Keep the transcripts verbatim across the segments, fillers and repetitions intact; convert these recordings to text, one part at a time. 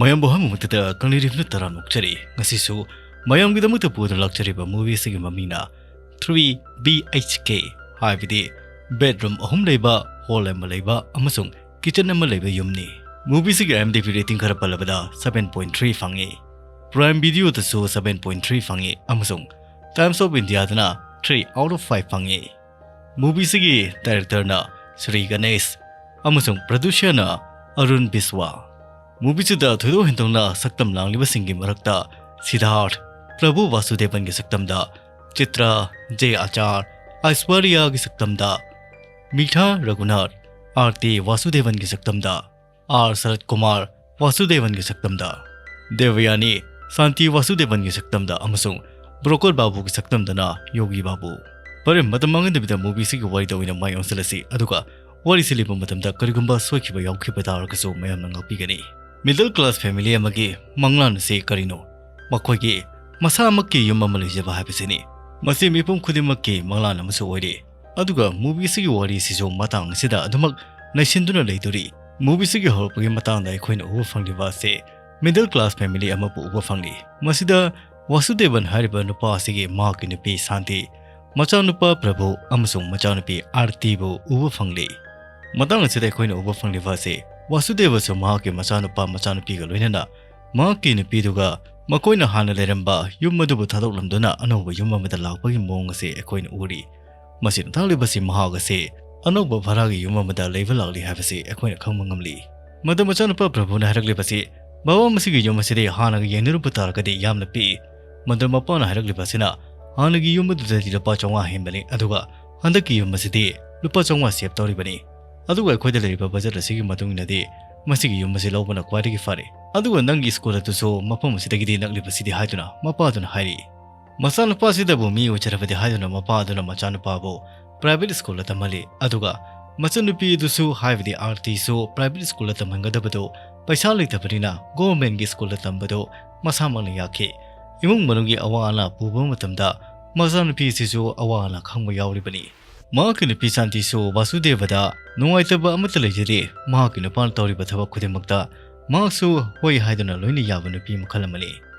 ꯃꯌꯥꯝꯕꯨ ꯑꯍꯥꯟꯕꯃꯛꯇꯗ ꯀꯪꯂꯩꯔꯤꯐꯅ ꯇꯔꯥꯝꯅ ꯑꯣꯛꯆꯔꯤ꯫ ꯉꯁꯤꯁꯨ ꯃꯌꯥꯝꯒꯤꯗꯃꯛꯇ ꯄꯨꯗꯨꯅ ꯂꯥꯛꯆꯔꯤꯕ movie ꯑꯁꯤꯒꯤ ꯃꯃꯤꯡꯅ three B H K, ꯍꯥꯏꯕꯗꯤ bedroom ꯑꯍꯨꯝ ꯂꯩꯕ, hall ꯑꯃ ꯂꯩꯕ ꯑꯃꯁꯨꯡ kitchen ꯑꯃ ꯂꯩꯕ ꯌꯨꯝꯅꯤ꯫ Movie ꯑꯁꯤꯒꯤ IMDb rating ꯈꯔ ꯄꯜꯂꯕꯗ seven point three ꯐꯪꯉꯤ꯫ Prime Video ꯗꯁꯨ seven point three ꯐꯪꯉꯤ ꯑꯃꯁꯨꯡ Times of India ꯗꯅ three out of five ꯐꯪꯉꯤ꯫ Movie ꯑꯁꯤꯒꯤ director ꯅ ꯁ꯭ꯔꯤ ꯒꯅꯦꯁ ꯑꯃꯁꯨꯡ producer ꯅ ꯑꯔꯨꯟ ꯕꯤꯁ꯭ꯋꯥ꯫ Movie ꯑꯁꯤꯗ ꯊꯣꯏꯗꯣꯛ ꯍꯦꯟꯗꯣꯛꯅ ꯁꯛꯇꯝ ꯂꯥꯡꯂꯤꯕꯁꯤꯡꯒꯤ ꯃꯔꯛꯇ ꯁꯤꯗꯥꯔꯊ, ꯄ꯭ꯔꯚꯨ ꯋꯥꯁꯨꯗꯦꯕꯟꯒꯤ ꯁꯛꯇꯝꯗ ꯆꯤꯇ꯭ꯔꯥ, ꯖꯦ ꯑꯆꯥꯔ, ꯑꯥꯏꯁ꯭ꯋꯥꯔꯤꯌꯥꯒꯤ ꯁꯛꯇꯝꯗ ꯃꯤꯊꯥ ꯔꯘꯨꯅꯥꯊ, ꯑꯥꯔꯇꯤ ꯋꯥꯁꯨꯗꯦꯕꯟꯒꯤ ꯁꯛꯇꯝꯗ ꯑꯥꯔ ꯁꯔꯠ ꯀꯨꯃꯥꯔ, ꯋꯥꯁꯨꯗꯦꯕꯟꯒꯤ ꯁꯛꯇꯝꯗ ꯗꯦꯕꯌꯥꯅꯤ, ꯁꯥꯟꯇꯤ ꯋꯥꯁꯨꯗꯦꯕꯟꯒꯤ ꯁꯛꯇꯝꯗ ꯑꯃꯁꯨꯡ ꯕ꯭ꯔꯣꯀꯔ ꯕꯥꯕꯨꯒꯤ ꯁꯛꯇꯝꯗꯅ ꯌꯣꯒꯤ ꯕꯥꯕꯨ꯫ ꯐꯔꯦ, ꯃꯇꯝ ꯃꯥꯡꯍꯟꯗꯕꯤꯗ movie ꯑꯁꯤꯒꯤ ꯋꯥꯔꯤꯗ ꯑꯣꯏꯅ ꯃꯥꯏ ꯑꯣꯟꯁꯤꯜꯂꯁꯤ, ꯑꯗꯨꯒ ꯋꯥꯔꯤꯁꯤ ꯂꯤꯕ ꯃꯇꯝꯗ ꯀꯔꯤꯒꯨꯝꯕ ꯁꯣꯏꯈꯤꯕ ꯌꯥꯎꯈꯤꯕ ꯇꯥꯔꯒꯁꯨ ꯃꯌꯥꯝꯅ ꯉꯥꯛꯄꯤꯒꯅꯤ꯫ Middle class family ꯑꯃꯒꯤ ꯃꯪꯂꯥꯟ ꯑꯁꯤ ꯀꯔꯤꯅꯣ? ꯃꯈꯣꯏꯒꯤ ꯃꯁꯥꯃꯛꯀꯤ ꯌꯨꯝ ꯑꯃ ꯂꯩꯖꯕ ꯍꯥꯏꯕꯁꯤꯅꯤ꯫ ꯃꯁꯤ ꯃꯤꯄꯨꯝ ꯈꯨꯗꯤꯡꯃꯛꯀꯤ ꯃꯪꯂꯥꯟ ꯑꯃꯁꯨ ꯑꯣꯏꯔꯤ꯫ ꯑꯗꯨꯒ movie ꯑꯁꯤꯒꯤ ꯋꯥꯔꯤꯁꯤꯁꯨ ꯃꯇꯥꯡ ꯑꯁꯤꯗ ꯑꯗꯨꯃꯛ ꯅꯩꯁꯤꯟꯗꯨꯅ ꯂꯩꯗꯣꯔꯤ꯫ Movie ꯑꯁꯤꯒꯤ ꯍꯧꯔꯛꯄꯒꯤ ꯃꯇꯥꯡꯗ ꯑꯩꯈꯣꯏꯅ ꯎꯕ ꯐꯪꯂꯤꯕ ꯑꯁꯤ middle class family ꯑꯃꯕꯨ ꯎꯕ ꯐꯪꯂꯤ꯫ ꯃꯁꯤꯗ ꯋꯥꯁꯨꯗꯦꯕꯟ ꯍꯥꯏꯔꯤꯕ ꯅꯨꯄꯥ ꯑꯁꯤꯒꯤ ꯃꯍꯥꯛꯀꯤ ꯅꯨꯄꯤ ꯁꯥꯟꯇꯤ, ꯃꯆꯥꯅꯨꯄꯥ ꯄ꯭ꯔꯚꯨ ꯑꯃꯁꯨꯡ ꯃꯆꯥꯅꯨꯄꯤ ꯑꯥꯔꯇꯤꯕꯨ ꯎꯕ ꯐꯪꯂꯤ꯫ ꯃꯇꯥꯡ ꯑꯁꯤꯗ ꯑꯩꯈꯣꯏꯅ ꯎꯕ ꯐꯪꯂꯤꯕ ꯑꯁꯤ ꯋꯥꯁꯨꯗꯦꯕꯁꯨ ꯃꯍꯥꯛꯀꯤ ꯃꯆꯥꯅꯨꯄꯥ ꯃꯆꯥꯅꯨꯄꯤꯒ ꯂꯣꯏꯅꯅ ꯃꯍꯥꯛꯀꯤ ꯅꯨꯄꯤꯗꯨꯒ ꯃꯈꯣꯏꯅ ꯍꯥꯟꯅ ꯂꯩꯔꯝꯕ ꯌꯨꯝ ꯑꯗꯨꯕꯨ ꯊꯥꯗꯣꯛꯂꯝꯗꯨꯅ ꯑꯅꯧꯕ ꯌꯨꯝ ꯑꯃꯗ ꯂꯥꯛꯄꯒꯤ ꯃꯑꯣꯡ ꯑꯁꯤ ꯑꯩꯈꯣꯏꯅ ꯎꯔꯤ꯫ ꯃꯁꯤꯅ ꯇꯥꯛꯂꯤꯕꯁꯤ ꯃꯍꯥꯛ ꯑꯁꯤ ꯑꯅꯧꯕ ꯚꯔꯥꯒꯤ ꯌꯨꯝ ꯑꯃꯗ ꯂꯩꯕ ꯂꯥꯛꯂꯤ ꯍꯥꯏꯕꯁꯤ ꯑꯩꯈꯣꯏꯅ ꯈꯪꯕ ꯉꯝꯂꯤ꯫ ꯃꯗꯨ ꯃꯆꯥꯅꯨꯄꯥ ꯄ꯭ꯔꯚꯨꯅ ꯍꯥꯏꯔꯛꯂꯤꯕꯁꯤ, "ꯕꯕꯥ, ꯃꯁꯤꯒꯤ ꯌꯨꯝ ꯑꯁꯤꯗꯤ ꯍꯥꯟꯅꯒ ꯌꯦꯡꯅꯔꯨꯕ ꯇꯥꯔꯒꯗꯤ ꯌꯥꯝꯅ ꯄꯤꯛꯏ"꯫ ꯃꯗꯨ ꯃꯄꯥꯅ ꯍꯥꯏꯔꯛꯂꯤꯕ ꯑꯁꯤꯅ, "ꯍꯥꯟꯅꯒꯤ ꯌꯨꯝ ꯑꯗꯨꯗꯗꯤ ꯂꯨꯄꯥ ꯆꯥꯝꯃꯉꯥ ꯍꯦꯟꯕꯅꯤ, ꯑꯗꯨꯒ ꯍꯟꯗꯛꯀꯤ ꯌꯨꯝ ꯑꯁꯤꯗꯤ ꯂꯨꯄꯥ ꯆꯥꯝꯃꯉꯥ save ꯇꯧꯔꯤꯕꯅꯤ꯫ ꯑꯗꯨꯒ ꯑꯩꯈꯣꯏꯗ ꯂꯩꯔꯤꯕ budget ꯑꯁꯤꯒꯤ ꯃꯇꯨꯡ ꯏꯟꯅꯗꯤ ꯃꯁꯤꯒꯤ ꯌꯨꯝ ꯑꯁꯤ ꯂꯧꯕꯅ ꯈ꯭ꯋꯥꯏꯗꯒꯤ ꯐꯔꯦ꯫ ꯑꯗꯨꯒ ꯅꯪꯒꯤ school ꯑꯗꯨꯁꯨ ꯃꯐꯝ ꯑꯁꯤꯗꯒꯤꯗꯤ ꯅꯛꯂꯤꯕꯁꯤꯗꯤ" ꯍꯥꯏꯗꯨꯅ ꯃꯄꯥꯗꯨꯅ ꯍꯥꯏꯔꯤ꯫ ꯃꯆꯥꯅꯨꯄꯥꯁꯤꯗꯕꯨ ꯃꯤ ꯑꯣꯏꯖꯔꯕꯗꯤ ꯍꯥꯏꯗꯨꯅ ꯃꯄꯥ ꯑꯗꯨꯅ ꯃꯆꯥꯅꯨꯄꯥꯕꯨ private school ꯇꯝꯍꯜꯂꯤ꯫ ꯑꯗꯨꯒ ꯃꯆꯟꯅꯨꯄꯤ ꯑꯗꯨꯁꯨ, ꯍꯥꯏꯕꯗꯤ ꯑꯥꯔꯇꯤꯁꯨ, private school ꯇꯝꯍꯟꯒꯗꯕꯗꯨ ꯄꯩꯁꯥ ꯂꯩꯇꯕꯅꯤꯅ government ꯀꯤ school ꯇꯝꯕꯗꯨ ꯃꯁꯥꯃꯛꯅ ꯌꯥꯈꯤ꯫ ꯏꯃꯨꯡ ꯃꯅꯨꯡꯒꯤ ꯑꯋꯥ ꯑꯅꯥ ꯄꯨꯕ ꯃꯇꯝꯗ ꯃꯆꯥꯅꯨꯄꯤ ꯑꯁꯤꯁꯨ ꯑꯋꯥ ꯑꯅꯥ ꯈꯪꯕ ꯌꯥꯎꯔꯤꯕꯅꯤ꯫ ꯃꯍꯥꯛꯀꯤ ꯅꯨꯄꯤ ꯁꯥꯟꯇꯤꯁꯨ ꯋꯥꯁꯨꯗꯦꯕꯗ ꯅꯨꯡꯉꯥꯏꯇꯕ ꯑꯃꯠꯇ ꯂꯩꯖꯗꯦ꯫ ꯃꯍꯥꯛꯀꯤ ꯅꯨꯄꯥꯅ ꯇꯧꯔꯤꯕ ꯊꯕꯛ ꯈꯨꯗꯤꯡꯃꯛꯇ ꯃꯍꯥꯛꯁꯨ ꯍꯣꯏ ꯍꯥꯏꯗꯨꯅ ꯂꯣꯏꯅ ꯌꯥꯕ ꯅꯨꯄꯤ ꯃꯈꯜ ꯑꯃꯅꯤ꯫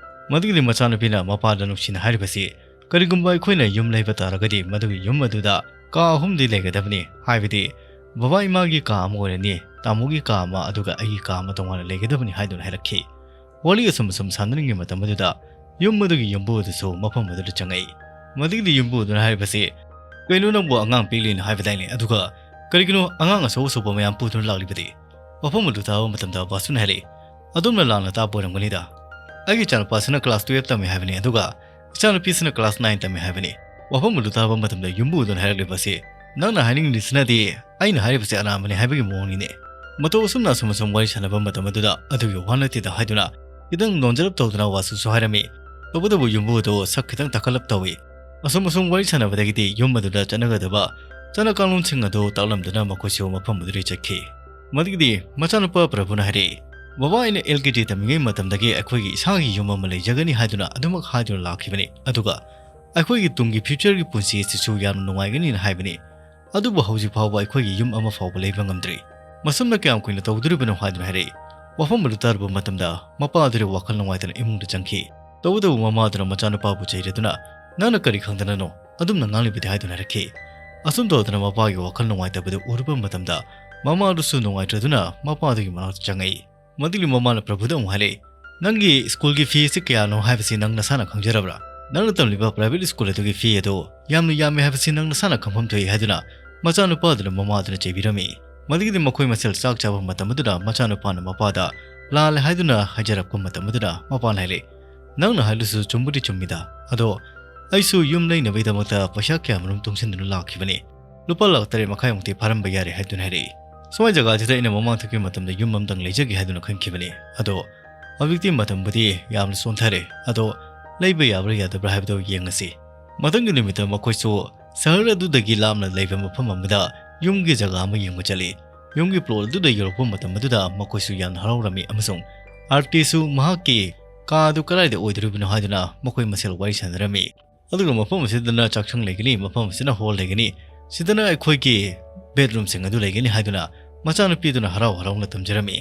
ꯃꯗꯨꯒꯤꯗꯤ ꯃꯆꯥꯅꯨꯄꯤꯅ ꯃꯄꯥꯗ ꯅꯨꯡꯁꯤꯅ ꯍꯥꯏꯔꯤꯕꯁꯤ, "ꯀꯔꯤꯒꯨꯝꯕ ꯑꯩꯈꯣꯏꯅ ꯌꯨꯝ ꯂꯩꯕ ꯇꯥꯔꯒꯗꯤ ꯃꯗꯨꯒꯤ ꯌꯨꯝ ꯑꯗꯨꯗ ꯀꯥ ꯑꯍꯨꯝꯗꯤ ꯂꯩꯒꯗꯕꯅꯤ, ꯍꯥꯏꯕꯗꯤ ꯕꯕꯥ ꯏꯃꯥꯒꯤ ꯀꯥ ꯑꯃ ꯑꯣꯏꯔꯅꯤ, ꯇꯥꯃꯣꯒꯤ ꯀꯥ ꯑꯃ, ꯑꯗꯨꯒ ꯑꯩꯒꯤ ꯀꯥ ꯑꯃ ꯇꯣꯉꯥꯟꯅ ꯂꯩꯒꯗꯕꯅꯤ" ꯍꯥꯏꯗꯨꯅ ꯍꯥꯏꯔꯛꯈꯤ꯫ ꯋꯥꯔꯤ ꯑꯁꯨꯝ ꯑꯁꯨꯝ ꯁꯥꯟꯅꯔꯤꯉꯩ ꯃꯇꯝ ꯑꯗꯨꯗ ꯌꯨꯝ ꯑꯗꯨꯒꯤ ꯌꯨꯝꯕꯨ ꯑꯗꯨꯁꯨ ꯃꯐꯝ ꯑꯗꯨꯗ ꯆꯪꯉꯛꯏ꯫ ꯃꯗꯨꯒꯤꯗꯤ ꯌꯨꯝꯕꯨ ꯑꯗꯨꯅ ꯍꯥꯏꯔꯤꯕꯁꯤ, "ꯀꯩꯅꯣ, ꯅꯪꯕꯨ ꯑꯉꯥꯡ ꯄꯤꯛꯂꯤꯅ ꯍꯥꯏꯕꯗꯥꯏꯅꯦ? ꯑꯗꯨꯒ ꯀꯔꯤꯒꯤꯅꯣ ꯑꯉꯥꯡ ꯑꯆꯧ ꯑꯆꯧꯕ ꯃꯌꯥꯝ ꯄꯨꯗꯨꯅ ꯂꯥꯛꯂꯤꯕꯗꯤ?" ꯋꯥꯐꯝ ꯑꯗꯨ ꯇꯥꯕ ꯃꯇꯝꯗ ꯕꯥꯁꯨꯅ ꯍꯥꯏꯔꯛꯏ, "ꯑꯗꯣꯝꯅ ꯂꯥꯟꯅ ꯇꯥꯕ ꯑꯣꯏꯔꯝꯒꯅꯤꯗ꯫ ꯑꯩꯒꯤ ꯏꯆꯥꯅꯨꯄꯥꯁꯤꯅ class twelve ꯇꯝꯃꯤ ꯍꯥꯏꯕꯅꯤ, ꯑꯗꯨꯒ ꯏꯆꯥꯅꯨꯄꯤꯁꯤꯅ class nine ꯇꯝꯃꯤ ꯍꯥꯏꯕꯅꯤ꯫" ꯋꯥꯐꯝ ꯑꯗꯨ ꯇꯥꯕ ꯃꯇꯝꯗ ꯌꯨꯝꯕꯨ ꯑꯗꯨꯅ ꯍꯥꯏꯔꯛꯂꯤꯕ ꯑꯁꯤ, "ꯅꯪꯅ ꯍꯥꯏꯅꯤꯡꯂꯤꯁꯤꯅꯗꯤ ꯑꯩꯅ ꯍꯥꯏꯔꯤꯕꯁꯤ ꯑꯔꯥꯟꯕꯅꯤ ꯍꯥꯏꯕꯒꯤ ꯃꯑꯣꯡꯅꯤꯅꯦ꯫ ꯃꯇꯧ ꯑꯁꯨꯝꯅ ꯑꯁꯨꯝ ꯑꯁꯨꯝ ꯋꯥꯔꯤ ꯁꯥꯟꯅꯕ ꯃꯇꯝ ꯑꯗꯨꯗ ꯑꯗꯨꯒꯤ ꯋꯥ ꯅꯠꯇꯦꯗ" ꯍꯥꯏꯗꯨꯅ ꯈꯤꯇꯪ ꯅꯣꯟꯖꯔꯞ ꯇꯧꯗꯨꯅ ꯋꯥꯁꯨꯁꯨ ꯍꯥꯏꯔꯝꯃꯤ꯫ ꯇꯧꯕꯇꯕꯨ ꯌꯨꯝꯕꯨ ꯑꯗꯨ ꯁꯛ ꯈꯤꯇꯪ ꯇꯥꯈꯠꯂꯞ ꯇꯧꯏ꯫ ꯑꯁꯨꯝ ꯑꯁꯨꯝ ꯋꯥꯔꯤ ꯁꯥꯟꯅꯕꯗꯒꯤꯗꯤ ꯌꯨꯝ ꯑꯗꯨꯗ ꯆꯠꯅꯒꯗꯕ ꯆꯠꯅ ꯀꯥꯡꯂꯣꯟꯁꯤꯡ ꯑꯗꯨ ꯇꯥꯛꯂꯝꯗꯨꯅ ꯃꯈꯣꯏꯁꯨ ꯃꯐꯝ ꯑꯗꯨꯗꯒꯤ ꯆꯠꯈꯤ꯫ ꯃꯗꯨꯒꯤꯗꯤ ꯃꯆꯥꯅꯨꯄꯥ ꯄ꯭ꯔꯚꯨꯅ ꯍꯥꯏꯔꯛꯏ, "ꯕꯕꯥ, ꯑꯩꯅ L K G ꯇꯝꯃꯤꯉꯩ ꯃꯇꯝꯗꯒꯤ ꯑꯩꯈꯣꯏꯒꯤ ꯏꯁꯥꯒꯤ ꯌꯨꯝ ꯑꯃ ꯂꯩꯖꯒꯅꯤ ꯍꯥꯏꯗꯨꯅ ꯑꯗꯨꯃꯛ ꯍꯥꯏꯗꯨꯅ ꯂꯥꯛꯈꯤꯕꯅꯤ꯫ ꯑꯗꯨꯒ ꯑꯩꯈꯣꯏꯒꯤ ꯇꯨꯡꯒꯤ future ꯒꯤ ꯄꯨꯟꯁꯤ ꯑꯁꯤꯁꯨ ꯌꯥꯝꯅ ꯅꯨꯡꯉꯥꯏꯒꯅꯤꯅ ꯍꯥꯏꯕꯅꯤ꯫ ꯑꯗꯨꯕꯨ ꯍꯧꯖꯤꯛ ꯐꯥꯎꯕ ꯑꯩꯈꯣꯏꯒꯤ ꯌꯨꯝ ꯑꯃ ꯐꯥꯎꯕ ꯂꯩꯕ ꯉꯝꯗ꯭ꯔꯤ꯫ ꯃꯁꯨꯝꯅ ꯀꯌꯥꯝ ꯀꯨꯏꯅ ꯇꯧꯗꯣꯔꯤꯕꯅꯣ?" ꯍꯥꯏꯗꯨꯅ ꯍꯥꯏꯔꯛꯏ꯫ ꯋꯥꯐꯝ ꯑꯗꯨ ꯇꯥꯔꯨꯕ ꯃꯇꯝꯗ ꯃꯄꯥ ꯑꯗꯨꯗꯤ ꯋꯥꯈꯜ ꯅꯨꯡꯉꯥꯏꯇꯅ ꯏꯃꯨꯡꯗ ꯆꯪꯈꯤ꯫ ꯇꯧꯕꯇꯕꯨ ꯃꯃꯥ ꯑꯗꯨꯅ ꯃꯆꯥꯅꯨꯄꯥꯕꯨ ꯆꯩꯔꯗꯨꯅ, "ꯅꯪꯅ ꯀꯔꯤ ꯈꯪꯗꯅꯅꯣ ꯑꯗꯨꯝꯅ ꯉꯥꯡꯂꯤꯕꯗꯤ?" ꯍꯥꯏꯗꯨꯅ ꯍꯥꯏꯔꯛꯈꯤ꯫ ꯑꯁꯨꯝ ꯇꯧꯗꯅ ꯃꯄꯥꯒꯤ ꯋꯥꯈꯜ ꯅꯨꯡꯉꯥꯏꯇꯕꯗꯨ ꯎꯔꯨꯕ ꯃꯇꯝꯗ ꯃꯃꯥ ꯑꯗꯨꯁꯨ ꯅꯨꯡꯉꯥꯏꯇ꯭ꯔꯗꯨꯅ ꯃꯄꯥ ꯑꯗꯨꯒꯤ ꯃꯅꯥꯛꯇ ꯆꯪꯉꯛꯏ꯫ ꯃꯗꯨꯒꯤ ꯃꯃꯥꯅ ꯄ꯭ꯔꯚꯨꯗ ꯑꯃꯨꯛ ꯍꯥꯏꯔꯛꯏ, "ꯅꯪꯒꯤ school ꯒꯤ fee ꯑꯁꯤ ꯀꯌꯥꯅꯣ ꯍꯥꯏꯕꯁꯤ ꯅꯪ ꯅꯁꯥꯅ ꯈꯪꯖꯔꯕ꯭ꯔꯥ? ꯅꯪꯅ ꯇꯝꯂꯤꯕ private school ꯑꯗꯨꯒꯤ fee ꯑꯗꯨ ꯌꯥꯝꯅ ꯌꯥꯝꯃꯤ ꯍꯥꯏꯕꯁꯤ ꯅꯪ ꯅꯁꯥꯅ ꯈꯪꯐꯝ ꯊꯣꯛꯏ" ꯍꯥꯏꯗꯨꯅ ꯃꯆꯥꯅꯨꯄꯥ ꯑꯗꯨꯅ ꯃꯃꯥ ꯑꯗꯨꯅ ꯆꯩꯕꯤꯔꯝꯃꯤ꯫ ꯃꯗꯨꯒꯤꯗꯤ ꯃꯈꯣꯏ ꯃꯁꯦꯜ ꯆꯥꯛ ꯆꯥꯕ ꯃꯇꯝ ꯑꯗꯨꯗ ꯃꯆꯥꯅꯨꯄꯥꯅ ꯃꯄꯥꯗ ꯂꯥꯜꯂꯦ ꯍꯥꯏꯗꯨꯅ ꯍꯥꯏꯖꯔꯛꯄ ꯃꯇꯝ ꯑꯗꯨꯗ ꯃꯄꯥꯅ ꯍꯥꯏꯔꯛꯏ, "ꯅꯪꯅ ꯍꯥꯏꯔꯤꯁꯨ ꯆꯨꯝꯕꯨꯗꯤ ꯆꯨꯝꯃꯤꯗ, ꯑꯗꯣ ꯑꯩꯁꯨ ꯌꯨꯝ ꯂꯩꯅꯕꯒꯤꯗꯃꯛꯇ ꯄꯩꯁꯥ ꯀꯌꯥꯃꯔꯨꯝ ꯇꯨꯡꯁꯤꯟꯗꯨꯅ ꯂꯥꯛꯈꯤꯕꯅꯤ꯫ ꯂꯨꯄꯥ ꯂꯥꯈ ꯇꯔꯦꯠ ꯃꯈꯥꯏꯃꯨꯛꯇꯤ ꯐꯥꯔꯝꯕ ꯌꯥꯔꯦ" ꯍꯥꯏꯗꯨꯅ ꯍꯥꯏꯔꯛꯏ꯫ ꯁ꯭ꯋꯥꯏ ꯖꯒꯥꯁꯤꯗ ꯑꯩꯅ ꯃꯃꯥꯡ ꯊꯣꯛꯈꯤꯕ ꯃꯇꯝꯗ ꯌꯨꯝ ꯑꯃꯇꯪ ꯂꯩꯖꯒꯦ ꯍꯥꯏꯗꯨꯅ ꯈꯟꯈꯤꯕꯅꯤ꯫ ꯑꯗꯣ ꯍꯧꯖꯤꯛꯇꯤ ꯃꯇꯝꯕꯨꯗꯤ ꯌꯥꯝꯅ ꯆꯣꯟꯊꯔꯦ꯫ ꯑꯗꯣ ꯂꯩꯕ ꯌꯥꯕ꯭ꯔꯥ ꯌꯥꯗꯕ꯭ꯔꯥ ꯍꯥꯏꯕꯗꯨ ꯌꯦꯡꯉꯁꯤ꯫ ꯃꯊꯪꯒꯤ ꯅꯨꯃꯤꯠꯇ ꯃꯈꯣꯏꯁꯨ ꯁꯍꯔ ꯑꯗꯨꯗꯒꯤ ꯂꯥꯞꯅ ꯂꯩꯕ ꯃꯐꯝ ꯑꯃꯗ ꯌꯨꯝꯒꯤ ꯖꯒꯥ ꯑꯃ ꯌꯦꯡꯕ ꯆꯠꯂꯤ꯫ ꯌꯨꯝꯒꯤ plot ꯑꯗꯨꯗ ꯌꯧꯔꯛꯄ ꯃꯇꯝ ꯑꯗꯨꯗ ꯃꯈꯣꯏꯁꯨ ꯌꯥꯝꯅ ꯍꯔꯥꯎꯔꯝꯃꯤ ꯑꯃꯁꯨꯡ ꯑꯥꯔꯇꯤꯁꯨ ꯃꯍꯥꯛꯀꯤ ꯀꯥ ꯑꯗꯨ ꯀꯗꯥꯏꯗ ꯑꯣꯏꯗꯣꯔꯤꯕꯅꯣ ꯍꯥꯏꯗꯨꯅ ꯃꯈꯣꯏ ꯃꯁꯦꯜ ꯋꯥꯔꯤ ꯁꯥꯟꯅꯔꯝꯃꯤ꯫ ꯑꯗꯨꯒ ꯃꯐꯝ ꯑꯁꯤꯗꯅ ꯆꯥꯛꯁꯪ ꯂꯩꯒꯅꯤ, ꯃꯐꯝ ꯑꯁꯤꯅ hall ꯂꯩꯒꯅꯤ, ꯁꯤꯗꯅ ꯑꯩꯈꯣꯏꯒꯤ bedroom ꯁꯤꯡ ꯑꯗꯨ ꯂꯩꯒꯅꯤ ꯍꯥꯏꯗꯨꯅ ꯃꯆꯥꯅꯨꯄꯤꯗꯨꯅ ꯍꯔꯥꯎ ꯍꯔꯥꯎꯅ ꯇꯝꯖꯔꯝꯃꯤ꯫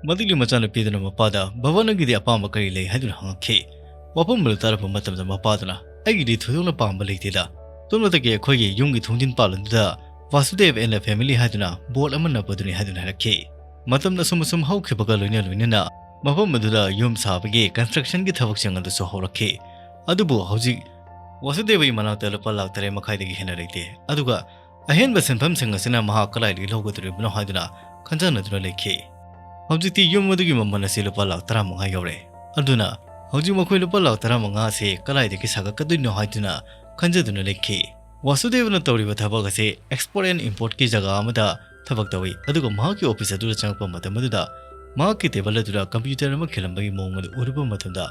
ꯃꯗꯨꯒꯤ ꯃꯆꯥꯅꯨꯄꯤꯗꯨꯅ ꯃꯄꯥꯗ, "ꯕꯕꯥ, ꯅꯪꯒꯤꯗꯤ ꯑꯄꯥꯝꯕ ꯀꯔꯤ ꯂꯩ?" ꯍꯥꯏꯗꯨꯅ ꯍꯪꯉꯛꯈꯤ꯫ ꯋꯥꯐꯝ ꯑꯗꯨ ꯇꯥꯔꯛꯄ ꯃꯇꯝꯗ ꯃꯄꯥꯗꯨꯅ, "ꯑꯩꯒꯤꯗꯤ ꯊꯣꯏꯗꯣꯛꯅ ꯄꯥꯝꯕ ꯂꯩꯇꯦꯗ꯫ ꯁꯣꯝꯂꯛꯇꯒꯤ ꯑꯩꯈꯣꯏꯒꯤ ꯌꯨꯝꯒꯤ ꯊꯣꯡꯖꯤꯟ ꯄꯥꯜꯂꯣꯟꯗꯨꯗ Vasudev and the Family ꯍꯥꯏꯗꯨꯅ board ꯑꯃ ꯅꯞꯄꯗꯨꯅꯤ" ꯍꯥꯏꯗꯨꯅ ꯍꯥꯏꯔꯛꯈꯤ꯫ ꯃꯇꯝꯅ ꯑꯁꯨꯝ ꯑꯁꯨꯝ ꯍꯧꯈꯤꯕꯒ ꯂꯣꯏꯅ ꯂꯣꯏꯅꯅ ꯃꯐꯝ ꯑꯗꯨꯗ ꯌꯨꯝ ꯁꯥꯕꯒꯤ constructionꯒꯤ ꯊꯕꯛꯁꯤꯡ ꯑꯗꯨꯁꯨ ꯍꯧꯔꯛꯈꯤ꯫ ꯑꯗꯨꯕꯨ ꯍꯧꯖꯤꯛ ꯋꯥꯁꯨꯗꯦꯕꯒꯤ ꯃꯅꯥꯛꯇ ꯂꯨꯄꯥ ꯂꯥꯈ ꯇꯔꯦꯠ ꯃꯈꯥꯏꯗꯒꯤ ꯍꯦꯟꯅ ꯂꯩꯇꯦ꯫ ꯑꯗꯨꯒ ꯑꯍꯦꯟꯕ ꯁꯦꯟꯐꯝꯁꯤꯡ ꯑꯁꯤꯅ ꯃꯍꯥꯛ ꯀꯗꯥꯏꯗꯒꯤ ꯂꯧꯒꯗꯧꯔꯤꯕꯅꯣ ꯍꯥꯏꯗꯨꯅ ꯈꯟꯖꯅꯗꯨꯅ ꯂꯩꯈꯤ꯫ ꯍꯧꯖꯤꯛꯇꯤ ꯌꯨꯝ ꯑꯗꯨꯒꯤ ꯃꯃꯜ ꯑꯁꯤ ꯂꯨꯄꯥ ꯂꯥꯈ ꯇꯔꯥꯃꯉꯥ ꯌꯧꯔꯦ꯫ ꯑꯗꯨꯅ ꯍꯧꯖꯤꯛ ꯃꯈꯣꯏ ꯂꯨꯄꯥ ꯂꯥꯈ ꯇꯔꯥꯃꯉꯥ ꯑꯁꯤ ꯀꯗꯥꯏꯗꯒꯤ ꯁꯥꯒꯠꯀꯗꯣꯏꯅꯣ ꯍꯥꯏꯗꯨꯅ ꯈꯟꯖꯗꯨꯅ ꯂꯩꯈꯤ꯫ ꯋꯥꯁꯨꯗꯦꯕꯅ ꯇꯧꯔꯤꯕ ꯊꯕꯛ ꯑꯁꯤ export and importꯀꯤ ꯖꯒꯥ ꯑꯃꯗ ꯊꯕꯛ ꯇꯧꯏ, ꯑꯗꯨꯒ ꯃꯍꯥꯛꯀꯤ office ꯑꯗꯨꯗ ꯆꯪꯂꯛꯄ ꯃꯇꯝ ꯑꯗꯨꯗ ꯃꯍꯥꯛꯀꯤ table ꯑꯗꯨꯗ computer ꯑꯃ ꯈꯤꯜꯂꯝꯕꯒꯤ ꯃꯑꯣꯡ ꯑꯗꯨ ꯎꯔꯨꯕ ꯃꯇꯝꯗ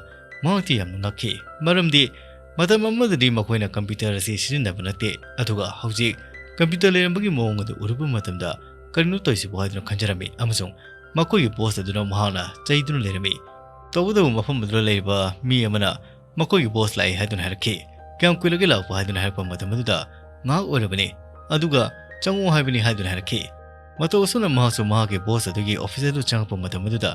ꯃꯍꯥꯛꯇꯤ ꯌꯥꯝꯅ ꯉꯛꯈꯤ꯫ ꯃꯔꯝꯗꯤ ꯃꯇꯝ ꯑꯃꯗꯗꯤ ꯃꯈꯣꯏꯅ computer ꯑꯁꯤ ꯁꯤꯖꯤꯟꯅꯕ ꯅꯠꯇꯦ, ꯑꯗꯨꯒ ꯍꯧꯖꯤꯛ computer ꯂꯩꯔꯝꯕꯒꯤ ꯃꯑꯣꯡ ꯑꯗꯨ ꯎꯔꯨꯕ ꯃꯇꯝꯗ ꯀꯔꯤꯅꯣ ꯇꯧꯔꯤꯁꯤꯕꯣ ꯍꯥꯏꯗꯨꯅ ꯈꯟꯖꯔꯝꯃꯤ, ꯑꯃꯁꯨꯡ ꯃꯈꯣꯏꯒꯤ boss ꯑꯗꯨꯅ ꯃꯍꯥꯛꯅ ꯆꯩꯗꯨꯅ ꯂꯩꯔꯝꯃꯤ꯫ ꯇꯧꯕꯇꯕꯨ ꯃꯐꯝ ꯑꯗꯨꯗ ꯂꯩꯔꯤꯕ ꯃꯤ ꯑꯃꯅ ꯃꯈꯣꯏꯒꯤ boss ꯂꯥꯛꯏ ꯍꯥꯏꯗꯨꯅ ꯍꯥꯏꯔꯛꯈꯤ꯫ "ꯀꯌꯥꯝ ꯀꯨꯏꯔꯒꯦ ꯂꯥꯛꯄ?" ꯍꯥꯏꯗꯨꯅ ꯍꯥꯏꯔꯛꯄ ꯃꯇꯝ ꯑꯗꯨꯗ, "ꯉꯥꯏꯍꯥꯛ ꯑꯣꯏꯔꯕꯅꯤ, ꯑꯗꯨꯒ ꯆꯪꯉꯛꯑꯣ ꯍꯥꯏꯕꯅꯤ" ꯍꯥꯏꯗꯨꯅ ꯍꯥꯏꯔꯛꯈꯤ꯫ ꯃꯇꯧ ꯑꯁꯨꯝꯅ ꯃꯍꯥꯛꯁꯨ ꯃꯍꯥꯛꯀꯤ boss ꯑꯗꯨꯒꯤ office ꯑꯗꯨ ꯆꯪꯉꯛꯄ ꯃꯇꯝ ꯑꯗꯨꯗ,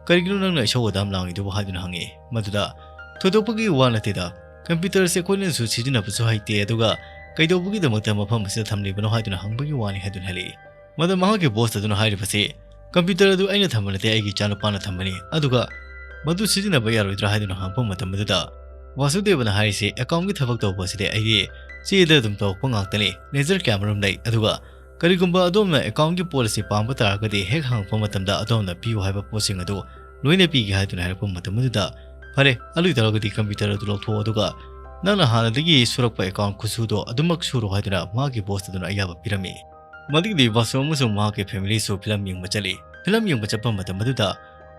"ꯀꯔꯤꯒꯤꯅꯣ ꯅꯪꯅ ꯏꯁꯧ ꯑꯗꯥꯝ ꯂꯥꯡꯉꯤꯗꯨꯕꯨ?" ꯍꯥꯏꯗꯨꯅ ꯍꯪꯉꯤ꯫ ꯃꯗꯨꯗ, "ꯊꯣꯏꯗꯣꯛꯄꯒꯤ ꯋꯥ ꯅꯠꯇꯦꯗ, computer ꯑꯁꯤ ꯑꯩꯈꯣꯏꯅꯁꯨ ꯁꯤꯖꯤꯟꯅꯕꯁꯨ ꯍꯩꯇꯦ, ꯑꯗꯨꯒ ꯀꯩꯗꯧꯕꯒꯤꯗꯃꯛꯇ ꯃꯐꯝ ꯑꯁꯤꯗ ꯊꯝꯂꯤꯕꯅꯣ ꯍꯥꯏꯗꯨꯅ ꯍꯪꯕꯒꯤ ꯋꯥꯅꯤ" ꯍꯥꯏꯗꯨꯅ ꯍꯥꯏꯔꯛꯏ꯫ ꯃꯗꯨ ꯃꯍꯥꯛꯀꯤ boss ꯑꯗꯨꯅ ꯍꯥꯏꯔꯤꯕꯁꯤ, "Computer ꯑꯗꯨ ꯑꯩꯅ ꯊꯝꯕ ꯅꯠꯇꯦ, ꯑꯩꯒꯤ ꯏꯆꯥꯅꯨꯄꯥꯅ ꯊꯝꯕꯅꯤ, ꯑꯗꯨꯒ ꯃꯗꯨ ꯁꯤꯖꯤꯟꯅꯕ ꯌꯥꯔꯣꯏꯗ꯭ꯔꯥ?" ꯍꯥꯏꯗꯨꯅ ꯍꯪꯉꯛꯄ ꯃꯇꯝ ꯑꯗꯨꯗ, ꯋꯥꯁꯨꯗꯦꯕꯅ ꯍꯥꯏꯔꯤꯁꯤ, "Accountꯀꯤ ꯊꯕꯛ ꯇꯧꯕ ꯑꯁꯤꯗꯤ ꯑꯩꯗꯤ ꯆꯦꯗ ꯑꯗꯨꯝ ꯇꯧꯔꯛꯄ ꯉꯥꯛꯇꯅꯤ, ledger ꯀꯌꯥꯃꯔꯨꯝ ꯂꯩ, ꯑꯗꯨꯒ ꯀꯔꯤꯒꯨꯝꯕ ꯑꯗꯣꯝꯅ accountꯀꯤ ꯄꯣꯠ ꯑꯁꯤ ꯄꯥꯝꯕ ꯇꯥꯔꯒꯗꯤ ꯍꯦꯛ ꯍꯪꯉꯛꯄ ꯃꯇꯝꯗ ꯑꯗꯣꯝꯅ ꯄꯤꯌꯨ ꯍꯥꯏꯕ ꯄꯣꯠꯁꯤꯡ ꯑꯗꯨ ꯂꯣꯏꯅ ꯄꯤꯒꯦ" ꯍꯥꯏꯗꯨꯅ ꯍꯥꯏꯔꯛꯄ ꯃꯇꯝ ꯑꯗꯨꯗ, "ꯐꯔꯦ, ꯑꯗꯨ ꯑꯣꯏꯇꯥꯔꯒꯗꯤ computer ꯑꯗꯨ ꯂꯧꯊꯣꯛꯑꯣ, ꯑꯗꯨꯒ ꯅꯪꯅ ꯍꯥꯟꯅꯗꯒꯤ ꯁꯨꯔꯛꯄ account ꯈꯨꯁꯨꯗꯣ ꯑꯗꯨꯃꯛ ꯁꯨꯔꯣ" ꯍꯥꯏꯗꯨꯅ ꯃꯍꯥꯛꯀꯤ boss ꯑꯗꯨꯅ ꯑꯌꯥꯕ ꯄꯤꯔꯝꯃꯤ꯫ ꯃꯗꯨꯒꯤꯗꯤ ꯕꯥꯁꯨ ꯑꯃꯁꯨꯡ ꯃꯍꯥꯛꯀꯤ familyꯁꯨ ꯐꯤꯂꯝ ꯌꯦꯡꯕ ꯆꯠꯂꯤ꯫ ꯐꯤꯂꯝ ꯌꯦꯡꯕ ꯆꯠꯄ ꯃꯇꯝ ꯑꯗꯨꯗ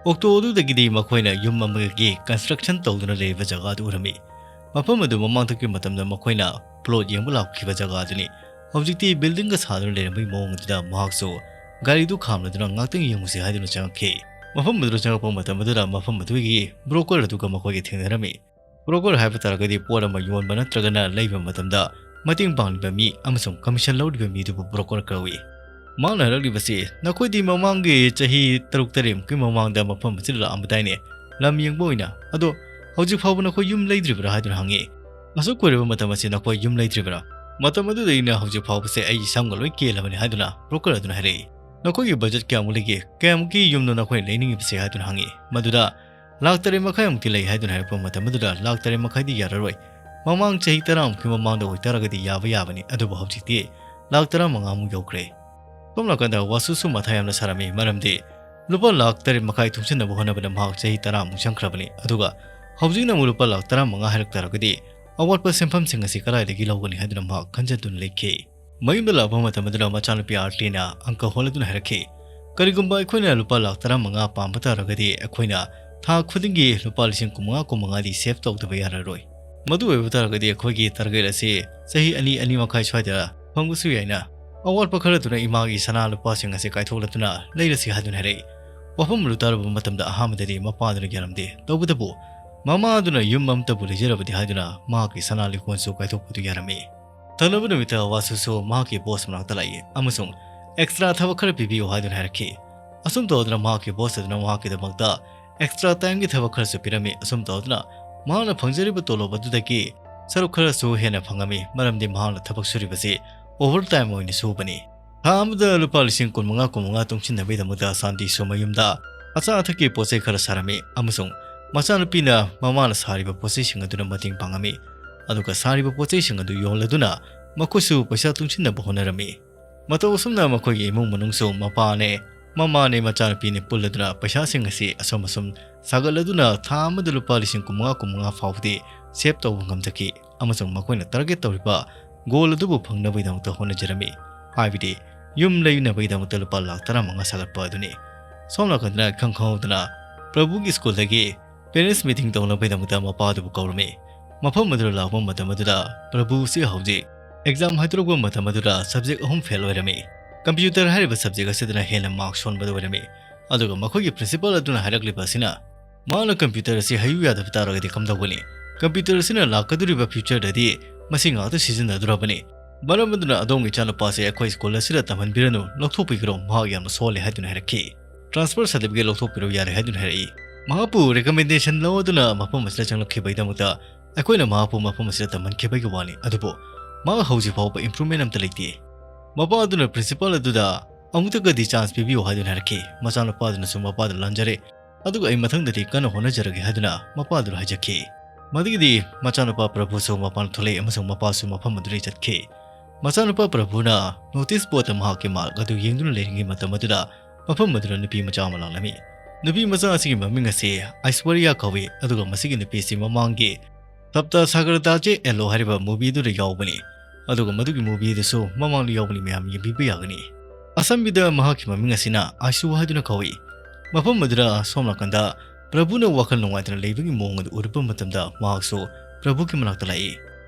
auto ꯑꯗꯨꯗꯒꯤꯗꯤ ꯃꯈꯣꯏꯅ ꯌꯨꯝ ꯑꯃꯒꯤ construction ꯇꯧꯗꯨꯅ ꯂꯩꯔꯤꯕ ꯖꯒꯥ ꯑꯗꯨ ꯎꯔꯝꯃꯤ꯫ ꯃꯐꯝ ꯑꯗꯨ ꯃꯃꯥꯡꯊꯛꯀꯤ ꯃꯇꯝꯗ ꯃꯈꯣꯏꯅ plot ꯌꯦꯡꯕ ꯂꯥꯛꯈꯤꯕ ꯖꯒꯥ ꯑꯗꯨꯅꯤ꯫ ꯍꯧꯖꯤꯛꯇꯤ buildingꯒ ꯁꯥꯗꯨꯅ ꯂꯩꯔꯝꯕꯒꯤ ꯃꯑꯣꯡ ꯑꯗꯨꯗ ꯃꯍꯥꯛꯁꯨ ꯒꯥꯔꯤꯗꯨ ꯈꯥꯝꯂꯗꯨꯅ ꯉꯥꯛꯇꯪ ꯌꯦꯡꯉꯨꯁꯤ ꯍꯥꯏꯗꯨꯅ ꯆꯪꯉꯛꯈꯤ꯫ ꯃꯐꯝ ꯑꯗꯨꯗ ꯆꯪꯉꯛꯄ ꯃꯇꯝ ꯑꯗꯨꯗ ꯃꯐꯝ ꯑꯗꯨꯒꯤ broker ꯑꯗꯨꯒ ꯃꯈꯣꯏꯒ ꯊꯦꯡꯅꯔꯝꯃꯤ꯫ Broker ꯍꯥꯏꯕ ꯇꯥꯔꯒꯗꯤ ꯄꯣꯠ ꯑꯃ ꯌꯣꯟꯕ ꯅꯠꯇ꯭ꯔꯒꯅ ꯂꯩꯕ ꯃꯇꯝꯗ ꯃꯇꯦꯡ ꯄꯥꯡꯂꯤꯕ ꯃꯤ ꯑꯃꯁꯨꯡ commission ꯂꯧꯔꯤꯕ ꯃꯤꯗꯨꯕꯨ broker ꯀꯧꯏ꯫ ꯃꯍꯥꯛꯅ ꯍꯥꯏꯔꯛꯂꯤꯕꯁꯤ, "ꯅꯈꯣꯏꯗꯤ ꯃꯃꯥꯡꯒꯤ ꯆꯍꯤ ꯇꯔꯨꯛ ꯇꯔꯦꯠꯃꯨꯛꯀꯤ ꯃꯃꯥꯡꯗ ꯃꯐꯝ ꯑꯁꯤꯗ ꯂꯥꯛꯑꯝꯕꯗꯥꯏꯅꯦ, ꯂꯝ ꯌꯦꯡꯕ ꯑꯣꯏꯅ? ꯑꯗꯣ ꯍꯧꯖꯤꯛ ꯐꯥꯎꯕ ꯅꯈꯣꯏ ꯌꯨꯝ ꯂꯩꯗ꯭ꯔꯤꯕ꯭ꯔꯥ?" ꯍꯥꯏꯗꯨꯅ ꯍꯪꯉꯤ꯫ "ꯑꯁꯨꯛ ꯀꯨꯏꯔꯕ ꯃꯇꯝ ꯑꯁꯤ ꯅꯈꯣꯏ ꯌꯨꯝ ꯂꯩꯗ꯭ꯔꯤꯕ꯭ꯔꯥ? ꯃꯇꯝ ꯑꯗꯨꯗꯒꯤꯅ ꯍꯧꯖꯤꯛ ꯐꯥꯎꯕꯁꯦ ꯑꯩꯒꯤ ꯁꯝꯒ ꯂꯣꯏ ꯀꯦꯜꯂꯕꯅꯤ" ꯍꯥꯏꯗꯨꯅ ꯕ꯭ꯔꯣꯀꯔ ꯑꯗꯨꯅ ꯍꯥꯏꯔꯛꯏ꯫ "ꯅꯈꯣꯏꯒꯤ ꯕꯖꯦꯠ ꯀꯌꯥꯃꯨꯛ ꯂꯩꯒꯦ? ꯀꯌꯥꯃꯨꯛꯀꯤ ꯌꯨꯝꯅꯣ ꯅꯈꯣꯏꯅ ꯂꯩꯅꯤꯡꯉꯤꯕꯁꯦ?" ꯍꯥꯏꯗꯨꯅ ꯍꯪꯉꯤ꯫ ꯃꯗꯨꯗ "ꯂꯥꯛ ꯇꯔꯦꯠ ꯃꯈꯥꯏꯃꯨꯛꯇꯤ ꯂꯩ" ꯍꯥꯏꯗꯨꯅ ꯍꯥꯏꯔꯛꯄ ꯃꯇꯝ ꯑꯗꯨꯗ, "ꯂꯥꯛ ꯇꯔꯦꯠ ꯃꯈꯥꯏꯗꯤ ꯌꯥꯔꯔꯣꯏ꯫ ꯃꯃꯥꯡ ꯆꯍꯤ ꯇꯔꯥꯃꯨꯛꯀꯤ ꯃꯃꯥꯡꯗ ꯑꯣꯏꯇꯥꯔꯒꯗꯤ ꯌꯥꯕ ꯌꯥꯕꯅꯤ, ꯑꯗꯨꯕꯨ ꯍꯧꯖꯤꯛꯇꯤ ꯂꯥꯛ ꯇꯔꯥꯃꯉꯥꯃꯨꯛ ꯌꯧꯈ꯭ꯔꯦ"꯫ ꯁꯣꯝ ꯅꯥꯀꯟꯗ ꯋꯥꯁꯨꯁꯨ ꯃꯊꯥ ꯌꯥꯝꯅ ꯁꯥꯔꯝꯃꯤ, ꯃꯔꯝꯗꯤ ꯂꯨꯄꯥ ꯂꯥꯛ ꯇꯔꯦꯠ ꯃꯈꯥꯏ ꯇꯨꯡꯁꯤꯟꯅꯕ ꯍꯣꯠꯅꯕꯗ ꯃꯍꯥꯛ ꯆꯍꯤ ꯇꯔꯥꯃꯨꯛ ꯆꯪꯈ꯭ꯔꯕꯅꯤ꯫ ꯑꯗꯨꯒ ꯍꯧꯖꯤꯛꯅ ꯑꯃꯨꯛ ꯂꯨꯄꯥ ꯂꯥꯛ ꯇꯔꯥꯃꯉꯥ ꯍꯥꯏꯔꯛ ꯇꯥꯔꯒꯗꯤ ꯑꯋꯥꯠꯄ ꯁꯦꯟꯐꯝꯁꯤꯡ ꯑꯁꯤ ꯀꯗꯥꯏꯗꯒꯤ ꯂꯧꯒꯅꯤ ꯍꯥꯏꯗꯨꯅ ꯃꯍꯥꯛ ꯈꯟꯖꯗꯨꯅ ꯂꯩꯈꯤ꯫ ꯃꯌꯨꯝꯗ ꯂꯥꯛꯄ ꯃꯇꯝ ꯑꯗꯨꯗ ꯃꯆꯥꯅꯨꯄꯤ ꯑꯥꯔꯇꯤꯅ ꯑꯪꯀ ꯍꯣꯠꯂꯗꯨꯅ ꯍꯥꯏꯔꯛꯈꯤ, "ꯀꯔꯤꯒꯨꯝꯕ ꯑꯩꯈꯣꯏꯅ ꯂꯨꯄꯥ ꯂꯥꯛ ꯇꯔꯥꯃꯉꯥ ꯄꯥꯝꯕ ꯇꯥꯔꯒꯗꯤ ꯑꯩꯈꯣꯏꯅ ꯊꯥ ꯈꯨꯗꯤꯡꯒꯤ ꯂꯨꯄꯥ ꯂꯤꯁꯤꯡ ꯀꯨꯟꯃꯉꯥ, ꯀꯨꯟꯃꯉꯥꯗꯤ ꯁꯦꯚ ꯇꯧꯗꯕ ꯌꯥꯔꯔꯣꯏ꯫ ꯃꯗꯨ ꯑꯣꯏꯕ ꯇꯥꯔꯒꯗꯤ ꯑꯩꯈꯣꯏꯒꯤ ꯇꯥꯔꯒꯦꯠ ꯑꯁꯤ ꯆꯍꯤ ꯑꯅꯤ, ꯑꯅꯤ ꯃꯈꯥꯏ ꯁ꯭ꯋꯥꯏꯗ ꯐꯪꯕꯁꯨ ꯌꯥꯏꯅ꯫ ꯑꯋꯥꯠꯄ ꯈꯔꯗꯨꯅ ꯏꯃꯥꯒꯤ ꯁꯅꯥ ꯂꯨꯄꯥꯁꯤꯡ ꯑꯁꯤ ꯀꯥꯏꯊꯣꯛꯂꯗꯨꯅ ꯂꯩꯔꯁꯤ" ꯍꯥꯏꯗꯨꯅ ꯍꯥꯏꯔꯛꯏ꯫ ꯋꯥꯐꯝ ꯑꯗꯨ ꯇꯥꯔꯨꯕ ꯃꯇꯝꯗ ꯑꯍꯥꯟꯕꯗꯗꯤ ꯃꯄꯥꯗꯨꯅ ꯌꯥꯔꯝꯗꯦ꯫ ꯇꯧꯕꯇꯕꯨ ꯃꯃꯥ ꯑꯗꯨꯅ ꯌꯨꯝ ꯑꯃꯇꯕꯨ ꯂꯩꯖꯔꯕꯗꯤ ꯍꯥꯏꯗꯨꯅ ꯃꯍꯥꯛꯀꯤ ꯁꯅꯥ ꯂꯤꯛꯀꯣꯟꯁꯨ ꯀꯥꯏꯊꯣꯛꯄꯗꯨ ꯌꯥꯔꯝꯃꯤ꯫ ꯊꯪꯅꯕ ꯅꯨꯃꯤꯠꯇ ꯋꯥꯁꯨꯁꯨ ꯃꯍꯥꯛꯀꯤ ꯕꯣꯁ ꯃꯅꯥꯛꯇ ꯂꯥꯛꯏ ꯑꯃꯁꯨꯡ ꯑꯦꯛꯁꯇ꯭ꯔꯥ ꯊꯕꯛ ꯈꯔ ꯄꯤꯕꯤꯌꯨ ꯍꯥꯏꯗꯨꯅ ꯍꯥꯏꯔꯛꯈꯤ꯫ ꯑꯁꯨꯝ ꯇꯧꯗꯨꯅ ꯃꯍꯥꯛꯀꯤ ꯕꯣꯁ ꯑꯗꯨꯅ ꯃꯍꯥꯛꯀꯤꯗꯃꯛꯇ ꯑꯦꯛꯁꯇ꯭ꯔꯥ ꯇꯥꯏꯝꯒꯤ ꯊꯕꯛ ꯈꯔꯁꯨ ꯄꯤꯔꯝꯃꯤ꯫ ꯑꯁꯨꯝ ꯇꯧꯗꯨꯅ ꯃꯍꯥꯛꯅ ꯐꯪꯖꯔꯤꯕ ꯇꯣꯂꯣꯞ ꯑꯗꯨꯗꯒꯤ ꯁꯔꯨꯛ ꯈꯔꯁꯨ ꯍꯦꯟꯅ ꯐꯪꯉꯝꯃꯤ, ꯃꯔꯝꯗꯤ ꯃꯍꯥꯛꯅ ꯊꯕꯛ ꯁꯨꯔꯤꯕꯁꯤ ꯑꯣꯚꯔ ꯇꯥꯏꯝ ꯑꯣꯏꯅ ꯁꯨꯕꯅꯤ꯫ ꯊꯥ ꯑꯃꯗ ꯂꯨꯄꯥ ꯂꯤꯁꯤꯡ ꯀꯨꯟꯃꯉꯥ, ꯀꯨꯟꯃꯉꯥ ꯇꯨꯡꯁꯤꯟꯅꯕꯒꯤꯗꯃꯛꯇ ꯁꯥꯟꯇꯤꯁꯨ ꯃꯌꯨꯝꯗ ꯑꯆꯥ ꯑꯊꯛꯀꯤ ꯄꯣꯠ ꯆꯩ ꯈꯔ ꯁꯥꯔꯝꯃꯤ ꯑꯃꯁꯨꯡ ꯃꯆꯥꯅꯨꯄꯤꯅ ꯃꯃꯥꯅ ꯁꯥꯔꯤꯕ ꯄꯣꯠ ꯆꯩꯁꯤꯡ ꯑꯗꯨꯅ ꯃꯇꯦꯡ ꯄꯥꯡꯉꯝꯃꯤ꯫ ꯑꯗꯨꯒ ꯁꯥꯔꯤꯕ ꯄꯣꯠ ꯆꯩꯁꯤꯡ ꯑꯗꯨ ꯌꯣꯜꯂꯗꯨꯅ ꯃꯈꯣꯏꯁꯨ ꯄꯩꯁꯥ ꯇꯨꯡꯁꯤꯟꯅꯕ ꯍꯣꯠꯅꯔꯝꯃꯤ꯫ ꯃꯇꯧ ꯑꯁꯨꯝꯅ ꯃꯈꯣꯏꯒꯤ ꯏꯃꯨꯡ ꯃꯅꯨꯡꯁꯨ ꯃꯄꯥꯅꯦ, ꯃꯃꯥꯅꯦ, ꯃꯆꯥꯅꯨꯄꯤꯅꯦ ꯄꯨꯜꯂꯗꯨꯅ ꯄꯩꯁꯥꯁꯤꯡ ꯑꯁꯤ ꯑꯁꯨꯝ ꯑꯁꯨꯝ ꯁꯥꯒꯠꯂꯗꯨꯅ ꯊꯥ ꯑꯃꯗ ꯂꯨꯄꯥ ꯂꯤꯁꯤꯡ ꯀꯨꯟꯃꯉꯥ, ꯀꯨꯟꯃꯉꯥ ꯐꯥꯎꯕꯗꯤ ꯁꯦꯚ ꯇꯧꯕ ꯉꯝꯖꯈꯤ ꯑꯃꯁꯨꯡ ꯃꯈꯣꯏꯅ ꯇꯥꯔꯒꯦꯠ ꯇꯧꯔꯤꯕ ꯒꯣꯜ ꯑꯗꯨꯕꯨ ꯐꯪꯅꯕꯒꯤꯗꯃꯛꯇ ꯍꯣꯠꯅꯖꯔꯝꯃꯤ, ꯍꯥꯏꯕꯗꯤ ꯌꯨꯝ ꯂꯩꯅꯕꯒꯤꯗꯃꯛꯇ ꯂꯨꯄꯥ ꯂꯥꯛ ꯇꯔꯥꯃꯉꯥ ꯁꯥꯒꯠꯄ ꯑꯗꯨꯅꯤ꯫ ꯁꯣꯝ ꯅꯥꯀꯟꯗꯅ ꯏꯈꯪ ꯈꯪꯍꯧꯗꯅ ꯄ꯭ꯔꯚꯨꯒꯤ ꯁ꯭ꯀꯨꯜꯗꯒꯤ ꯄꯦꯔꯦꯟꯠꯁ ꯃꯤꯇꯤꯡ ꯇꯧꯅꯕꯒꯤꯗꯃꯛꯇ ꯃꯄꯥꯗꯨꯕꯨ ꯀꯧꯔꯝꯃꯤ꯫ ꯃꯐꯝ ꯑꯗꯨꯗ ꯂꯥꯛꯄ ꯃꯇꯝ ꯑꯗꯨꯗ ꯄ꯭ꯔꯚꯨꯁꯤ ꯍꯧꯖꯤꯛ ꯑꯦꯛꯖꯥꯝ ꯍꯥꯏꯗꯣꯔꯛꯄ ꯃꯇꯝ ꯑꯗꯨꯗ ꯁꯕꯖꯦꯛ ꯑꯍꯨꯝ ꯐꯦꯜ ꯑꯣꯏꯔꯝꯃꯤ꯫ ꯀꯝꯄ꯭ꯌꯨꯇꯔ ꯍꯥꯏꯔꯤꯕ ꯁꯕꯖꯦꯛ ꯑꯁꯤꯗꯅ ꯍꯦꯟꯅ ꯃꯥꯔꯛ ꯁꯣꯟꯕꯗ ꯑꯣꯏꯔꯝꯃꯤ꯫ ꯑꯗꯨꯒ ꯃꯈꯣꯏꯒꯤ ꯄ꯭ꯔꯤꯟꯁꯤꯄꯥꯜ ꯑꯗꯨꯅ ꯍꯥꯏꯔꯛꯂꯤꯕ ꯑꯁꯤꯅ, "ꯃꯍꯥꯛꯅ ꯀꯝꯄ꯭ꯌꯨꯇꯔ ꯑꯁꯤ ꯍꯩꯌꯨ ꯌꯥꯗꯕ ꯇꯥꯔꯒꯗꯤ ꯀꯝꯗꯧꯒꯅꯤ? ꯀꯝꯄ꯭ꯌꯨꯇꯔ ꯑꯁꯤꯅ ꯂꯥꯛꯀꯗꯧꯔꯤꯕ ꯐ꯭ꯌꯨꯆꯔꯗꯗꯤ ꯃꯁꯤ ꯉꯥꯛꯇ ꯁꯤꯖꯤꯟꯅꯗꯧꯔꯕꯅꯤ꯫ "ꯃꯔꯝ ꯑꯗꯨꯅ ꯑꯗꯣꯝꯒꯤ ꯏꯆꯥꯅꯨꯄꯥꯁꯦ ꯑꯩꯈꯣꯏ ꯁ꯭ꯀꯨꯜ ꯑꯁꯤꯗ ꯇꯝꯍꯟꯕꯤꯔꯅꯨ, ꯂꯧꯊꯣꯛꯄꯤꯈ꯭ꯔꯣ, ꯃꯍꯥꯛ ꯌꯥꯝꯅ ꯁꯣꯜꯂꯦ" ꯍꯥꯏꯗꯨꯅ ꯍꯥꯏꯔꯛꯈꯤ꯫ "ꯇ꯭ꯔꯥꯟꯁꯐꯔ ꯁꯥꯔꯇꯤꯐꯤꯀꯦꯠ ꯂꯧꯊꯣꯛꯄꯤꯔꯣ ꯌꯥꯔꯦ" ꯍꯥꯏꯗꯨꯅ ꯍꯥꯏꯔꯛꯏ꯫ ꯃꯍꯥꯛꯄꯨ ꯔꯤꯀꯃꯦꯟꯗꯦꯁꯟ ꯂꯧꯗꯨꯅ ꯃꯐꯝ ꯑꯁꯤꯗ ꯆꯪꯂꯛꯈꯤꯕꯒꯤꯗꯃꯛꯇ ꯑꯩꯈꯣꯏꯅ ꯃꯍꯥꯛꯄꯨ ꯃꯐꯝ ꯑꯁꯤꯗ ꯇꯝꯍꯟꯈꯤꯕꯒꯤ ꯋꯥꯅꯤ, ꯑꯗꯨꯕꯨ ꯃꯍꯥꯛ ꯍꯧꯖꯤꯛ ꯐꯥꯎꯕ ꯏꯝꯄ꯭ꯔꯨꯚꯃꯦꯟ ꯑꯝꯇ ꯂꯩꯇꯦ꯫ ꯃꯄꯥ ꯑꯗꯨꯅ ꯄ꯭ꯔꯤꯟꯁꯤꯄꯥꯜ ꯑꯗꯨꯗ "ꯑꯃꯨꯛꯇꯒꯗꯤ ꯆꯥꯟꯁ ꯄꯤꯕꯤꯌꯨ" ꯍꯥꯏꯗꯨꯅ ꯍꯥꯏꯔꯛꯈꯤ꯫ ꯃꯆꯥꯅꯨꯄꯥ ꯑꯗꯨꯅꯁꯨ ꯃꯄꯥꯗ ꯂꯥꯟꯖꯔꯦ, ꯑꯗꯨꯒ "ꯑꯩ ꯃꯊꯪꯗꯗꯤ ꯀꯟꯅ ꯍꯣꯠꯅꯖꯔꯒꯦ" ꯍꯥꯏꯗꯨꯅ ꯃꯄꯥ ꯑꯗꯨꯗ ꯍꯥꯏꯖꯈꯤ꯫ ꯃꯗꯨꯒꯤꯗꯤ ꯃꯆꯥꯅꯨꯄꯥ ꯄ꯭ꯔꯚꯨꯁꯨ ꯃꯄꯥꯟ ꯊꯣꯛꯂꯛꯏ ꯑꯃꯁꯨꯡ ꯃꯄꯥꯁꯨ ꯃꯐꯝ ꯑꯗꯨꯗ ꯆꯠꯈꯤ꯫ ꯃꯆꯥꯅꯨꯄꯥ ꯄ꯭ꯔꯚꯨꯅ ꯅꯣꯇꯤꯁ ꯕꯣꯔꯗꯇ ꯃꯍꯥꯛꯀꯤ ꯃꯥꯔꯛ ꯑꯗꯨ ꯌꯦꯡꯗꯨꯅ ꯂꯩꯔꯤꯉꯩ ꯃꯇꯝ ꯑꯗꯨꯗ ꯃꯐꯝ ꯑꯗꯨꯗ ꯅꯨꯄꯤ ꯃꯆꯥ ꯑꯃ ꯂꯥꯛꯂꯝꯃꯤ꯫ ꯅꯨꯄꯤ ꯃꯆꯥ ꯑꯁꯤꯒꯤ ꯃꯃꯤꯡ ꯑꯁꯤ ꯑꯥꯏꯁꯋꯔꯤꯌꯥ ꯀꯧꯏ, ꯑꯗꯨꯒ ꯃꯁꯤꯒꯤ ꯅꯨꯄꯤ ꯑꯁꯤ ꯃꯃꯥꯡꯒꯤ ꯁꯞꯇ ꯁꯥꯒꯔ ꯗꯥꯖꯦ ꯑꯦꯂꯣ ꯍꯥꯏꯔꯤꯕ movie ꯑꯗꯨꯗ ꯌꯥꯎꯕꯅꯤ, ꯑꯗꯨꯒ ꯃꯗꯨꯒꯤ movie ꯑꯗꯨꯁꯨ ꯃꯃꯥꯡꯗ ꯌꯥꯎꯕꯅꯤ, ꯃꯌꯥꯝ ꯌꯦꯡꯕꯤꯕ ꯌꯥꯒꯅꯤ꯫ ꯑꯁꯝꯕꯤꯗ ꯃꯍꯥꯛꯀꯤ ꯃꯃꯤꯡ ꯑꯁꯤꯅ ꯑꯥꯏꯁꯨ ꯍꯥꯏꯗꯨꯅ ꯀꯧꯏ꯫ ꯃꯐꯝ ꯑꯗꯨꯗ ꯁꯣꯝ ꯅꯥꯀꯟꯗ ꯄ꯭ꯔꯚꯨꯅ ꯋꯥꯈꯜ ꯅꯨꯡꯉꯥꯏꯇꯅ ꯂꯩꯕꯒꯤ ꯃꯑꯣꯡ ꯑꯗꯨ ꯎꯔꯨꯕ ꯃꯇꯝꯗ ꯃꯍꯥꯛꯁꯨ ꯄ꯭ꯔꯚꯨꯒꯤ ꯃꯅꯥꯛꯇ ꯂꯥꯛꯏ꯫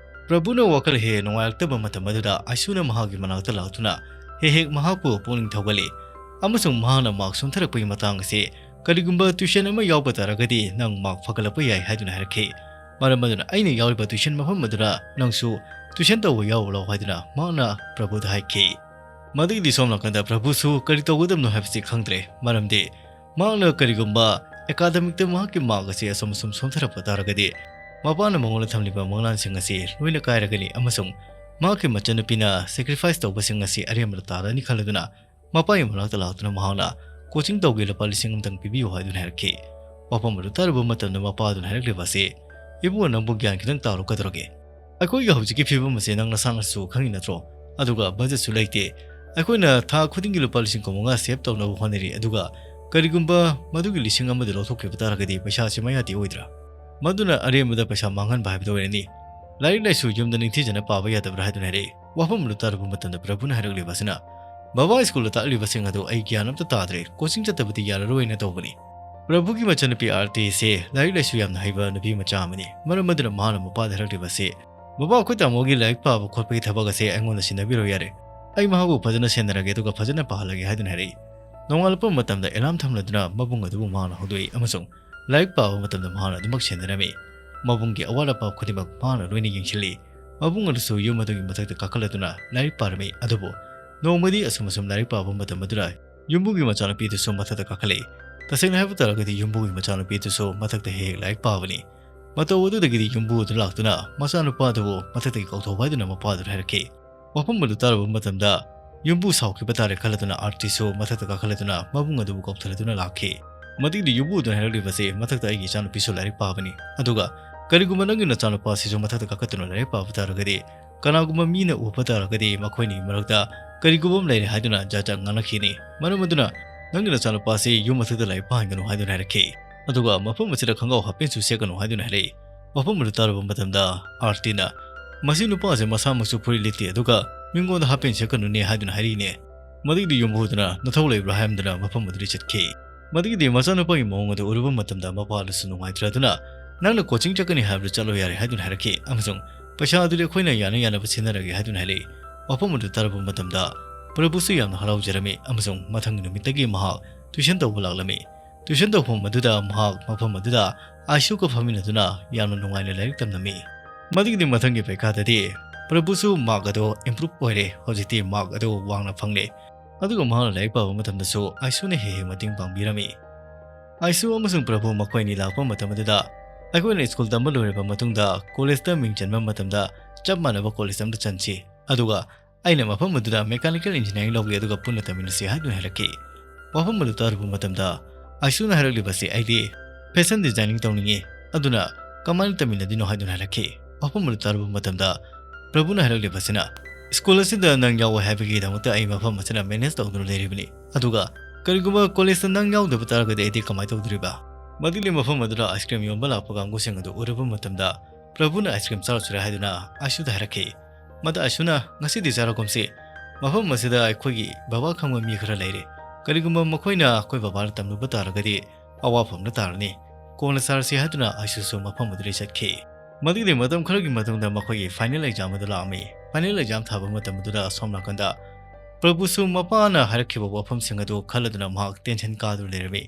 ꯄ꯭ꯔꯚꯨꯅ ꯋꯥꯈꯜ ꯍꯦꯛ ꯅꯨꯡꯉꯥꯏꯔꯛꯇꯕ ꯃꯇꯝ ꯑꯗꯨꯗ ꯑꯥꯏꯁꯨꯅ ꯃꯍꯥꯛꯀꯤ ꯃꯅꯥꯛꯇ ꯂꯥꯛꯇꯨꯅ ꯍꯦꯛ ꯍꯦꯛ ꯃꯍꯥꯛꯄꯨ ꯄꯨꯛꯅꯤꯡ ꯊꯧꯒꯠꯂꯤ, ꯑꯃꯁꯨꯡ ꯃꯍꯥꯛꯅ ꯃꯥꯔꯛ ꯁꯣꯟꯊꯔꯛꯄꯒꯤ ꯃꯇꯥꯡ ꯑꯁꯤ "ꯀꯔꯤꯒꯨꯝꯕ ꯇ꯭ꯌꯨꯁꯟ ꯑꯃ ꯌꯥꯎꯕ ꯇꯥꯔꯒꯗꯤ ꯅꯪ ꯃꯥꯔꯛ ꯐꯒꯠꯂꯛꯄ ꯌꯥꯏ" ꯍꯥꯏꯗꯨꯅ ꯍꯥꯏꯔꯛꯈꯤ꯫ ꯃꯔꯝ ꯑꯗꯨꯅ ꯑꯩꯅ ꯌꯥꯎꯔꯤꯕ ꯇ꯭ꯌꯨꯁꯟ ꯃꯐꯝ ꯑꯗꯨꯗ ꯅꯪꯁꯨ ꯇ꯭ꯌꯨꯁꯟ ꯇꯧꯕ ꯌꯥꯎꯔꯨ ꯂꯥꯎ ꯍꯥꯏꯗꯨꯅ ꯃꯍꯥꯛꯅ ꯄ꯭ꯔꯚꯨꯗ ꯍꯥꯏꯈꯤ꯫ ꯃꯗꯨꯒꯤꯗꯤ ꯁꯣꯝ ꯅꯥꯀꯟꯗ ꯄ꯭ꯔꯚꯨꯁꯨ ꯀꯔꯤ ꯇꯧꯒꯗꯕꯅꯣ ꯍꯥꯏꯕꯁꯤ ꯈꯪꯗ꯭ꯔꯦ, ꯃꯔꯝꯗꯤ ꯃꯍꯥꯛꯅ ꯀꯔꯤꯒꯨꯝꯕ ꯑꯦꯀꯥꯗꯃꯤꯛꯇ ꯃꯍꯥꯛꯀꯤ ꯃꯥꯔꯛ ꯑꯁꯤ ꯑꯁꯨꯝ ꯑꯁꯨꯝ ꯁꯣꯟꯊꯔꯛꯄ ꯇꯥꯔꯒꯗꯤ ꯃꯄꯥꯅ ꯃꯉꯣꯟꯗ ꯊꯝꯂꯤꯕ ꯃꯪꯂꯥꯟꯁꯤꯡ ꯑꯁꯤ ꯂꯣꯏꯅ ꯀꯥꯏꯔꯒꯅꯤ, ꯑꯃꯁꯨꯡ ꯃꯍꯥꯛꯀꯤ ꯃꯆꯟꯅꯨꯄꯤꯅ ꯁꯦꯀ꯭ꯔꯤꯐꯥꯏꯁ ꯇꯧꯕꯁꯤꯡ ꯑꯁꯤ ꯑꯔꯦꯝꯕꯗ ꯇꯥꯔꯅꯤ ꯈꯜꯂꯗꯨꯅ ꯃꯄꯥꯒꯤ ꯃꯅꯥꯛꯇ ꯂꯥꯛꯇꯨꯅ ꯃꯍꯥꯛꯅ "ꯀꯣꯆꯤꯡ ꯇꯧꯒꯦ, ꯂꯨꯄꯥ ꯂꯤꯁꯤꯡ ꯑꯃꯇꯪ ꯄꯤꯕꯤꯌꯨ" ꯍꯥꯏꯗꯨꯅ ꯍꯥꯏꯔꯛꯈꯤ꯫ ꯋꯥꯐꯝ ꯑꯗꯨ ꯇꯥꯔꯨꯕ ꯃꯇꯝꯗ ꯃꯄꯥ ꯑꯗꯨꯅ ꯍꯥꯏꯔꯛꯂꯤꯕ ꯑꯁꯤ, "ꯏꯕꯨꯡꯉꯣ, ꯅꯪꯕꯨ ꯒ꯭ꯌꯥꯟ ꯈꯤꯇꯪ ꯇꯥꯔꯣ ꯀꯩꯗꯧꯔꯒꯦ? ꯑꯩꯈꯣꯏꯒꯤ ꯍꯧꯖꯤꯛꯀꯤ ꯐꯤꯕꯝ ꯑꯁꯤ ꯅꯪ ꯅꯁꯥꯅꯁꯨ ꯈꯪꯉꯤ ꯅꯠꯇ꯭ꯔꯣ? ꯑꯗꯨꯒ ꯕꯖꯦꯠꯁꯨ ꯂꯩꯇꯦ꯫ ꯑꯩꯈꯣꯏꯅ ꯊꯥ ꯈꯨꯗꯤꯡꯒꯤ ꯂꯨꯄꯥ ꯂꯤꯁꯤꯡ ꯀꯨꯟꯃꯉꯥ ꯁꯦꯚ ꯇꯧꯅꯕ ꯍꯣꯠꯅꯔꯤ, ꯑꯗꯨꯒ ꯀꯔꯤꯒꯨꯝꯕ ꯃꯗꯨꯒꯤ ꯂꯤꯁꯤꯡ ꯑꯃꯗꯨ ꯂꯧꯊꯣꯛꯈꯤꯕ ꯇꯥꯔꯒꯗꯤ ꯄꯩꯁꯥ ꯑꯁꯤ ꯃꯌꯥꯗꯤ ꯑꯣꯏꯗ꯭ꯔꯥ? ꯃꯗꯨꯅ ꯑꯔꯦꯝꯕꯗ ꯄꯩꯁꯥ ꯃꯥꯡꯍꯟꯕ ꯍꯥꯏꯕꯗꯨ ꯑꯣꯏꯔꯅꯤ꯫ ꯂꯥꯏꯔꯤꯛ ꯂꯥꯏꯁꯨ ꯌꯨꯝꯗ ꯅꯤꯡꯊꯤꯖꯅ ꯄꯥꯕ ꯌꯥꯗꯕ꯭ꯔꯥ?" ꯍꯥꯏꯗꯨꯅ ꯍꯥꯏꯔꯛꯏ꯫ ꯋꯥꯐꯝ ꯑꯗꯨ ꯇꯥꯔꯨꯕ ꯃꯇꯝꯗ ꯄ꯭ꯔꯚꯨꯅ ꯍꯥꯏꯔꯛꯂꯤꯕ ꯑꯁꯤꯅ, "ꯕꯕꯥ, ꯁ꯭ꯀꯨꯜꯗ ꯇꯥꯛꯂꯤꯕꯁꯤꯡ ꯑꯗꯨ ꯑꯩ ꯒ꯭ꯌꯥꯟ ꯑꯃꯠꯇ ꯇꯥꯗ꯭ꯔꯦ, ꯀꯣꯆꯤꯡ ꯆꯠꯇꯕꯗꯤ ꯌꯥꯔꯔꯣꯏꯅ ꯇꯧꯕꯅꯤ"꯫ ꯄ꯭ꯔꯚꯨꯒꯤ ꯃꯆꯟꯅꯨꯄꯤ ꯑꯥꯔꯇꯤꯁꯦ ꯂꯥꯏꯔꯤꯛ ꯂꯥꯏꯁꯨ ꯌꯥꯝꯅ ꯍꯩꯕ ꯅꯨꯄꯤ ꯃꯆꯥ ꯑꯃꯅꯤ꯫ ꯃꯔꯝ ꯑꯗꯨꯅ ꯃꯍꯥꯛꯅ ꯃꯄꯥꯗ ꯍꯥꯏꯔꯛꯂꯤꯕ ꯑꯁꯤ, "ꯕꯕꯥ, ꯑꯩꯈꯣꯏ ꯇꯥꯃꯣꯒꯤ ꯂꯥꯏꯔꯤꯛ ꯄꯥꯕ ꯈꯣꯠꯄꯒꯤ ꯊꯕꯛ ꯑꯁꯦ ꯑꯩꯉꯣꯟꯗ ꯁꯤꯟꯅꯕꯤꯔꯣ ꯌꯥꯔꯦ꯫ ꯑꯩ ꯃꯍꯥꯛꯄꯨ ꯐꯖꯅ ꯁꯦꯟꯅꯔꯒꯦ, ꯑꯗꯨꯒ ꯐꯖꯅ ꯄꯥꯍꯜꯂꯒꯦ" ꯍꯥꯏꯗꯨꯅ ꯍꯥꯏꯔꯛꯏ꯫ ꯅꯣꯡꯉꯥꯜꯂꯛꯄ ꯃꯇꯝꯗ ꯑꯦꯂꯥꯔꯝ ꯊꯝꯂꯗꯨꯅ ꯃꯕꯨꯡ ꯑꯗꯨꯕꯨ ꯃꯍꯥꯛꯅ ꯍꯧꯗꯣꯛꯏ ꯑꯃꯁꯨꯡ ꯂꯥꯏꯔꯤꯛ ꯄꯥꯕ ꯃꯇꯝꯗ ꯃꯍꯥꯛꯅ ꯑꯗꯨꯃꯛ ꯁꯦꯟꯅꯔꯝꯃꯤ꯫ ꯃꯕꯨꯡꯒꯤ ꯑꯋꯥꯠ ꯑꯄꯥ ꯈꯨꯗꯤꯡꯃꯛ ꯃꯍꯥꯛꯅ ꯂꯣꯏꯅ ꯌꯦꯡꯁꯤꯜꯂꯤ꯫ ꯃꯕꯨꯡ ꯑꯗꯨꯁꯨ ꯌꯨꯝ ꯑꯗꯨꯒꯤ ꯃꯊꯛꯇ ꯀꯥꯈꯠꯂꯗꯨꯅ ꯂꯥꯏꯔꯤꯛ ꯄꯥꯔꯝꯃꯤ꯫ ꯑꯗꯨꯕꯨ ꯅꯣꯡꯃꯗꯤ ꯑꯁꯨꯝ ꯑꯁꯨꯝ ꯂꯥꯏꯔꯤꯛ ꯄꯥꯕ ꯃꯇꯝ ꯑꯗꯨꯗ ꯌꯨꯝꯕꯨꯒꯤ ꯃꯆꯥꯅꯨꯄꯤꯗꯨꯁꯨ ꯃꯊꯛꯇ ꯀꯥꯈꯠꯂꯛꯏ꯫ ꯇꯁꯦꯡꯅ ꯍꯥꯏꯕ ꯇꯥꯔꯒꯗꯤ ꯌꯨꯝꯕꯨꯒꯤ ꯃꯆꯥꯅꯨꯄꯤꯗꯨꯁꯨ ꯃꯊꯛꯇ ꯍꯦꯛ ꯍꯦꯛ ꯂꯥꯏꯔꯤꯛ ꯄꯥꯕꯅꯤ꯫ ꯃꯇꯧ ꯑꯗꯨꯗꯒꯤꯗꯤ ꯌꯨꯝꯕꯨ ꯑꯗꯨ ꯂꯥꯛꯇꯨꯅ ꯃꯆꯥꯅꯨꯄꯥ ꯑꯗꯨꯕꯨ ꯃꯊꯛꯇꯒꯤ ꯀꯧꯊꯧꯕ ꯍꯥꯏꯗꯨꯅ ꯃꯄꯥꯗꯨꯗ ꯍꯥꯏꯔꯛꯈꯤ꯫ ꯋꯥꯐꯝ ꯑꯗꯨ ꯇꯥꯔꯨꯕ ꯃꯇꯝꯗ ꯌꯨꯝꯕꯨ ꯁꯥꯎꯈꯤꯕ ꯇꯥꯔꯦ ꯈꯜꯂꯗꯨꯅ ꯑꯥꯔꯇꯤꯁꯨ ꯃꯊꯛꯇ ꯀꯥꯈꯠꯂꯗꯨꯅ ꯃꯕꯨꯡ ꯑꯗꯨꯕꯨ ꯀꯧꯊꯔꯗꯨꯅ ꯂꯥꯛꯈꯤ꯫ ꯃꯗꯨꯒꯤꯗꯤ ꯌꯨꯝꯕꯨ ꯑꯗꯨꯅ ꯍꯥꯏꯔꯛꯂꯤꯕꯁꯤ, "ꯃꯊꯛꯇ ꯑꯩꯒꯤ ꯏꯆꯥꯅꯨꯄꯤꯁꯨ ꯂꯥꯏꯔꯤꯛ ꯄꯥꯕꯅꯤ, ꯑꯗꯨꯒ ꯀꯔꯤꯒꯨꯝꯕ ꯅꯪꯒꯤ ꯅꯆꯥꯅꯨꯄꯥ ꯑꯁꯤꯁꯨ ꯃꯊꯛꯇ ꯀꯥꯈꯠꯇꯨꯅ ꯂꯥꯏꯔꯤꯛ ꯄꯥꯕ ꯇꯥꯔꯒꯗꯤ, ꯀꯅꯥꯒꯨꯝꯕ ꯃꯤꯅ ꯎꯕ ꯇꯥꯔꯒꯗꯤ ꯃꯈꯣꯏꯅꯤꯒꯤ ꯃꯔꯛꯇ ꯀꯔꯤꯒꯨꯝꯕ ꯑꯃ ꯂꯩꯔꯦ ꯍꯥꯏꯗꯨꯅ ꯖꯥꯠ ꯖꯥꯠ ꯉꯥꯡꯅꯈꯤꯅꯤ꯫ ꯃꯔꯝ ꯑꯗꯨꯅ ꯅꯪꯒꯤ ꯅꯆꯥꯅꯨꯄꯥ ꯑꯁꯤ ꯌꯨꯝ ꯃꯊꯛꯇ ꯂꯥꯏꯔꯤꯛ ꯄꯥꯍꯟꯒꯅꯨ" ꯍꯥꯏꯗꯨꯅ ꯍꯥꯏꯔꯛꯈꯤ꯫ ꯑꯗꯨꯒ ꯃꯐꯝ ꯑꯁꯤꯗ ꯈꯣꯡꯒ꯭ꯔꯥꯎ ꯍꯥꯞꯄꯦꯟꯁꯨ ꯁꯦꯠꯀꯅꯨ ꯍꯥꯏꯗꯨꯅ ꯍꯥꯏꯔꯛꯏ꯫ ꯋꯥꯐꯝ ꯑꯗꯨ ꯇꯥꯔꯨꯕ ꯃꯇꯝꯗ ꯑꯥꯔꯇꯤꯅ, "ꯃꯁꯤ ꯅꯨꯄꯥꯁꯦ ꯃꯁꯥꯃꯛꯁꯨ ꯐꯨꯔꯤꯠ ꯂꯤꯠꯇꯦ, ꯑꯗꯨꯒ ꯃꯤꯉꯣꯟꯗ ꯍꯥꯞꯄꯦꯟ ꯁꯦꯠꯀꯅꯨꯅꯦ" ꯍꯥꯏꯗꯨꯅ ꯍꯥꯏꯔꯛꯏꯅꯦ꯫ ꯃꯗꯨꯒꯤꯗꯤ ꯌꯨꯝꯕꯨꯗꯨꯅ, "ꯅꯊꯧ ꯂꯩꯕ꯭ꯔꯥ?" ꯍꯥꯏꯔꯝꯗꯅ ꯃꯐꯝ ꯑꯗꯨꯗꯒꯤ ꯆꯠꯈꯤ꯫ ꯃꯗꯨꯒꯤꯗꯤ ꯃꯆꯥꯅꯨꯄꯥꯒꯤ ꯃꯑꯣꯡ ꯑꯗꯨ ꯎꯔꯨꯕ ꯃꯇꯝꯗ ꯃꯄꯥꯗꯨꯁꯨ ꯅꯨꯡꯉꯥꯏꯇ꯭ꯔꯗꯨꯅ, "ꯅꯪꯅ ꯀꯣꯆꯤꯡ ꯆꯠꯀꯅꯤ ꯍꯥꯏꯕꯗꯨ ꯆꯠꯂꯣ ꯌꯥꯔꯦ" ꯍꯥꯏꯗꯨꯅ ꯍꯥꯏꯔꯛꯈꯤ꯫ ꯑꯃꯁꯨꯡ "ꯄꯩꯁꯥ ꯑꯗꯨꯗꯤ ꯑꯩꯈꯣꯏꯅ ꯌꯥꯅ ꯌꯥꯅꯕ ꯁꯤꯟꯅꯔꯒꯦ" ꯍꯥꯏꯗꯨꯅ ꯍꯥꯏꯔꯛꯏ꯫ ꯋꯥꯐꯝ ꯑꯗꯨ ꯇꯥꯔꯨꯕ ꯃꯇꯝꯗ ꯄ꯭ꯔꯚꯨꯁꯨ ꯌꯥꯝꯅ ꯍꯔꯥꯎꯖꯔꯝꯃꯤ, ꯑꯃꯁꯨꯡ ꯃꯊꯪꯒꯤ ꯅꯨꯃꯤꯠꯇꯒꯤ ꯃꯍꯥꯛ ꯇ꯭ꯌꯨꯁꯟ ꯇꯧꯕ ꯂꯥꯛꯂꯝꯃꯤ꯫ ꯇ꯭ꯌꯨꯁꯟ ꯇꯧꯐꯝ ꯑꯗꯨꯗ ꯃꯍꯥꯛ ꯃꯐꯝ ꯑꯗꯨꯗ ꯑꯥꯏꯁꯨꯒ ꯐꯝꯃꯤꯟꯅꯗꯨꯅ ꯌꯥꯝꯅ ꯅꯨꯡꯉꯥꯏꯅ ꯂꯥꯏꯔꯤꯛ ꯇꯝꯂꯝꯃꯤ꯫ ꯃꯗꯨꯒꯤꯗꯤ ꯃꯊꯪꯒꯤ ꯄꯩꯈꯥꯗꯗꯤ ꯄ꯭ꯔꯚꯨꯁꯨ ꯃꯥꯔꯛ ꯑꯗꯨ ꯏꯝꯄ꯭ꯔꯨꯚ ꯑꯣꯏꯔꯦ꯫ ꯍꯧꯖꯤꯛꯇꯤ ꯃꯥꯔꯛ ꯑꯗꯨ ꯋꯥꯡꯅ ꯐꯪꯂꯦ꯫ ꯑꯗꯨꯒ ꯃꯍꯥꯛꯅ ꯂꯥꯏꯔꯤꯛ ꯄꯥꯕ ꯃꯇꯝꯗꯁꯨ ꯑꯥꯏꯁꯨꯅ ꯍꯦꯛ ꯍꯦꯛ ꯃꯇꯦꯡ ꯄꯥꯡꯕꯤꯔꯝꯃꯤ꯫ ꯑꯥꯏꯁꯨ ꯑꯃꯁꯨꯡ ꯄ꯭ꯔꯚꯨ ꯃꯈꯣꯏ ꯑꯅꯤ ꯂꯥꯛꯄ ꯃꯇꯝ ꯑꯗꯨꯗ, "ꯑꯩꯈꯣꯏꯅ ꯁ꯭ꯀꯨꯜ ꯇꯝꯕ ꯂꯣꯏꯔꯕ ꯃꯇꯨꯡꯗ ꯀꯣꯂꯦꯖꯇ ꯃꯤꯡ ꯆꯟꯕ ꯃꯇꯝꯗ ꯆꯞ ꯃꯥꯟꯅꯕ ꯀꯣꯂꯦꯖ ꯑꯃꯗ ꯆꯟꯁꯤ꯫ ꯑꯗꯨꯒ ꯑꯩꯅ ꯃꯐꯝ ꯑꯗꯨꯗ ꯃꯦꯀꯥꯅꯤꯀꯦꯜ ꯏꯟꯖꯤꯅꯤꯌꯥꯔꯤꯡ ꯂꯧꯒꯦ, ꯑꯗꯨꯒ ꯄꯨꯟꯅ ꯇꯝꯃꯤꯟꯅꯁꯤ" ꯍꯥꯏꯗꯨꯅ ꯍꯥꯏꯔꯛꯈꯤ꯫ ꯋꯥꯐꯝ ꯑꯗꯨ ꯇꯥꯔꯨꯕ ꯃꯇꯝꯗ ꯑꯥꯏꯁꯨꯅ ꯍꯥꯏꯔꯛꯂꯤꯕꯁꯤ, "ꯑꯩꯗꯤ ꯐꯦꯁꯟ ꯗꯤꯖꯥꯏꯅꯤꯡ ꯇꯧꯅꯤꯡꯉꯤ, ꯑꯗꯨꯅ ꯀꯃꯥꯏꯅ ꯇꯝꯃꯤꯟꯅꯗꯣꯏꯅꯣ?" ꯍꯥꯏꯗꯨꯅ ꯍꯥꯏꯔꯛꯈꯤ꯫ ꯋꯥꯐꯝ ꯑꯗꯨ ꯇꯥꯔꯨꯕ ꯃꯇꯝꯗ ꯄ꯭ꯔꯚꯨꯅ ꯍꯥꯏꯔꯛꯂꯤꯕꯁꯤꯅ, "ꯁ꯭ꯀꯨꯜ ꯑꯁꯤꯗ ꯅꯪ ꯌꯥꯎꯋꯦ ꯍꯥꯏꯕꯒꯤꯗꯃꯛꯇ ꯑꯩ ꯃꯐꯝ ꯑꯁꯤꯗ ꯃꯦꯅꯦꯖ ꯇꯧꯗꯨꯅ ꯂꯩꯔꯤꯕꯅꯤ꯫ ꯑꯗꯨꯒ ꯀꯔꯤꯒꯨꯝꯕ ꯀꯣꯂꯦꯖꯇ ꯅꯪ ꯌꯥꯎꯗꯕ ꯇꯥꯔꯒꯗꯤ ꯑꯩꯗꯤ ꯀꯃꯥꯏꯅ ꯇꯧꯗꯣꯔꯤꯕ?" ꯃꯗꯨꯒꯤ ꯃꯐꯝ ꯑꯗꯨꯗ ꯑꯥꯏꯁ ꯀ꯭ꯔꯤꯝ ꯌꯣꯟꯕ ꯂꯥꯛꯄ ꯀꯥꯡꯕꯨꯁꯤꯡ ꯑꯗꯨ ꯎꯔꯨꯕ ꯃꯇꯝꯗ ꯄ꯭ꯔꯚꯨꯅ ꯑꯥꯏꯁ ꯀ꯭ꯔꯤꯝ ꯆꯥꯔꯨꯁꯤꯔꯥ ꯍꯥꯏꯗꯨꯅ ꯑꯥꯏꯁꯨꯗ ꯍꯥꯏꯔꯛꯈꯤ꯫ ꯃꯗꯨ ꯑꯥꯏꯁꯨꯅ, "ꯉꯁꯤꯗꯤ ꯆꯥꯔꯒꯨꯝꯁꯤ꯫ ꯃꯐꯝ ꯑꯁꯤꯗ ꯑꯩꯈꯣꯏꯒꯤ ꯕꯕꯥ ꯈꯪꯕ ꯃꯤ ꯈꯔ ꯂꯩꯔꯦ꯫ ꯀꯔꯤꯒꯨꯝꯕ ꯃꯈꯣꯏꯅ ꯑꯩꯈꯣꯏ ꯕꯕꯥꯗ ꯇꯝꯂꯨꯕ ꯇꯥꯔꯒꯗꯤ ꯑꯋꯥꯐꯝꯗ ꯇꯥꯔꯅꯤ꯫ ꯀꯣꯟꯅ ꯆꯥꯔꯁꯤ" ꯍꯥꯏꯗꯨꯅ ꯑꯥꯏꯁꯨꯁꯨ ꯃꯐꯝ ꯑꯗꯨꯗꯒꯤ ꯆꯠꯈꯤ꯫ ꯃꯗꯨꯒꯤꯗꯤ ꯃꯇꯝ ꯈꯔꯒꯤ ꯃꯇꯨꯡꯗ ꯃꯈꯣꯏꯒꯤ ꯐꯥꯏꯅꯦꯜ ꯑꯦꯛꯖꯥꯝ ꯑꯗꯨ ꯂꯥꯛꯂꯝꯃꯤ꯫ ꯐꯥꯏꯅꯦꯜ ꯑꯦꯛꯖꯥꯝ ꯊꯥꯕ ꯃꯇꯝ ꯑꯗꯨꯗ ꯑꯁꯣꯝ ꯅꯥꯀꯟꯗ ꯄ꯭ꯔꯚꯨꯁꯨ ꯃꯄꯥꯅ ꯍꯥꯏꯔꯛꯈꯤꯕ ꯋꯥꯐꯝꯁꯤꯡ ꯑꯗꯨ ꯈꯜꯂꯗꯨꯅ ꯃꯍꯥꯛ ꯇꯦꯟꯁꯟ ꯀꯥꯗꯨꯅ ꯂꯩꯔꯝꯃꯤ꯫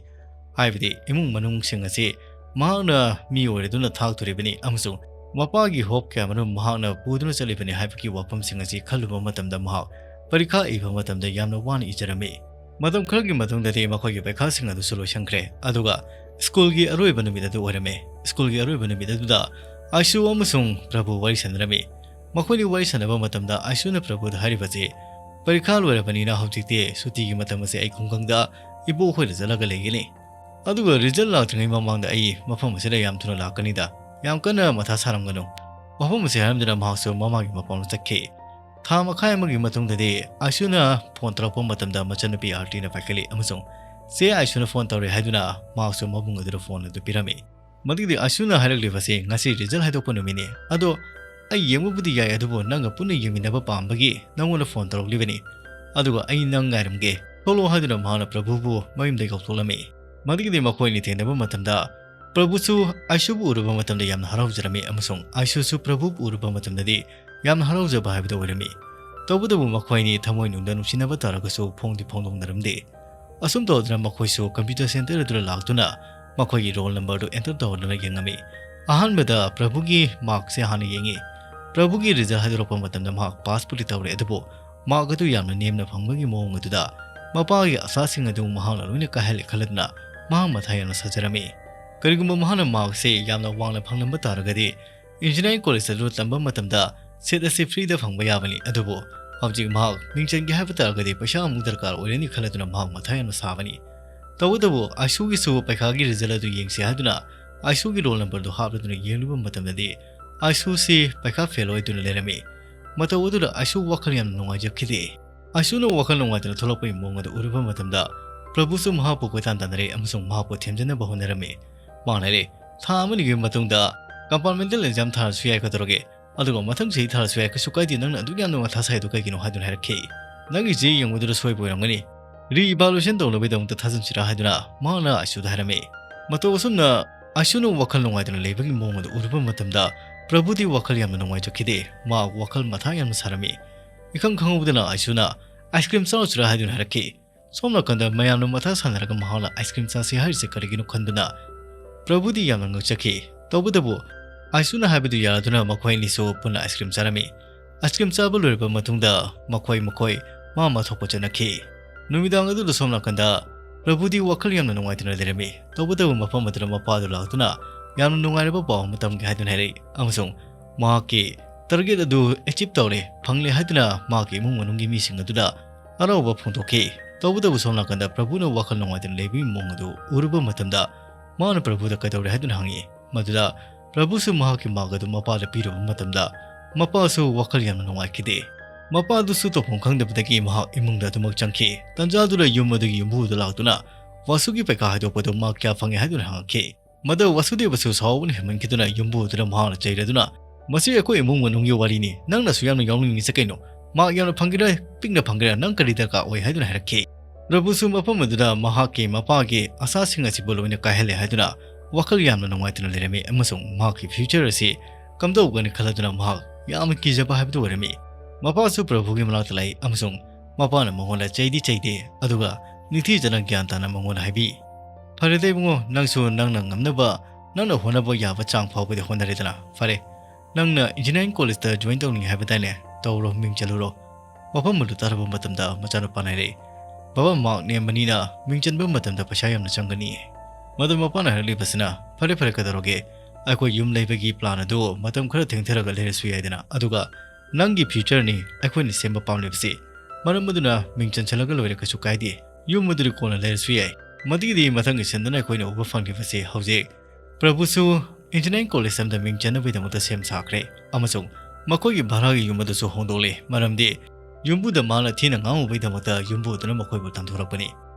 ꯍꯥꯏꯕꯗꯤ ꯏꯃꯨꯡ ꯃꯅꯨꯡꯁꯤꯡ ꯑꯁꯤ ꯃꯍꯥꯛꯅ ꯃꯤ ꯑꯣꯏꯔꯗꯨꯅ ꯊꯥꯛꯇꯣꯔꯤꯕꯅꯤ ꯑꯃꯁꯨꯡ ꯃꯄꯥꯒꯤ ꯍꯣꯞ ꯀꯌꯥꯃꯔꯨꯝ ꯃꯍꯥꯛꯅ ꯄꯨꯗꯨꯅ ꯆꯠꯂꯤꯕꯅꯤ ꯍꯥꯏꯕꯒꯤ ꯋꯥꯐꯝꯁꯤꯡ ꯑꯁꯤ ꯈꯜꯂꯨꯕ ꯃꯇꯝꯗ ꯃꯍꯥꯛ ꯄꯔꯤꯈꯥ ꯏꯕ ꯃꯇꯝꯗ ꯌꯥꯝꯅ ꯋꯥꯅ ꯏꯖꯔꯝꯃꯤ꯫ ꯃꯇꯝ ꯈꯔꯒꯤ ꯃꯇꯨꯡꯗꯗꯤ ꯃꯈꯣꯏꯒꯤ ꯄꯔꯤꯈꯥꯁꯤꯡ ꯑꯗꯨꯁꯨ ꯂꯣꯏꯁꯤꯟꯈ꯭ꯔꯦ꯫ ꯑꯗꯨꯒ ꯁ꯭ꯀꯨꯜꯒꯤ ꯑꯔꯣꯏꯕ ꯅꯨꯃꯤꯠ ꯑꯗꯨ ꯑꯣꯏꯔꯝꯃꯤ꯫ ꯁ꯭ꯀꯨꯜꯒꯤ ꯑꯔꯣꯏꯕ ꯅꯨꯃꯤꯠ ꯑꯗꯨꯗ ꯑꯥꯏꯁꯨ ꯑꯃꯁꯨꯡ ꯄ꯭ꯔꯚꯨ ꯋꯥꯔꯤ ꯁꯥꯟꯅꯔꯝꯃꯤ꯫ ꯃꯈꯣꯏꯅꯤ ꯋꯥꯔꯤ ꯁꯥꯟꯅꯕ ꯃꯇꯝꯗ ꯑꯥꯏꯁꯨꯅ ꯄ꯭ꯔꯚꯨꯗ ꯍꯥꯏꯔꯤꯕꯁꯤ, "ꯄꯔꯤꯈꯥ ꯂꯣꯏꯔꯕꯅꯤꯅ ꯍꯧꯖꯤꯛꯇꯤ ꯁꯨꯇꯤꯒꯤ ꯃꯇꯝ ꯑꯁꯤ ꯑꯩ ꯈꯨꯡꯒꯪꯗ ꯏꯕꯣꯛ ꯍꯣꯏꯗ ꯆꯠꯂꯒ ꯂꯩꯒꯅꯤ꯫ ꯑꯗꯨꯒ ꯔꯤꯖꯜ ꯂꯥꯛꯇ꯭ꯔꯤꯉꯩ ꯃꯃꯥꯡꯗ ꯑꯩ ꯃꯐꯝ ꯑꯁꯤꯗ ꯌꯥꯝ ꯊꯨꯅ ꯂꯥꯛꯀꯅꯤꯗ꯫ ꯌꯥꯝ ꯀꯟꯅ ꯃꯊꯥ ꯁꯥꯔꯝꯒꯅꯨ"꯫ ꯃꯐꯝ ꯑꯁꯤ ꯍꯥꯏꯔꯝꯗꯨꯅ ꯃꯍꯥꯛꯁꯨ ꯃꯃꯥꯒꯤ ꯃꯄꯥꯝꯗ ꯆꯠꯈꯤ꯫ ꯊꯥ ꯃꯈꯥꯏ ꯑꯃꯒꯤ ꯃꯇꯨꯡꯗꯗꯤ ꯑꯥꯏꯁꯨꯅ ꯐꯣꯟ ꯇꯧꯔꯛꯄ ꯃꯇꯝꯗ ꯃꯆꯟꯅꯨꯄꯤ ꯑꯥꯔꯇꯤꯅ ꯄꯥꯏꯈꯠꯂꯤ ꯑꯃꯁꯨꯡ, "ꯆꯦ ꯑꯥꯏꯁꯨꯅ ꯐꯣꯟ ꯇꯧꯔꯦ" ꯍꯥꯏꯗꯨꯅ ꯃꯍꯥꯛꯁꯨ ꯃꯕꯨꯡ ꯑꯗꯨꯗ ꯐꯣꯟ ꯑꯗꯨ ꯄꯤꯔꯝꯃꯤ꯫ ꯃꯗꯨꯒꯤꯗꯤ ꯑꯥꯏꯁꯨꯅ ꯍꯥꯏꯔꯛꯂꯤꯕꯁꯤ, "ꯉꯁꯤ ꯔꯤꯖꯜ ꯍꯥꯏꯗꯣꯛꯄ ꯅꯨꯃꯤꯠꯅꯤ꯫ ꯑꯗꯣ ꯑꯩ ꯌꯦꯡꯕꯕꯨꯗꯤ ꯌꯥꯏ, ꯑꯗꯨꯕꯨ ꯅꯪꯒ ꯄꯨꯟꯅ ꯌꯦꯡꯃꯤꯟꯅꯕ ꯄꯥꯝꯕꯒꯤ ꯅꯪꯉꯣꯟꯗ ꯐꯣꯟ ꯇꯧꯔꯛꯂꯤꯕꯅꯤ꯫ ꯑꯗꯨꯒ ꯑꯩ ꯅꯪ ꯉꯥꯏꯔꯝꯒꯦ꯫ ꯊꯣꯛꯂꯛꯑꯣ" ꯍꯥꯏꯗꯨꯅ ꯃꯍꯥꯛꯅ ꯄ꯭ꯔꯚꯨꯕꯨ ꯃꯌꯨꯝꯗ ꯀꯧꯊꯣꯛꯂꯝꯃꯤ꯫ ꯃꯗꯨꯒꯤꯗꯤ ꯃꯈꯣꯏ ꯑꯅꯤ ꯊꯦꯡꯅꯕ ꯃꯇꯝꯗ ꯄ꯭ꯔꯚꯨꯁꯨ ꯑꯥꯏꯁꯨꯕꯨ ꯎꯔꯨꯕ ꯃꯇꯝꯗ ꯌꯥꯝꯅ ꯍꯔꯥꯎꯖꯔꯝꯃꯤ ꯑꯃꯁꯨꯡ ꯑꯥꯏꯁꯨꯁꯨ ꯄ꯭ꯔꯚꯨꯕꯨ ꯎꯔꯨꯕ ꯃꯇꯝꯗꯗꯤ ꯌꯥꯝꯅ ꯍꯔꯥꯎꯖꯕ ꯍꯥꯏꯕꯗꯨ ꯑꯣꯏꯔꯝꯃꯤ꯫ ꯇꯧꯕꯇꯕꯨ ꯃꯈꯣꯏ ꯑꯅꯤ ꯊꯃꯣꯏ ꯅꯨꯡꯗ ꯅꯨꯡꯁꯤꯅꯕ ꯇꯥꯔꯒꯁꯨ ꯐꯣꯡꯗꯤ ꯐꯣꯡꯗꯣꯛꯅꯔꯝꯗꯦ꯫ ꯑꯁꯨꯝ ꯇꯧꯗꯅ ꯃꯈꯣꯏꯁꯨ ꯀꯝꯄ꯭ꯌꯨꯇꯔ ꯁꯦꯟꯇꯔ ꯑꯗꯨꯗ ꯂꯥꯛꯇꯨꯅ ꯃꯈꯣꯏꯒꯤ ꯔꯣꯜ ꯅꯝꯕꯔꯗꯨ ꯑꯦꯟꯇꯔ ꯇꯧꯍꯟꯗꯨꯅ ꯌꯦꯡꯉꯝꯃꯤ꯫ ꯑꯍꯥꯟꯕꯗ ꯄ꯭ꯔꯚꯨꯒꯤ ꯃꯥꯔꯛꯁꯦ ꯍꯥꯟꯅ ꯌꯦꯡꯉꯤ꯫ ꯄ꯭ꯔꯚꯨꯒꯤ ꯔꯤꯖꯜ ꯍꯥꯏꯗꯣꯔꯛꯄ ꯃꯇꯝꯗ ꯃꯍꯥꯛ ꯄꯥꯁꯄꯨꯗꯤ ꯇꯧꯔꯦ, ꯑꯗꯨꯕꯨ ꯃꯥꯔꯛ ꯑꯗꯨ ꯌꯥꯝꯅ ꯅꯦꯝꯅ ꯐꯪꯕꯒꯤ ꯃꯑꯣꯡ ꯑꯗꯨꯗ ꯃꯄꯥꯒꯤ ꯑꯁꯥꯁꯤꯡ ꯑꯗꯨ ꯃꯍꯥꯛꯅ ꯂꯣꯏꯅ ꯀꯥꯏꯍꯜꯂꯦ ꯈꯜꯂꯗꯨꯅ ꯃꯍꯥꯛ ꯃꯊꯥ ꯌꯥꯝꯅ ꯁꯥꯖꯔꯝꯃꯤ꯫ ꯀꯔꯤꯒꯨꯝꯕ ꯃꯍꯥꯛꯅ ꯃꯥꯔꯛꯁꯦ ꯌꯥꯝꯅ ꯋꯥꯡꯅ ꯐꯪꯂꯝꯕ ꯇꯥꯔꯒꯗꯤ ꯏꯟꯖꯤꯅꯤꯌꯥꯔꯤꯡ ꯀꯣꯂꯦꯖ ꯑꯗꯨ ꯇꯝꯕ ꯃꯇꯝꯗ ꯁꯤꯠ ꯑꯁꯤ ꯐ꯭ꯔꯤꯗ ꯐꯪꯕ ꯌꯥꯕꯅꯤ, ꯑꯗꯨꯕꯨ ꯍꯧꯖꯤꯛ ꯃꯍꯥꯛ ꯃꯤꯡ ꯆꯟꯒꯦ ꯍꯥꯏꯕ ꯇꯥꯔꯒꯗꯤ ꯄꯩꯁꯥ ꯑꯃꯨꯛ ꯗꯔꯀꯥꯔ ꯑꯣꯏꯔꯅꯤ ꯈꯜꯂꯗꯨꯅ ꯃꯍꯥꯛ ꯃꯊꯥ ꯌꯥꯝꯅ ꯁꯥꯕꯅꯤ꯫ ꯇꯧꯕꯇꯕꯨ ꯑꯥꯏꯁꯨꯒꯤꯁꯨ ꯄꯩꯈꯥꯒꯤ ꯔꯤꯖꯜ ꯑꯗꯨ ꯌꯦꯡꯁꯤ ꯍꯥꯏꯗꯨꯅ ꯑꯥꯏꯁꯨꯒꯤ ꯔꯣꯜ ꯅꯝꯕꯔꯗꯨ ꯍꯥꯞꯂꯗꯨꯅ ꯌꯦꯡꯂꯨꯕ ꯃꯇꯝꯗꯗꯤ ꯑꯥꯏꯁꯨꯁꯤ ꯄꯩꯈꯥ ꯐꯦꯜ ꯑꯣꯏꯗꯨꯅ ꯂꯩꯔꯝꯃꯤ꯫ ꯃꯇꯧ ꯑꯗꯨꯗ ꯑꯥꯏꯁꯨ ꯋꯥꯈꯜ ꯌꯥꯝꯅ ꯅꯨꯡꯉꯥꯏꯖꯈꯤꯗꯦ꯫ ꯑꯥꯏꯁꯨꯅ ꯋꯥꯈꯜ ꯅꯨꯡꯉꯥꯏꯇꯅ ꯊꯣꯛꯂꯛꯄꯒꯤ ꯃꯑꯣꯡ ꯑꯗꯨ ꯎꯔꯨꯕ ꯃꯇꯝꯗ ꯄ꯭ꯔꯚꯨꯁꯨ ꯃꯍꯥꯛꯄꯨ ꯀꯣꯏꯇꯥꯟ ꯇꯥꯟꯅꯔꯦ ꯑꯃꯁꯨꯡ ꯃꯍꯥꯛꯄꯨ ꯊꯦꯝꯖꯤꯟꯅꯕ ꯍꯣꯠꯅꯔꯝꯃꯤ꯫ ꯃꯍꯥꯛꯅ ꯍꯥꯏꯔꯦ, "ꯊꯥ ꯑꯃꯅꯤꯒꯤ ꯃꯇꯨꯡꯗ ꯀꯝꯄꯥꯔꯠꯃꯦꯟꯇꯦꯜ ꯑꯦꯛꯖꯥꯝ ꯊꯥꯔꯁꯨ ꯌꯥꯏ ꯀꯩꯗꯧꯔꯒꯦ, ꯑꯗꯨꯒ ꯃꯊꯪ ꯆꯍꯤ ꯊꯥꯔꯁꯨ ꯌꯥꯏ, ꯀꯩꯁꯨ ꯀꯥꯏꯗꯦ, ꯅꯪꯅ ꯑꯗꯨꯛ ꯌꯥꯝꯅ ꯃꯊꯥ ꯁꯥꯏꯗꯣ ꯀꯩꯒꯤꯅꯣ?" ꯍꯥꯏꯗꯨꯅ ꯍꯥꯏꯔꯛꯈꯤ꯫ "ꯅꯪꯒꯤ ꯆꯦ ꯌꯦꯡꯕꯗꯨꯗ ꯁꯣꯏꯕ ꯑꯣꯏꯔꯝꯒꯅꯤ, ꯔꯤ ꯏꯚꯥꯂꯨꯑꯦꯁꯟ ꯇꯧꯅꯕꯒꯤꯗꯃꯛꯇ ꯊꯥꯖꯤꯟꯁꯤꯔꯥ?" ꯍꯥꯏꯗꯨꯅ ꯃꯍꯥꯛꯅ ꯑꯥꯏꯁꯨꯗ ꯍꯥꯏꯔꯝꯃꯤ꯫ ꯃꯇꯧ ꯑꯁꯨꯝꯅ ꯑꯥꯏꯁꯨꯅ ꯋꯥꯈꯜ ꯅꯨꯡꯉꯥꯏꯇꯅ ꯂꯩꯕꯒꯤ ꯃꯑꯣꯡ ꯑꯗꯨ ꯎꯔꯨꯕ ꯃꯇꯝꯗ ꯄ꯭ꯔꯚꯨꯗꯤ ꯋꯥꯈꯜ ꯌꯥꯝꯅ ꯅꯨꯡꯉꯥꯏꯖꯈꯤꯗꯦ꯫ ꯃꯍꯥꯛ ꯋꯥꯈꯜ ꯃꯊꯥ ꯌꯥꯝꯅ ꯁꯥꯔꯝꯃꯤ꯫ ꯏꯈꯪ ꯈꯪꯍꯧꯗꯅ ꯑꯥꯏꯁꯨꯅ, "ꯑꯥꯏꯁ ꯀ꯭ꯔꯤꯝ ꯆꯥꯔꯨꯁꯤꯔꯥ?" ꯍꯥꯏꯗꯨꯅ ꯍꯥꯏꯔꯛꯈꯤ꯫ ꯁꯣꯝ ꯅꯥꯀꯟꯗ ꯃꯌꯥꯝꯅ ꯃꯊꯥ ꯁꯥꯟꯅꯔꯒ ꯃꯍꯥꯛꯅ ꯑꯥꯏꯁ ꯀ꯭ꯔꯤꯝ ꯆꯥꯁꯤ ꯍꯥꯏꯔꯤꯁꯦ ꯀꯔꯤꯒꯤꯅꯣ ꯈꯟꯗꯨꯅ ꯄ꯭ꯔꯚꯨꯗꯤ ꯌꯥꯝꯅ ꯉꯛꯆꯈꯤ꯫ ꯇꯧꯕꯇꯕꯨ ꯑꯥꯏꯁꯨꯅ ꯍꯥꯏꯕꯗꯨ ꯌꯥꯗꯨꯅ ꯃꯈꯣꯏ ꯑꯅꯤꯁꯨ ꯄꯨꯟꯅ ꯑꯥꯏꯁ ꯀ꯭ꯔꯤꯝ ꯆꯥꯔꯝꯃꯤ꯫ ꯑꯥꯏꯁ ꯀ꯭ꯔꯤꯝ ꯆꯥꯕ ꯂꯣꯏꯔꯕ ꯃꯇꯨꯡꯗ ꯃꯈꯣꯏ ꯃꯈꯣꯏ ꯃꯥ ꯃꯥ ꯊꯣꯛꯄ ꯆꯠꯅꯈꯤ꯫ ꯅꯨꯃꯤꯗꯥꯡ ꯑꯗꯨꯗ ꯁꯣꯝ ꯅꯥꯀꯟꯗ ꯄ꯭ꯔꯚꯨꯗꯤ ꯋꯥꯈꯜ ꯌꯥꯝꯅ ꯅꯨꯡꯉꯥꯏꯇꯅ ꯂꯩꯔꯝꯃꯤ꯫ ꯇꯧꯕꯇꯕꯨ ꯃꯐꯝ ꯑꯗꯨꯗ ꯃꯄꯥꯗꯨ ꯂꯥꯛꯇꯨꯅ ꯌꯥꯝꯅ ꯅꯨꯡꯉꯥꯏꯔꯕ ꯄꯥꯎ ꯑꯃ ꯇꯝꯒꯦ ꯍꯥꯏꯗꯨꯅ ꯍꯥꯏꯔꯛꯏ ꯑꯃꯁꯨꯡ ꯃꯍꯥꯛꯀꯤ target ꯑꯗꯨ achieve ꯇꯧꯔꯦ, ꯐꯪꯂꯦ ꯍꯥꯏꯗꯨꯅ ꯃꯍꯥꯛꯀꯤ ꯏꯃꯨꯡ ꯃꯅꯨꯡꯒꯤ ꯃꯤꯁꯤꯡ ꯑꯗꯨꯗ ꯍꯔꯥꯎꯕ ꯐꯣꯡꯗꯣꯛꯈꯤ꯫ ꯇꯧꯕꯇꯕꯨ ꯁꯣꯝ ꯅꯥꯀꯟꯗ ꯄ꯭ꯔꯚꯨꯅ ꯋꯥꯈꯜ ꯅꯨꯡꯉꯥꯏꯇꯅ ꯂꯩꯕꯒꯤ ꯃꯑꯣꯡ ꯑꯗꯨ ꯎꯔꯨꯕ ꯃꯇꯝꯗ ꯃꯍꯥꯛꯅ ꯄ꯭ꯔꯚꯨꯗ ꯀꯩꯗꯧꯔꯦ ꯍꯥꯏꯗꯨꯅ ꯍꯪꯉꯤ꯫ ꯃꯗꯨꯗ ꯄ꯭ꯔꯚꯨꯁꯨ ꯃꯍꯥꯛꯀꯤ ꯃꯥꯛ ꯑꯗꯨ ꯃꯄꯥꯗ ꯄꯤꯔꯨꯕ ꯃꯇꯝꯗ ꯃꯄꯥꯁꯨ ꯋꯥꯈꯜ ꯌꯥꯝꯅ ꯅꯨꯡꯉꯥꯏꯈꯤꯗꯦ꯫ ꯃꯄꯥꯗꯨꯁꯨ ꯇꯧꯐꯝ ꯈꯪꯗꯕꯗꯒꯤ ꯃꯍꯥꯛ ꯏꯃꯨꯡꯗ ꯑꯗꯨꯃꯛ ꯆꯪꯈꯤ꯫ ꯇꯟꯖꯥꯗꯨꯗ ꯌꯨꯝ ꯑꯗꯨꯒꯤ ꯌꯨꯝꯕꯨꯗꯨ ꯂꯥꯛꯇꯨꯅ ꯋꯥꯁꯨꯒꯤ ꯄꯩꯈꯥ ꯍꯥꯏꯗꯣꯛꯄꯗꯨ ꯃꯥꯛ ꯀꯌꯥ ꯐꯪꯉꯦ ꯍꯥꯏꯗꯨꯅ ꯍꯪꯉꯛꯈꯤ꯫ ꯃꯗꯨ ꯋꯥꯁꯨꯗꯦꯕꯁꯨ ꯁꯥꯎꯕꯅ ꯍꯦꯟꯃꯟꯈꯤꯗꯨꯅ ꯌꯨꯝꯕꯨꯗꯨꯅ ꯃꯍꯥꯛꯅ ꯆꯩꯔꯗꯨꯅ, "ꯃꯁꯤ ꯑꯩꯈꯣꯏ ꯏꯃꯨꯡ ꯃꯅꯨꯡꯒꯤ ꯋꯥꯔꯤꯅꯤ, ꯅꯪꯅꯁꯨ ꯌꯥꯝꯅ ꯌꯥꯎꯅꯤꯡꯉꯤꯁꯦ ꯀꯩꯅꯣ? ꯃꯥꯛ ꯌꯥꯝꯅ ꯐꯪꯒꯦꯔꯥ ꯄꯤꯛꯅ ꯐꯪꯒꯦꯔꯥ ꯅꯪ ꯀꯔꯤ ꯗꯔꯀꯥꯔ ꯑꯣꯏ?" ꯍꯥꯏꯗꯨꯅ ꯍꯥꯏꯔꯛꯈꯤ꯫ ꯄ꯭ꯔꯚꯨꯁꯨ ꯃꯐꯝ ꯑꯗꯨꯗ ꯃꯍꯥꯛꯀꯤ ꯃꯄꯥꯒꯤ ꯑꯁꯥꯁꯤꯡ ꯑꯁꯤꯕꯨ ꯂꯣꯏꯅ ꯀꯥꯏꯍꯜꯂꯦ ꯍꯥꯏꯗꯨꯅ ꯋꯥꯈꯜ ꯌꯥꯝꯅ ꯅꯨꯡꯉꯥꯏꯇꯅ ꯂꯩꯔꯝꯃꯤ ꯑꯃꯁꯨꯡ ꯃꯍꯥꯛꯀꯤ future ꯑꯁꯤ ꯀꯝꯗꯧꯒꯅꯤ ꯈꯜꯂꯗꯨꯅ ꯃꯍꯥꯛ ꯌꯥꯝꯅ ꯀꯤꯖꯕ ꯍꯥꯏꯕꯗꯨ ꯑꯣꯏꯔꯝꯃꯤ꯫ ꯃꯄꯥꯁꯨ ꯄ꯭ꯔꯚꯨꯒꯤ ꯃꯅꯥꯛꯇ ꯂꯥꯛꯏ ꯑꯃꯁꯨꯡ ꯃꯄꯥꯅ ꯃꯉꯣꯟꯗ ꯆꯩꯗꯤ ꯆꯩꯗꯦ, ꯑꯗꯨꯒ ꯅꯤꯡꯊꯤꯖꯅ ꯒ꯭ꯌꯥꯟ ꯇꯥꯅ ꯃꯉꯣꯟꯗ ꯍꯥꯏꯕꯤ꯫ "ꯐꯔꯦꯗ ꯏꯕꯨꯡꯉꯣ, ꯅꯪꯁꯨ ꯅꯪꯅ ꯉꯝꯅꯕ, ꯅꯪꯅ ꯍꯣꯠꯅꯕ ꯌꯥꯕ ꯆꯥꯡ ꯐꯥꯎꯕꯗꯤ ꯍꯣꯠꯅꯔꯦꯗꯅ꯫ ꯐꯔꯦ, ꯅꯪꯅ engineering collegeꯇ join ꯇꯧꯅꯤꯡꯉꯤ ꯍꯥꯏꯕ ꯇꯥꯏꯅꯦ? ꯇꯧꯔꯣ, ꯃꯤꯡ ꯆꯜꯂꯨꯔꯣ꯫ ꯃꯐꯝ ꯑꯗꯨ ꯇꯥꯔꯕ ꯃꯇꯝꯗ ꯃꯆꯥꯅꯨꯄꯥꯅ ꯍꯥꯏꯔꯛꯏ, "ꯕꯕꯥ, ꯃꯥꯔꯛ ꯅꯦꯝꯕꯅꯤꯅ ꯃꯤꯡ ꯆꯟꯕ ꯃꯇꯝꯗ ꯄꯩꯁꯥ ꯌꯥꯝꯅ ꯆꯪꯒꯅꯤ꯫" ꯃꯗꯨ ꯃꯄꯥꯅ ꯍꯥꯏꯔꯛꯂꯤꯕꯁꯤꯅ, "ꯐꯔꯦ, ꯐꯔꯦ, ꯀꯩꯗꯧꯔꯒꯦ? ꯑꯩꯈꯣꯏ ꯌꯨꯝ ꯂꯩꯕꯒꯤ plan ꯑꯗꯨ ꯃꯇꯝ ꯈꯔ ꯊꯦꯡꯊꯔꯒ ꯂꯩꯔꯁꯨ ꯌꯥꯏꯗꯅ꯫ ꯑꯗꯨꯒ ꯅꯪꯒꯤ futureꯅꯤ ꯑꯩꯈꯣꯏꯅ ꯁꯦꯝꯕ ꯄꯥꯝꯂꯤꯕꯁꯤ꯫ ꯃꯔꯝ ꯑꯗꯨꯅ ꯃꯤꯡ ꯆꯟꯁꯤꯜꯂꯒ ꯂꯣꯏꯔꯦ, ꯀꯩꯁꯨ ꯀꯥꯏꯗꯦ꯫ ꯌꯨꯝ ꯑꯗꯨꯗꯤ ꯀꯣꯟꯅ ꯂꯩꯔꯁꯨ ꯌꯥꯏ꯫ ꯃꯗꯨꯒꯤꯗꯤ ꯃꯊꯪꯒꯤ ꯁꯤꯟꯗꯨꯅ ꯑꯩꯈꯣꯏꯅ ꯎꯕ ꯐꯪꯂꯤꯕꯁꯤ ꯍꯧꯖꯤꯛ ꯄ꯭ꯔꯚꯨꯁꯨ engineering college ꯑꯃꯗ ꯃꯤꯡ ꯆꯟꯅꯕꯒꯤꯗꯃꯛꯇ ꯁꯦꯝ ꯁꯥꯈ꯭ꯔꯦ ꯑꯃꯁꯨꯡ ꯃꯈꯣꯏꯒꯤ ꯚꯔꯥꯒꯤ ꯌꯨꯝ ꯑꯗꯨꯁꯨ ꯍꯣꯡꯗꯣꯛꯂꯦ, ꯃꯔꯝꯗꯤ ꯌꯨꯝꯕꯨꯗ ꯃꯥꯅ ꯊꯤꯅ ꯉꯥꯡꯉꯨꯕꯒꯤꯗꯃꯛꯇ ꯌꯨꯝꯕꯨ ꯑꯗꯨꯅ ꯃꯈꯣꯏꯕꯨ ꯇꯥꯟꯊꯣꯔꯛꯄꯅꯤ꯫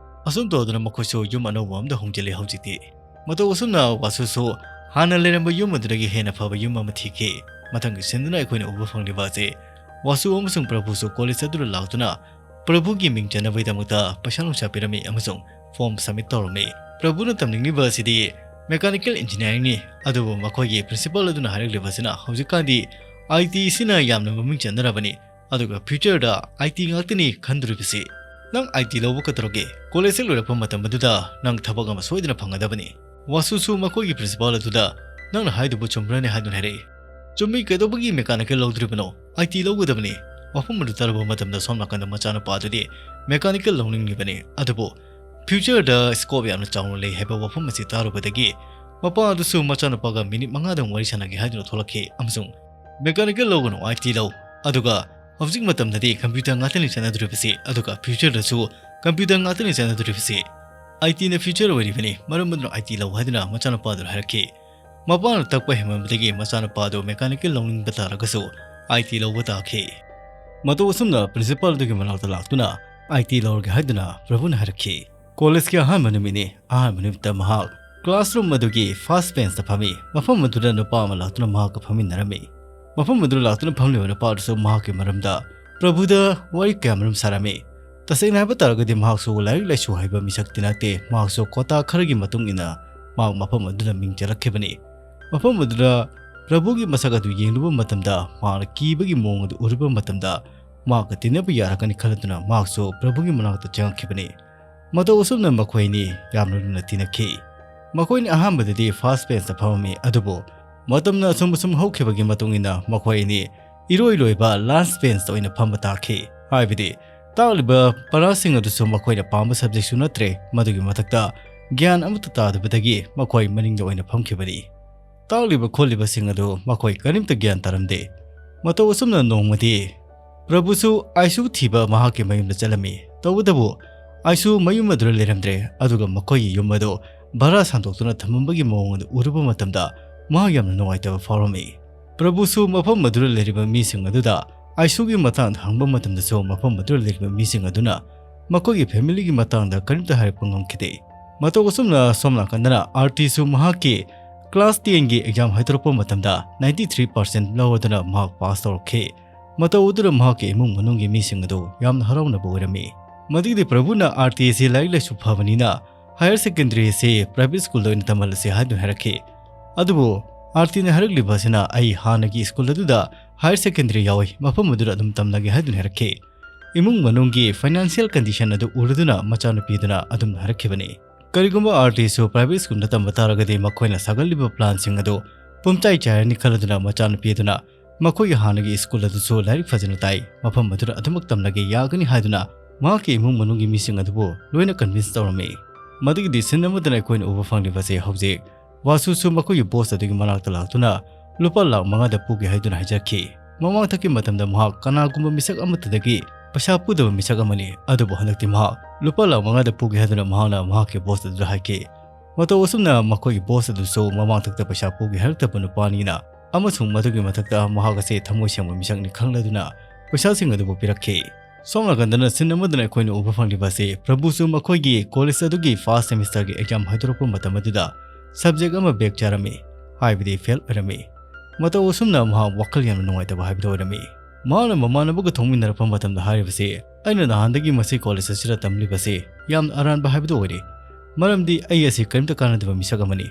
ꯑꯁꯨꯝ ꯇꯧꯗꯨꯅ ꯃꯈꯣꯏꯁꯨ ꯌꯨꯝ ꯑꯅꯧꯕ ꯑꯃꯗ ꯍꯣꯡꯖꯤꯜꯂꯤ ꯍꯧꯖꯤꯛꯇꯤ꯫ ꯃꯇꯧ ꯑꯁꯨꯝꯅ ꯋꯥꯁꯨꯁꯨ ꯍꯥꯟꯅ ꯂꯩꯔꯝꯕ ꯌꯨꯝ ꯑꯗꯨꯗꯒꯤ ꯍꯦꯟꯅ ꯐꯕ ꯌꯨꯝ ꯑꯃ ꯊꯤꯈꯤ꯫ ꯃꯊꯪꯒꯤ ꯁꯤꯟꯗꯨꯅ ꯑꯩꯈꯣꯏꯅ ꯎꯕ ꯐꯪꯂꯤꯕ ꯑꯁꯤ ꯋꯥꯁꯨ ꯑꯃꯁꯨꯡ ꯄ꯭ꯔꯚꯨꯁꯨ college ꯑꯗꯨꯗ ꯂꯥꯛꯇꯨꯅ ꯄ꯭ꯔꯚꯨꯒꯤ ꯃꯤꯡ ꯆꯟꯅꯕꯒꯤꯗꯃꯛꯇ ꯄꯩꯁꯥ ꯅꯨꯡꯁꯥ ꯄꯤꯔꯝꯃꯤ ꯑꯃꯁꯨꯡ form submit ꯇꯧꯔꯝꯃꯤ꯫ ꯄ꯭ꯔꯚꯨꯅ ꯇꯝꯅꯤꯡꯂꯤꯕ ꯑꯁꯤꯗꯤ mechanical engineeringꯅꯤ, ꯑꯗꯨꯕꯨ ꯃꯈꯣꯏꯒꯤ principal ꯑꯗꯨꯅ ꯍꯥꯏꯔꯛꯂꯤꯕ ꯑꯁꯤꯅ ꯍꯧꯖꯤꯛꯀꯥꯟꯗꯤ I T ꯁꯤꯅ ꯌꯥꯝꯅ ꯃꯃꯤꯡ ꯆꯠꯅꯔꯕꯅꯤ, ꯑꯗꯨꯒ futureꯗ I T ꯉꯥꯛꯇꯅꯤ ꯈꯟꯗꯣꯔꯤꯕꯁꯤ꯫ ꯅꯪ I T ꯂꯧꯕ ꯀꯩꯗꯧꯔꯒꯦ? College ꯍꯦꯛ ꯂꯣꯏꯔꯛꯄ ꯃꯇꯝ ꯑꯗꯨꯗ ꯅꯪ ꯊꯕꯛ ꯑꯃ ꯁꯣꯏꯗꯅ ꯐꯪꯒꯗꯕꯅꯤ꯫ ꯋꯥꯁꯨꯁꯨ ꯃꯈꯣꯏꯒꯤ principal ꯑꯗꯨꯗ "ꯅꯪꯅ ꯍꯥꯏꯗꯨꯕꯨ ꯆꯨꯝꯕ꯭ꯔꯅꯦ?" ꯍꯥꯏꯗꯨꯅ ꯍꯥꯏꯔꯛꯏ꯫ "ꯆꯨꯝꯃꯤ, ꯀꯩꯗꯧꯕꯒꯤ mechanical ꯂꯧꯗ꯭ꯔꯤꯕꯅꯣ? I T ꯂꯧꯒꯗꯕꯅꯤ꯫" ꯋꯥꯐꯝ ꯑꯗꯨ ꯇꯥꯔꯨꯕ ꯃꯇꯝꯗ ꯁꯣꯝ ꯅꯥꯀꯟꯗ ꯃꯆꯥꯅꯨꯄꯥ ꯑꯗꯨꯗꯤ mechanical ꯂꯧꯅꯤꯡꯂꯤꯕꯅꯤ꯫ ꯑꯗꯨꯕꯨ future ꯗ scope ꯌꯥꯝꯅ ꯆꯥꯎꯅ ꯂꯩ ꯍꯥꯏꯕ ꯋꯥꯐꯝ ꯑꯁꯤ ꯇꯥꯔꯨꯕꯗꯒꯤ ꯃꯄꯥ ꯑꯗꯨꯁꯨ ꯃꯆꯥꯅꯨꯄꯥꯒ minute ꯃꯉꯥꯗꯪ ꯋꯥꯔꯤ ꯁꯥꯟꯅꯒꯦ ꯍꯥꯏꯗꯨꯅ ꯊꯣꯛꯂꯛꯈꯤ ꯑꯃꯁꯨꯡ "Mechanical ꯂꯧꯒꯅꯨ, I T ꯂꯧ꯫ ꯑꯗꯨꯒ ꯍꯧꯖꯤꯛ ꯃꯇꯝꯗꯗꯤ computer ꯉꯥꯛꯇꯅꯤ ꯆꯠꯅꯗꯣꯔꯤꯕꯁꯤ, ꯑꯗꯨꯒ future ꯗꯁꯨ computer ꯉꯥꯛꯇꯅꯤ ꯆꯠꯅꯗꯣꯔꯤꯕꯁꯤ꯫ I T ꯅ future ꯑꯣꯏꯔꯤꯕꯅꯤ, ꯃꯔꯝ ꯑꯗꯨꯅ I T ꯂꯧ" ꯍꯥꯏꯗꯨꯅ ꯃꯆꯥꯅꯨꯄꯥ ꯑꯗꯨꯅ ꯍꯥꯏꯔꯛꯈꯤ꯫ ꯃꯄꯥꯅ ꯇꯛꯄ ꯍꯦꯟꯃꯟꯕꯗꯒꯤ ꯃꯆꯥꯅꯨꯄꯥ ꯑꯗꯨ mechanical ꯂꯧꯅꯤꯡꯕ ꯇꯥꯔꯒꯁꯨ I T ꯂꯧꯕ ꯇꯥꯈꯤ꯫ ꯃꯇꯧ ꯑꯁꯨꯝꯅ principal ꯑꯗꯨꯒꯤ ꯃꯅꯥꯛꯇ ꯂꯥꯛꯇꯨꯅ I T ꯂꯧꯔꯒꯦ ꯍꯥꯏꯗꯨꯅ ꯄ꯭ꯔꯚꯨꯅ ꯍꯥꯏꯔꯛꯈꯤ꯫ College ꯀꯤ ꯑꯍꯥꯟꯕ ꯅꯨꯃꯤꯠꯅꯤ꯫ ꯑꯍꯥꯟꯕ ꯅꯨꯃꯤꯠꯇ ꯃꯍꯥꯛ classroom ꯑꯗꯨꯒꯤ first bench ꯇ ꯐꯝꯃꯤ꯫ ꯃꯐꯝ ꯑꯗꯨꯗ ꯅꯨꯄꯥ ꯑꯃ ꯂꯥꯛꯇꯨꯅ ꯃꯍꯥꯛꯀ ꯐꯝꯃꯤꯟꯅꯔꯝꯃꯤ꯫ ꯃꯐꯝ ꯑꯗꯨꯗ ꯂꯥꯛꯇꯨꯅ ꯐꯝꯂꯤꯕ ꯅꯨꯄꯥ ꯑꯗꯨꯁꯨ ꯃꯍꯥꯛꯀꯤ ꯃꯔꯝꯗ ꯄ꯭ꯔꯚꯨꯗ ꯋꯥꯔꯤ ꯀꯌꯥꯃꯔꯨꯝ ꯁꯥꯔꯝꯃꯤ꯫ ꯇꯁꯦꯡꯅ ꯍꯥꯏꯕ ꯇꯥꯔꯒꯗꯤ ꯃꯍꯥꯛꯁꯨ ꯂꯥꯏꯔꯤꯛ ꯂꯥꯏꯁꯨ ꯍꯩꯕ ꯃꯤꯁꯛꯇꯤ ꯅꯠꯇꯦ꯫ ꯃꯍꯥꯛꯁꯨ quota ꯈꯔꯒꯤ ꯃꯇꯨꯡ ꯏꯟꯅ ꯃꯍꯥꯛ ꯃꯐꯝ ꯑꯗꯨꯗ ꯃꯤꯡ ꯆꯜꯂꯛꯈꯤꯕꯅꯤ꯫ ꯃꯐꯝ ꯑꯗꯨꯗ ꯄ꯭ꯔꯚꯨꯒꯤ ꯃꯁꯛ ꯑꯗꯨ ꯌꯦꯡꯂꯨꯕ ꯃꯇꯝꯗ ꯃꯍꯥꯛꯅ ꯀꯤꯕꯒꯤ ꯃꯑꯣꯡ ꯑꯗꯨ ꯎꯔꯨꯕ ꯃꯇꯝꯗ ꯃꯍꯥꯛꯀ ꯇꯤꯟꯅꯕ ꯌꯥꯔꯛꯀꯅꯤ ꯈꯜꯂꯗꯨꯅ ꯃꯍꯥꯛꯁꯨ ꯄ꯭ꯔꯚꯨꯒꯤ ꯃꯅꯥꯛꯇ ꯆꯪꯉꯛꯈꯤꯕꯅꯤ꯫ ꯃꯇꯧ ꯑꯁꯨꯝꯅ ꯃꯈꯣꯏ ꯑꯅꯤ ꯌꯥꯝꯅ ꯂꯨꯅ ꯇꯤꯟꯅꯈꯤ꯫ ꯃꯈꯣꯏꯅꯤ ꯑꯍꯥꯟꯕꯗꯗꯤ first bench ꯇ ꯐꯝꯃꯝꯃꯤ, ꯑꯗꯨꯕꯨ ꯃꯇꯝꯅ ꯑꯁꯨꯝ ꯑꯁꯨꯝ ꯍꯧꯈꯤꯕꯒꯤ ꯃꯇꯨꯡ ꯏꯟꯅ ꯃꯈꯣꯏ ꯑꯅꯤ ꯏꯔꯣꯏ ꯂꯣꯏꯕ last bench ꯇ ꯑꯣꯏꯅ ꯐꯝꯕ ꯇꯥꯈꯤ꯫ ꯍꯥꯏꯕꯗꯤ ꯇꯥꯛꯂꯤꯕ ꯄꯔꯥꯁꯤꯡ ꯑꯗꯨꯁꯨ ꯃꯈꯣꯏꯅ ꯄꯥꯝꯕ subject ꯁꯨ ꯅꯠꯇ꯭ꯔꯦ, ꯃꯗꯨꯒꯤ ꯃꯊꯛꯇ ꯒ꯭ꯌꯥꯟ ꯑꯃꯠꯇ ꯇꯥꯗꯕꯗꯒꯤ ꯃꯈꯣꯏ ꯃꯅꯤꯡꯗ ꯑꯣꯏꯅ ꯐꯝꯈꯤꯕꯅꯤ꯫ ꯇꯥꯛꯂꯤꯕ ꯈꯣꯠꯂꯤꯕꯁꯤꯡ ꯑꯗꯨ ꯃꯈꯣꯏ ꯀꯔꯤꯝꯇ ꯒ꯭ꯌꯥꯟ ꯇꯥꯔꯝꯗꯦ꯫ ꯃꯇꯧ ꯑꯁꯨꯝꯅ ꯅꯣꯡꯃꯗꯤ ꯄ꯭ꯔꯚꯨꯁꯨ ꯑꯥꯏꯁꯨ ꯊꯤꯕ ꯃꯍꯥꯛꯀꯤ ꯃꯌꯨꯝꯗ ꯆꯠꯂꯝꯃꯤ꯫ ꯇꯧꯕꯇꯕꯨ ꯑꯥꯏꯁꯨ ꯃꯌꯨꯝ ꯑꯗꯨꯗ ꯂꯩꯔꯝꯗ꯭ꯔꯦ, ꯑꯗꯨꯒ ꯃꯈꯣꯏꯒꯤ ꯌꯨꯝ ꯑꯗꯨ ꯚꯔꯥ ꯁꯟꯗꯣꯛꯇꯨꯅ ꯊꯝꯃꯝꯕꯒꯤ ꯃꯑꯣꯡ ꯑꯗꯨ ꯎꯔꯨꯕ ꯃꯇꯝꯗ ꯃꯍꯥꯛ ꯌꯥꯝꯅ ꯅꯨꯡꯉꯥꯏꯇꯕ ꯐꯥꯎꯔꯝꯃꯤ꯫ ꯄ꯭ꯔꯚꯨꯁꯨ ꯃꯐꯝ ꯑꯗꯨꯗ ꯂꯩꯔꯤꯕ ꯃꯤꯁꯤꯡ ꯑꯗꯨꯗ ꯑꯥꯏꯁꯨꯒꯤ ꯃꯇꯥꯡꯗ ꯍꯪꯕ ꯃꯇꯝꯗꯁꯨ ꯃꯐꯝ ꯑꯗꯨꯗ ꯂꯩꯔꯤꯕ ꯃꯤꯁꯤꯡ ꯑꯗꯨꯅ ꯃꯈꯣꯏꯒꯤ family ꯒꯤ ꯃꯇꯥꯡꯗ ꯀꯔꯤꯝꯇ ꯍꯥꯏꯔꯛꯄ ꯉꯝꯈꯤꯗꯦ꯫ ꯃꯇꯧ ꯑꯁꯨꯝꯅ ꯁꯣꯝ ꯅꯥꯀꯟꯗꯅ ꯑꯥꯔꯇꯤꯁꯨ ꯃꯍꯥꯛꯀꯤ class ten ꯒꯤ exam ꯍꯥꯏꯗꯣꯔꯛꯄ ꯃꯇꯝꯗ ninety three percent ꯂꯧꯔꯗꯨꯅ ꯃꯍꯥꯛ pass ꯇꯧꯔꯛꯈꯤ꯫ ꯃꯇꯧ ꯑꯗꯨꯗ ꯃꯍꯥꯛꯀꯤ ꯏꯃꯨꯡ ꯃꯅꯨꯡꯒꯤ ꯃꯤꯁꯤꯡ ꯑꯗꯨ ꯌꯥꯝꯅ ꯍꯔꯥꯎꯅꯕ ꯑꯣꯏꯔꯝꯃꯤ꯫ ꯃꯗꯨꯒꯤꯗꯤ ꯄ꯭ꯔꯚꯨꯅ ꯑꯥꯔꯇꯤ ꯑꯁꯤ ꯂꯥꯏꯔꯤꯛ ꯂꯥꯏꯁꯨ ꯐꯕꯅꯤꯅ higher secondary ꯑꯁꯤ private school ꯗ ꯑꯣꯏꯅ ꯇꯝꯍꯜꯂꯁꯤ ꯍꯥꯏꯗꯨꯅ ꯍꯥꯏꯔꯛꯈꯤ꯫ ꯑꯗꯨꯕꯨ ꯑꯥꯔꯇꯤꯅ ꯍꯥꯏꯔꯛꯂꯤꯕ ꯑꯁꯤꯅ "ꯑꯩ ꯍꯥꯟꯅꯒꯤ school ꯑꯗꯨꯗ higher secondary ꯌꯥꯎꯏ, ꯃꯐꯝ ꯑꯗꯨꯗ ꯑꯗꯨꯝ ꯇꯝꯂꯒꯦ" ꯍꯥꯏꯗꯨꯅ ꯍꯥꯏꯔꯛꯈꯤ꯫ ꯏꯃꯨꯡ ꯃꯅꯨꯡꯒꯤ financial condition ꯑꯗꯨ ꯎꯔꯗꯨꯅ ꯃꯆꯥꯅꯨꯄꯤꯗꯨꯅ ꯑꯗꯨꯝꯅ ꯍꯥꯏꯔꯛꯈꯤꯕꯅꯤ꯫ ꯀꯔꯤꯒꯨꯝꯕ ꯑꯥꯔꯇꯤꯁꯨ ꯄ꯭ꯔꯥꯏꯚꯦꯠ ꯁ꯭ꯀꯨꯜꯗ ꯇꯝꯕ ꯇꯥꯔꯒꯗꯤ ꯃꯈꯣꯏꯅ ꯁꯥꯒꯠꯂꯤꯕ ꯄ꯭ꯂꯥꯟꯁꯤꯡ ꯑꯗꯨ ꯄꯨꯝꯆꯥꯏ ꯆꯥꯏꯔꯅꯤ ꯈꯜꯂꯗꯨꯅ ꯃꯆꯥꯅꯨꯄꯤ ꯑꯗꯨꯅ ꯃꯈꯣꯏꯒꯤ ꯍꯥꯟꯅꯒꯤ ꯁ꯭ꯀꯨꯜ ꯑꯗꯨꯁꯨ ꯂꯥꯏꯔꯤꯛ ꯐꯖꯅ ꯇꯥꯏ, ꯃꯐꯝ ꯑꯗꯨꯗ ꯑꯗꯨꯃꯛ ꯇꯝꯂꯒꯦ ꯌꯥꯒꯅꯤ ꯍꯥꯏꯗꯨꯅ ꯃꯍꯥꯛꯀꯤ ꯏꯃꯨꯡ ꯃꯅꯨꯡꯒꯤ ꯃꯤꯁꯤꯡ ꯑꯗꯨꯕꯨ ꯂꯣꯏꯅ ꯀꯟꯚꯤꯟꯁ ꯇꯧꯔꯝꯃꯤ꯫ ꯃꯗꯨꯒꯤꯗꯤ ꯁꯤꯟ ꯑꯃꯗꯅ ꯑꯩꯈꯣꯏꯅ ꯎꯕ ꯐꯪꯂꯤꯕꯁꯦ ꯍꯧꯖꯤꯛ ꯋꯥꯁꯨꯁꯨ ꯃꯈꯣꯏꯒꯤ ꯕꯣꯁ ꯑꯗꯨꯒꯤ ꯃꯅꯥꯛꯇ ꯂꯥꯛꯇꯨꯅ ꯂꯨꯄꯥ ꯂꯥꯈ ꯃꯉꯥꯗ ꯄꯨꯒꯦ ꯍꯥꯏꯗꯨꯅ ꯍꯥꯏꯖꯈꯤ꯫ ꯃꯃꯥꯡꯊꯛꯀꯤ ꯃꯇꯝꯗ ꯃꯍꯥꯛ ꯀꯅꯥꯒꯨꯝꯕ ꯃꯤꯁꯛ ꯑꯃꯠꯇꯗꯒꯤ ꯄꯩꯁꯥ ꯄꯨꯗꯕ ꯃꯤꯁꯛ ꯑꯃꯅꯤ, ꯑꯗꯨꯕꯨ ꯍꯟꯗꯛꯇꯤ ꯃꯍꯥꯛ ꯂꯨꯄꯥ ꯂꯥꯈ ꯃꯉꯥꯗ ꯄꯨꯒꯦ ꯍꯥꯏꯗꯨꯅ ꯃꯍꯥꯛꯅ ꯃꯍꯥꯛꯀꯤ ꯕꯣꯁ ꯑꯗꯨꯗ ꯍꯥꯏꯈꯤ꯫ ꯃꯇꯧ ꯑꯁꯨꯝꯅ ꯃꯈꯣꯏꯒꯤ ꯕꯣꯁ ꯑꯗꯨꯁꯨ ꯃꯃꯥꯡꯊꯛꯇ ꯄꯩꯁꯥ ꯄꯨꯒꯦ ꯍꯥꯏꯔꯛꯇꯕ ꯅꯨꯄꯥꯅꯤꯅ ꯑꯃꯁꯨꯡ ꯃꯗꯨꯒꯤ ꯃꯊꯛꯇ ꯃꯍꯥꯛ ꯑꯁꯤ ꯊꯃꯣꯏ ꯁꯦꯡꯕ ꯃꯤꯁꯛꯅꯤ ꯈꯪꯂꯗꯨꯅ ꯄꯩꯁꯥꯁꯤꯡ ꯑꯗꯨꯕꯨ ꯄꯤꯔꯛꯈꯤ꯫ ꯁꯣꯝ ꯅꯥꯀꯟꯗꯅ ꯁꯤꯟ ꯑꯃꯗꯅ ꯑꯩꯈꯣꯏꯅ ꯎꯕ ꯐꯪꯂꯤꯕ ꯑꯁꯤ ꯄ꯭ꯔꯚꯨꯁꯨ ꯃꯈꯣꯏꯒꯤ ꯀꯣꯂꯦꯖ ꯑꯗꯨꯒꯤ ꯐꯥꯔꯁ ꯁꯦꯃꯤꯁꯇꯔꯒꯤ ꯑꯦꯛꯖꯥꯝ ꯍꯥꯏꯗꯣꯔꯛꯄ ꯃꯇꯝ ꯑꯗꯨꯗ ꯁꯕꯖꯦꯛ ꯑꯃ ꯕꯦꯛ ꯆꯥꯔꯝꯃꯤ, ꯍꯥꯏꯕꯗꯤ ꯐꯦꯜ ꯑꯣꯏꯔꯝꯃꯤ꯫ ꯃꯇꯧ ꯑꯁꯨꯝꯅ ꯃꯍꯥꯛ ꯋꯥꯈꯜ ꯌꯥꯝꯅ ꯅꯨꯡꯉꯥꯏꯇꯕ ꯍꯥꯏꯕꯗꯨ ꯑꯣꯏꯔꯝꯃꯤ꯫ ꯃꯍꯥꯛꯅ ꯃꯃꯥꯟꯅꯕꯒ ꯊꯣꯡꯃꯤꯟꯅꯔꯛꯄ ꯃꯇꯝꯗ ꯍꯥꯏꯔꯤꯕꯁꯤ, "ꯑꯩꯅ ꯅꯍꯥꯟꯗꯒꯤ ꯃꯁꯤ ꯀꯣꯂꯦꯖ ꯑꯁꯤꯗ ꯇꯝꯂꯤꯕꯁꯤ ꯌꯥꯝꯅ ꯑꯔꯥꯟꯕ ꯍꯥꯏꯕꯗꯨ ꯑꯣꯏꯔꯦ, ꯃꯔꯝꯗꯤ ꯑꯩ ꯑꯁꯤ ꯀꯔꯤꯝꯇ ꯀꯥꯟꯅꯗꯕ ꯃꯤꯁꯛ ꯑꯃꯅꯤ꯫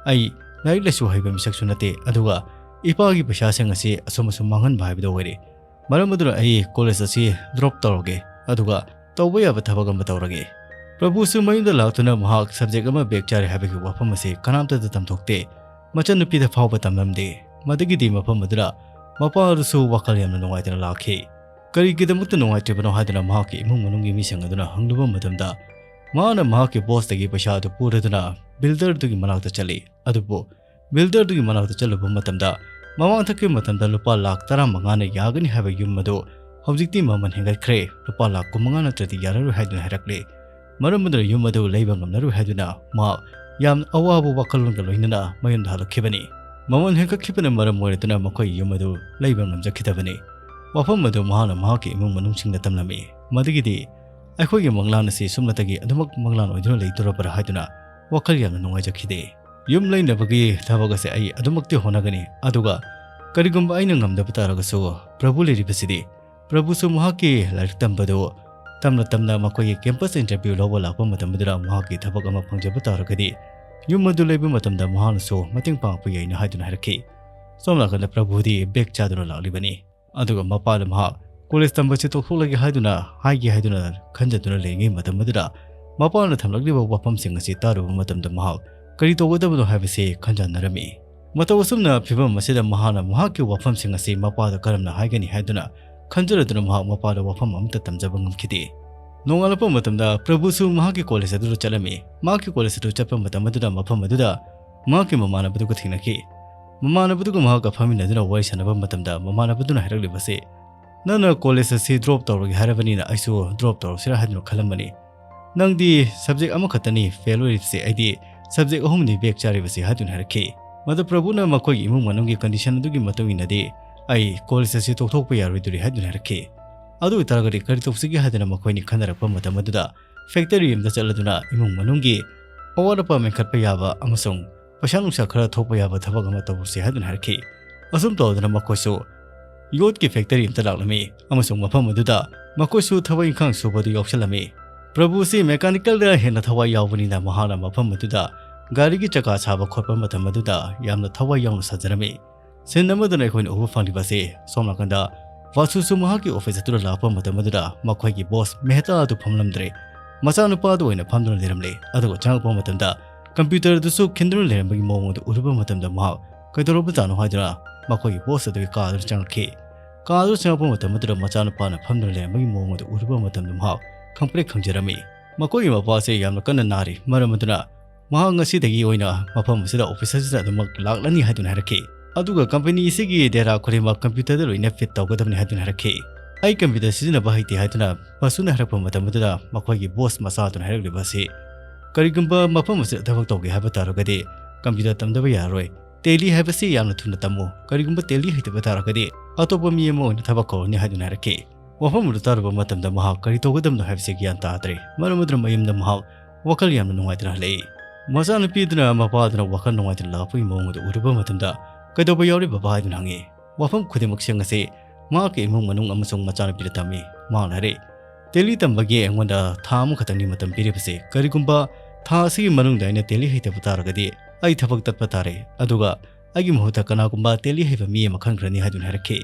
ꯑꯩ ꯂꯥꯏꯔꯤꯛ ꯂꯥꯏꯁꯨ ꯍꯩꯕ ꯃꯤꯁꯛꯁꯨ ꯅꯠꯇꯦ, ꯑꯗꯨꯒ ꯏꯄꯥꯒꯤ ꯄꯩꯁꯥꯁꯤꯡ ꯑꯁꯤ ꯑꯁꯨꯝ ꯑꯁꯨꯝ ꯃꯥꯡꯍꯟꯕ ꯍꯥꯏꯕꯗꯨ ꯑꯣꯏꯔꯦ꯫ ꯃꯔꯝ ꯑꯗꯨꯅ ꯑꯩ ꯀꯣꯂꯦꯖ ꯑꯁꯤ ꯗ꯭ꯔꯣꯞ ꯇꯧꯔꯒꯦ, ꯑꯗꯨꯒ ꯇꯧꯕ ꯌꯥꯕ ꯊꯕꯛ ꯑꯃ ꯇꯧꯔꯒꯦ꯫" ꯄ꯭ꯔꯚꯨꯁꯨ ꯃꯌꯨꯝꯗ ꯂꯥꯛꯇꯨꯅ ꯃꯍꯥꯛ ꯁꯕꯖꯦꯛ ꯑꯃ ꯕꯦꯛ ꯆꯥꯔꯦ ꯍꯥꯏꯕꯒꯤ ꯋꯥꯐꯝ ꯑꯁꯤ ꯀꯅꯥꯝꯇꯗ ꯇꯝꯊꯣꯛꯇꯦ꯫ ꯃꯆꯟꯅꯨꯄꯤꯗ ꯐꯥꯎꯕ ꯇꯝꯂꯝꯗꯦ꯫ ꯃꯗꯨꯒꯤꯗꯤ ꯃꯐꯝ ꯑꯗꯨꯗ ꯃꯄꯥ ꯑꯗꯨꯁꯨ ꯋꯥꯈꯜ ꯌꯥꯝꯅ ꯅꯨꯡꯉꯥꯏꯇꯅ ꯂꯥꯛꯈꯤ꯫ ꯀꯔꯤꯒꯤꯗꯃꯛꯇ ꯅꯨꯡꯉꯥꯏꯇ꯭ꯔꯤꯕꯅꯣ ꯍꯥꯏꯗꯨꯅ ꯃꯍꯥꯛꯀꯤ ꯏꯃꯨꯡ ꯃꯅꯨꯡꯒꯤ ꯃꯤꯁꯤꯡ ꯑꯗꯨꯅ ꯍꯪꯂꯨꯕ ꯃꯇꯝꯗ, ꯃꯍꯥꯛꯅ ꯃꯍꯥꯛꯀꯤ ꯕꯣꯁꯇꯒꯤ ꯄꯩꯁꯥ ꯑꯗꯨ ꯄꯨꯔꯗꯨꯅ ꯕꯤꯜꯗꯔꯗꯨꯒꯤ ꯃꯅꯥꯛꯇ ꯆꯠꯂꯤ꯫ ꯑꯗꯨꯕꯨ ꯕꯤꯜꯗꯔꯗꯨꯒꯤ ꯃꯅꯥꯛꯇ ꯆꯠꯂꯨꯕ ꯃꯇꯝꯗ, ꯃꯃꯥꯡꯊꯛꯀꯤ ꯃꯇꯝꯗ ꯂꯨꯄꯥ ꯂꯥꯈ ꯇꯔꯥꯃꯉꯥꯅ ꯌꯥꯒꯅꯤ ꯍꯥꯏꯕ ꯌꯨꯝ ꯑꯗꯨ ꯍꯧꯖꯤꯛꯇꯤ ꯃꯃꯜ ꯍꯦꯟꯒꯠꯈ꯭ꯔꯦ, ꯂꯨꯄꯥ ꯂꯥꯈ ꯀꯨꯟꯃꯉꯥ ꯅꯠꯇ꯭ꯔꯗꯤ ꯌꯥꯔꯔꯣꯏ ꯍꯥꯏꯗꯨꯅ ꯍꯥꯏꯔꯛꯂꯦ꯫ ꯃꯔꯝ ꯑꯗꯨꯅ ꯌꯨꯝ ꯑꯗꯨ ꯂꯩꯕ ꯉꯝꯂꯔꯣꯏ ꯍꯥꯏꯗꯨꯅ ꯃꯍꯥꯛ ꯌꯥꯝꯅ ꯑꯋꯥꯕ ꯋꯥꯈꯜꯂꯣꯟꯒ ꯂꯣꯏꯅꯅ ꯃꯌꯨꯝꯗ ꯍꯜꯂꯛꯈꯤꯕꯅꯤ꯫ ꯃꯃꯜ ꯍꯦꯟꯒꯠꯈꯤꯕꯅ ꯃꯔꯝ ꯑꯣꯏꯔꯗꯨꯅ ꯃꯈꯣꯏꯒꯤ ꯌꯨꯝ ꯑꯗꯨ ꯂꯩꯕ ꯉꯝꯖꯈꯤꯗꯕꯅꯤ꯫ ꯋꯥꯐꯝ ꯑꯗꯨ ꯃꯍꯥꯛꯅ ꯃꯍꯥꯛꯀꯤ ꯏꯃꯨꯡ ꯃꯅꯨꯡꯁꯤꯡꯗ ꯇꯝꯂꯝꯃꯤ꯫ ꯃꯗꯨꯒꯤꯗꯤ ꯑꯩꯈꯣꯏꯒꯤ ꯃꯪꯂꯥꯟ ꯑꯁꯤ ꯁꯨꯞꯅꯇꯒꯤ ꯑꯗꯨꯃꯛ ꯃꯪꯂꯥꯟ ꯑꯣꯏꯗꯨꯅ ꯂꯩꯗꯣꯔꯕ꯭ꯔꯥ ꯍꯥꯏꯗꯨꯅ ꯋꯥꯈꯜ ꯌꯥꯝꯅ ꯅꯨꯡꯉꯥꯏꯖꯈꯤꯗꯦ꯫ ꯌꯨꯝ ꯂꯩꯅꯕꯒꯤ ꯊꯕꯛ ꯑꯁꯦ ꯑꯩ ꯑꯗꯨꯃꯛꯇꯤ ꯍꯣꯠꯅꯒꯅꯤ, ꯑꯗꯨꯒ ꯀꯔꯤꯒꯨꯝꯕ ꯑꯩꯅ ꯉꯝꯗꯕ ꯇꯥꯔꯒꯁꯨ, ꯄ꯭ꯔꯚꯨ ꯂꯩꯔꯤꯕꯁꯤꯗꯤ, ꯄ꯭ꯔꯚꯨꯁꯨ ꯃꯍꯥꯛꯀꯤ ꯂꯥꯏꯔꯤꯛ ꯇꯝꯕꯗꯨ ꯇꯝꯅ ꯇꯝꯅ ꯃꯈꯣꯏꯒꯤ ꯀꯦꯝꯄꯁ ꯏꯟꯇꯔꯚ꯭ꯌꯨ ꯂꯧꯕ ꯂꯥꯛꯄ ꯃꯇꯝ ꯑꯗꯨꯗ ꯃꯍꯥꯛꯀꯤ ꯊꯕꯛ ꯑꯃ ꯐꯪꯖꯕ ꯇꯥꯔꯒꯗꯤ, ꯌꯨꯝ ꯑꯗꯨ ꯂꯩꯕ ꯃꯇꯝꯗ ꯃꯍꯥꯛꯅꯁꯨ ꯃꯇꯦꯡ ꯄꯥꯡꯉꯛꯄ ꯌꯥꯏꯅ ꯍꯥꯏꯗꯨꯅ ꯍꯥꯏꯔꯛꯈꯤ꯫ ꯁꯣꯝ ꯅꯥꯀꯟꯗ ꯄ꯭ꯔꯚꯨꯗꯤ ꯕꯦꯛ ꯆꯥꯗꯨꯅ ꯂꯥꯛꯂꯤꯕꯅꯤ꯫ ꯑꯗꯨꯒ ꯃꯄꯥꯗ ꯃꯍꯥꯛ ꯀꯣꯂꯦꯖ ꯇꯝꯕꯁꯤ ꯇꯣꯛꯊꯣꯛꯂꯒꯦ ꯍꯥꯏꯗꯨꯅ ꯍꯥꯏꯒꯦ ꯍꯥꯏꯗꯨꯅ ꯈꯟꯖꯗꯨꯅ ꯂꯩꯔꯤꯉꯩ ꯃꯇꯝ ꯑꯗꯨꯗ ꯃꯄꯥꯅ ꯊꯝꯂꯛꯂꯤꯕ ꯋꯥꯐꯝꯁꯤꯡ ꯑꯁꯤ ꯇꯥꯔꯨꯕ ꯃꯇꯝꯗ ꯃꯍꯥꯛ ꯀꯔꯤ ꯇꯧꯒꯗꯕꯅꯣ ꯍꯥꯏꯕꯁꯤ ꯈꯟꯖꯥꯟꯅꯔꯝꯃꯤ꯫ ꯃꯇꯧ ꯑꯁꯨꯝꯅ ꯐꯤꯚꯝ ꯑꯁꯤꯗ ꯃꯍꯥꯛꯅ ꯃꯍꯥꯛꯀꯤ ꯋꯥꯐꯝꯁꯤꯡ ꯑꯁꯤ ꯃꯄꯥꯗ ꯀꯔꯝꯅ ꯍꯥꯏꯒꯅꯤ ꯍꯥꯏꯗꯨꯅ ꯈꯟꯖꯔꯗꯨꯅ ꯃꯍꯥꯛ ꯃꯄꯥꯗ ꯋꯥꯐꯝ ꯑꯃꯠꯇ ꯇꯝꯖꯕ ꯉꯝꯈꯤꯗꯦ꯫ ꯅꯣꯡꯉꯥꯜꯂꯛꯄ ꯃꯇꯝꯗ ꯄ꯭ꯔꯚꯨꯁꯨ ꯃꯍꯥꯛꯀꯤ ꯀꯣꯂꯦꯖ ꯑꯗꯨꯗ ꯆꯠꯂꯝꯃꯤ꯫ ꯃꯍꯥꯛꯀꯤ ꯀꯣꯂꯦꯖ ꯑꯗꯨ ꯆꯠꯄ ꯃꯇꯝ ꯑꯗꯨꯗ ꯃꯐꯝ ꯑꯗꯨꯗ ꯃꯍꯥꯛꯀꯤ ꯃꯃꯥꯟꯅꯕꯗꯨꯒ ꯊꯦꯡꯅꯈꯤ꯫ ꯃꯃꯥꯟꯅꯕꯗꯨꯒ ꯃꯍꯥꯛꯀ ꯐꯝꯃꯤꯟꯅꯗꯨꯅ ꯋꯥꯔꯤ ꯁꯥꯟꯅꯕ ꯃꯇꯝꯗ ꯃꯃꯥꯟꯅꯕꯗꯨꯅ ꯍꯥꯏꯔꯛꯂꯤꯕꯁꯤ, "ꯅꯪꯅ ꯀꯣꯂꯦꯖ ꯑꯁꯤ ꯗ꯭ꯔꯣꯞ ꯇꯧꯔꯒꯦ ꯍꯥꯏꯔꯕꯅꯤꯅ ꯑꯩꯁꯨ ꯗ꯭ꯔꯣꯞ ꯇꯧꯔꯁꯤꯔꯥ ꯍꯥꯏꯗꯨꯅ ꯈꯜꯂꯝꯕꯅꯤ꯫ ꯅꯪꯗꯤ ꯁꯕꯖꯦꯛ ꯑꯃꯈꯛꯇꯅꯤ ꯐꯦꯜ ꯑꯣꯏꯔꯤꯕꯁꯦ, ꯑꯩꯗꯤ ꯁꯕꯖꯦꯛ ꯑꯍꯨꯝꯅꯤ ꯕꯦꯛ ꯆꯥꯔꯤꯕꯁꯦ" ꯍꯥꯏꯗꯨꯅ ꯍꯥꯏꯔꯛꯈꯤ꯫ ꯃꯗꯨ ꯄ꯭ꯔꯚꯨꯅ ꯃꯈꯣꯏꯒꯤ ꯏꯃꯨꯡ ꯃꯅꯨꯡꯒꯤ ꯀꯟꯗꯤꯁꯟ ꯑꯗꯨꯒꯤ ꯃꯇꯨꯡ ꯏꯟꯅꯗꯤ ꯑꯩ ꯀꯣꯂꯦꯖ ꯑꯁꯤ ꯇꯣꯛꯊꯣꯛꯄ ꯌꯥꯔꯣꯏꯗꯣꯔꯤ ꯍꯥꯏꯗꯨꯅ ꯍꯥꯏꯔꯛꯈꯤ꯫ ꯑꯗꯨ ꯑꯣꯏꯇꯥꯔꯒꯗꯤ ꯀꯔꯤ ꯇꯧꯁꯤꯒꯦ ꯍꯥꯏꯗꯨꯅ ꯃꯈꯣꯏꯅꯤ ꯈꯟꯅꯔꯛꯄ ꯃꯇꯝ ꯑꯗꯨꯗ ꯐꯦꯛꯇꯔꯤ ꯑꯃꯗ ꯆꯠꯂꯗꯨꯅ ꯏꯃꯨꯡ ꯃꯅꯨꯡꯒꯤ ꯑꯋꯥꯠ ꯑꯄꯥ ꯃꯦꯟꯈꯠꯄ ꯌꯥꯕ ꯑꯃꯁꯨꯡ ꯄꯩꯁꯥ ꯅꯨꯡꯁꯥ ꯈꯔ ꯊꯣꯛꯄ ꯌꯥꯕ ꯊꯕꯛ ꯑꯃ ꯇꯧꯔꯨꯁꯤ ꯍꯥꯏꯗꯨꯅ ꯍꯥꯏꯔꯛꯈꯤ꯫ ꯑꯁꯨꯝ ꯇꯧꯗꯅ ꯃꯈꯣꯏꯁꯨ ꯌꯣꯠꯀꯤ ꯐꯦꯛꯇꯔꯤ ꯑꯃꯗ ꯂꯥꯛꯂꯝꯃꯤ ꯑꯃꯁꯨꯡ ꯃꯐꯝ ꯑꯗꯨꯗ ꯃꯈꯣꯏꯁꯨ ꯊꯕꯛ ꯏꯪꯈꯥꯡ ꯁꯨꯕ ꯑꯗꯨ ꯌꯥꯎꯁꯜꯂꯝꯃꯤ꯫ ꯄ꯭ꯔꯚꯨ ꯑꯁꯤ ꯃꯦꯀꯥꯅꯤꯀꯦꯜꯗ ꯍꯦꯟꯅ ꯊꯋꯥꯏ ꯌꯥꯎꯕꯅꯤꯅ ꯃꯍꯥꯛꯅ ꯃꯐꯝ ꯑꯗꯨꯗ ꯒꯥꯔꯤꯒꯤ ꯆꯀꯥ ꯁꯥꯕ ꯈꯣꯠꯄ ꯃꯇꯝ ꯑꯗꯨꯗ ꯌꯥꯝꯅ ꯊꯋꯥꯏ ꯌꯥꯎꯅ ꯁꯥꯖꯔꯝꯃꯤ꯫ ꯁꯤꯟ ꯑꯃꯗꯅ ꯑꯩꯈꯣꯏꯅ ꯎꯕ ꯐꯪꯂꯤꯕ ꯑꯁꯤ ꯁꯣꯝ ꯅꯥꯀꯟꯗ ꯚꯥꯁꯨꯁꯨ ꯃꯍꯥꯛꯀꯤ ꯑꯣꯐꯤꯁ ꯑꯗꯨꯗ ꯂꯥꯛꯄ ꯃꯇꯝ ꯑꯗꯨꯗ ꯃꯈꯣꯏꯒꯤ ꯕꯣꯁ ꯃꯦꯍꯇꯥ ꯑꯗꯨ ꯐꯝꯂꯝꯗ꯭ꯔꯦ꯫ ꯃꯆꯥꯅꯨꯄꯥ ꯑꯗꯨ ꯑꯣꯏꯅ ꯐꯝꯗꯨꯅ ꯂꯩꯔꯝꯂꯦ꯫ ꯑꯗꯨꯒ ꯆꯪꯂꯛꯄ ꯃꯇꯝꯗ ꯀꯝꯄ꯭ꯌꯨꯇꯔ ꯑꯗꯨꯁꯨ ꯈꯤꯟꯗꯨꯅ ꯂꯩꯔꯝꯕꯒꯤ ꯃꯑꯣꯡ ꯑꯗꯨ ꯎꯔꯨꯕ ꯃꯇꯝꯗ ꯃꯍꯥꯛ ꯀꯩꯗꯧꯔꯕꯖꯥꯠꯅꯣ ꯍꯥꯏꯗꯨꯅ ꯃꯈꯣꯏꯒꯤ ꯕꯣꯁ ꯑꯗꯨꯒꯤ ꯀꯥ ꯑꯗꯨꯗ ꯆꯪꯂꯛꯈꯤ꯫ ꯀꯥ ꯑꯗꯨꯗ ꯆꯪꯂꯛꯄ ꯃꯇꯝ ꯑꯗꯨꯗ ꯃꯆꯥꯅꯨꯄꯥꯅ ꯐꯝꯗꯨꯅ ꯂꯩꯔꯝꯕꯒꯤ ꯃꯑꯣꯡ ꯑꯗꯨ ꯎꯔꯨꯕ ꯃꯇꯝꯗ ꯃꯍꯥꯛ ꯈꯪꯄ꯭ꯔꯦꯛ ꯈꯪꯖꯔꯝꯃꯤ꯫ ꯃꯈꯣꯏꯒꯤ ꯃꯄꯥ ꯑꯁꯤ ꯌꯥꯝꯅ ꯀꯟꯅ ꯅꯥꯔꯤ, ꯃꯔꯝ ꯑꯗꯨꯅ ꯃꯍꯥꯛ ꯉꯁꯤꯗꯒꯤ ꯑꯣꯏꯅ ꯃꯐꯝ ꯑꯁꯤꯗ ꯑꯣꯐꯤꯁ ꯑꯁꯤꯗ ꯑꯗꯨꯃꯛ ꯂꯥꯛꯂꯅꯤ ꯍꯥꯏꯗꯨꯅ ꯍꯥꯏꯔꯛꯈꯤ꯫ ꯑꯗꯨꯒ ꯀꯝꯄꯦꯅꯤ ꯑꯁꯤꯒꯤ ꯗꯦꯇꯥ ꯈꯨꯗꯤꯡꯃꯛ ꯀꯝꯄ꯭ꯌꯨꯇꯔꯗ ꯂꯣꯏꯅ ꯐꯤꯠ ꯇꯧꯒꯗꯕꯅꯤ ꯍꯥꯏꯗꯨꯅ ꯍꯥꯏꯔꯛꯈꯤ꯫ "ꯑꯩ ꯀꯝꯄ꯭ꯌꯨꯇꯔ ꯁꯤꯖꯤꯟꯅꯕ ꯍꯩꯇꯦ" ꯍꯥꯏꯗꯨꯅ ꯚꯥꯁꯨꯅ ꯍꯥꯏꯔꯛꯄ ꯃꯇꯝ ꯑꯗꯨꯗ ꯃꯈꯣꯏꯒꯤ ꯕꯣꯁ ꯃꯆꯥ ꯑꯗꯨꯅ ꯍꯥꯏꯔꯛꯂꯤꯕ ꯑꯁꯤ, "ꯀꯔꯤꯒꯨꯝꯕ ꯃꯐꯝ ꯑꯁꯤꯗ ꯊꯕꯛ ꯇꯧꯒꯦ ꯍꯥꯏꯕ ꯇꯥꯔꯒꯗꯤ ꯀꯝꯄ꯭ꯌꯨꯇꯔ ꯇꯝꯗꯕ ꯌꯥꯔꯔꯣꯏ꯫ ꯇꯦꯂꯤ ꯍꯥꯏꯕꯁꯤ ꯌꯥꯝꯅ ꯊꯨꯅ ꯇꯝꯃꯨ꯫ ꯀꯔꯤꯒꯨꯝꯕ ꯇꯦꯂꯤ ꯍꯩꯇꯕ ꯇꯥꯔꯒꯗꯤ ꯑꯇꯣꯞꯄ ꯃꯤ ꯑꯃ ꯑꯣꯏꯅ ꯊꯕꯛ ꯀꯧꯔꯅꯤ" ꯍꯥꯏꯗꯨꯅ ꯍꯥꯏꯔꯛꯈꯤ꯫ ꯋꯥꯐꯝ ꯑꯗꯨ ꯇꯥꯔꯨꯕ ꯃꯇꯝꯗ ꯃꯍꯥꯛ ꯀꯔꯤ ꯇꯧꯒꯗꯕꯅꯣ ꯍꯥꯏꯕꯁꯤ ꯒ꯭ꯌꯥꯟ ꯇꯥꯗ꯭ꯔꯦ꯫ ꯃꯔꯝ ꯑꯗꯨꯅ ꯃꯌꯨꯝꯗ ꯃꯍꯥꯛ ꯋꯥꯈꯜ ꯌꯥꯝꯅ ꯅꯨꯡꯉꯥꯏꯇꯅ ꯍꯜꯂꯛꯏ꯫ ꯃꯆꯥꯅꯨꯄꯤꯗꯨꯅ ꯃꯄꯥꯗꯨꯅ ꯋꯥꯈꯜ ꯅꯨꯡꯉꯥꯏꯇꯅ ꯂꯥꯛꯄꯒꯤ ꯃꯑꯣꯡ ꯑꯗꯨ ꯎꯔꯨꯕ ꯃꯇꯝꯗ, "ꯀꯩꯗꯧꯕ ꯌꯥꯎꯔꯤ ꯕꯕꯥ?" ꯍꯥꯏꯗꯨꯅ ꯍꯪꯉꯤ꯫ ꯋꯥꯐꯝ ꯈꯨꯗꯤꯡꯃꯛꯁꯤꯡ ꯑꯁꯤ ꯃꯍꯥꯛꯀꯤ ꯏꯃꯨꯡ ꯃꯅꯨꯡ ꯑꯃꯁꯨꯡ ꯃꯆꯥꯅꯨꯄꯤꯗ ꯇꯝꯃꯤ꯫ ꯃꯍꯥꯛꯅ ꯍꯥꯏꯔꯛꯏ, "ꯇꯦꯂꯤ ꯇꯝꯕꯒꯤ ꯑꯩꯉꯣꯟꯗ ꯊꯥ ꯑꯃꯈꯛꯇꯪꯅꯤ ꯃꯇꯝ ꯄꯤꯔꯤꯕꯁꯦ꯫ ꯀꯔꯤꯒꯨꯝꯕ ꯊꯥ ꯑꯁꯤꯒꯤ ꯃꯅꯨꯡꯗ ꯑꯩꯅ ꯇꯦꯂꯤ ꯍꯩꯇꯕ ꯇꯥꯔꯒꯗꯤ ꯑꯩ ꯊꯕꯛ ꯇꯠꯄ ꯇꯥꯔꯦ꯫ ꯑꯗꯨꯒ ꯑꯩꯒꯤ ꯃꯍꯨꯠꯇ ꯀꯅꯥꯒꯨꯝꯕ ꯇꯦꯂꯤ ꯍꯩꯕ ꯃꯤ ꯑꯃ ꯈꯟꯈ꯭ꯔꯅꯤ" ꯍꯥꯏꯗꯨꯅ ꯍꯥꯏꯔꯛꯈꯤ꯫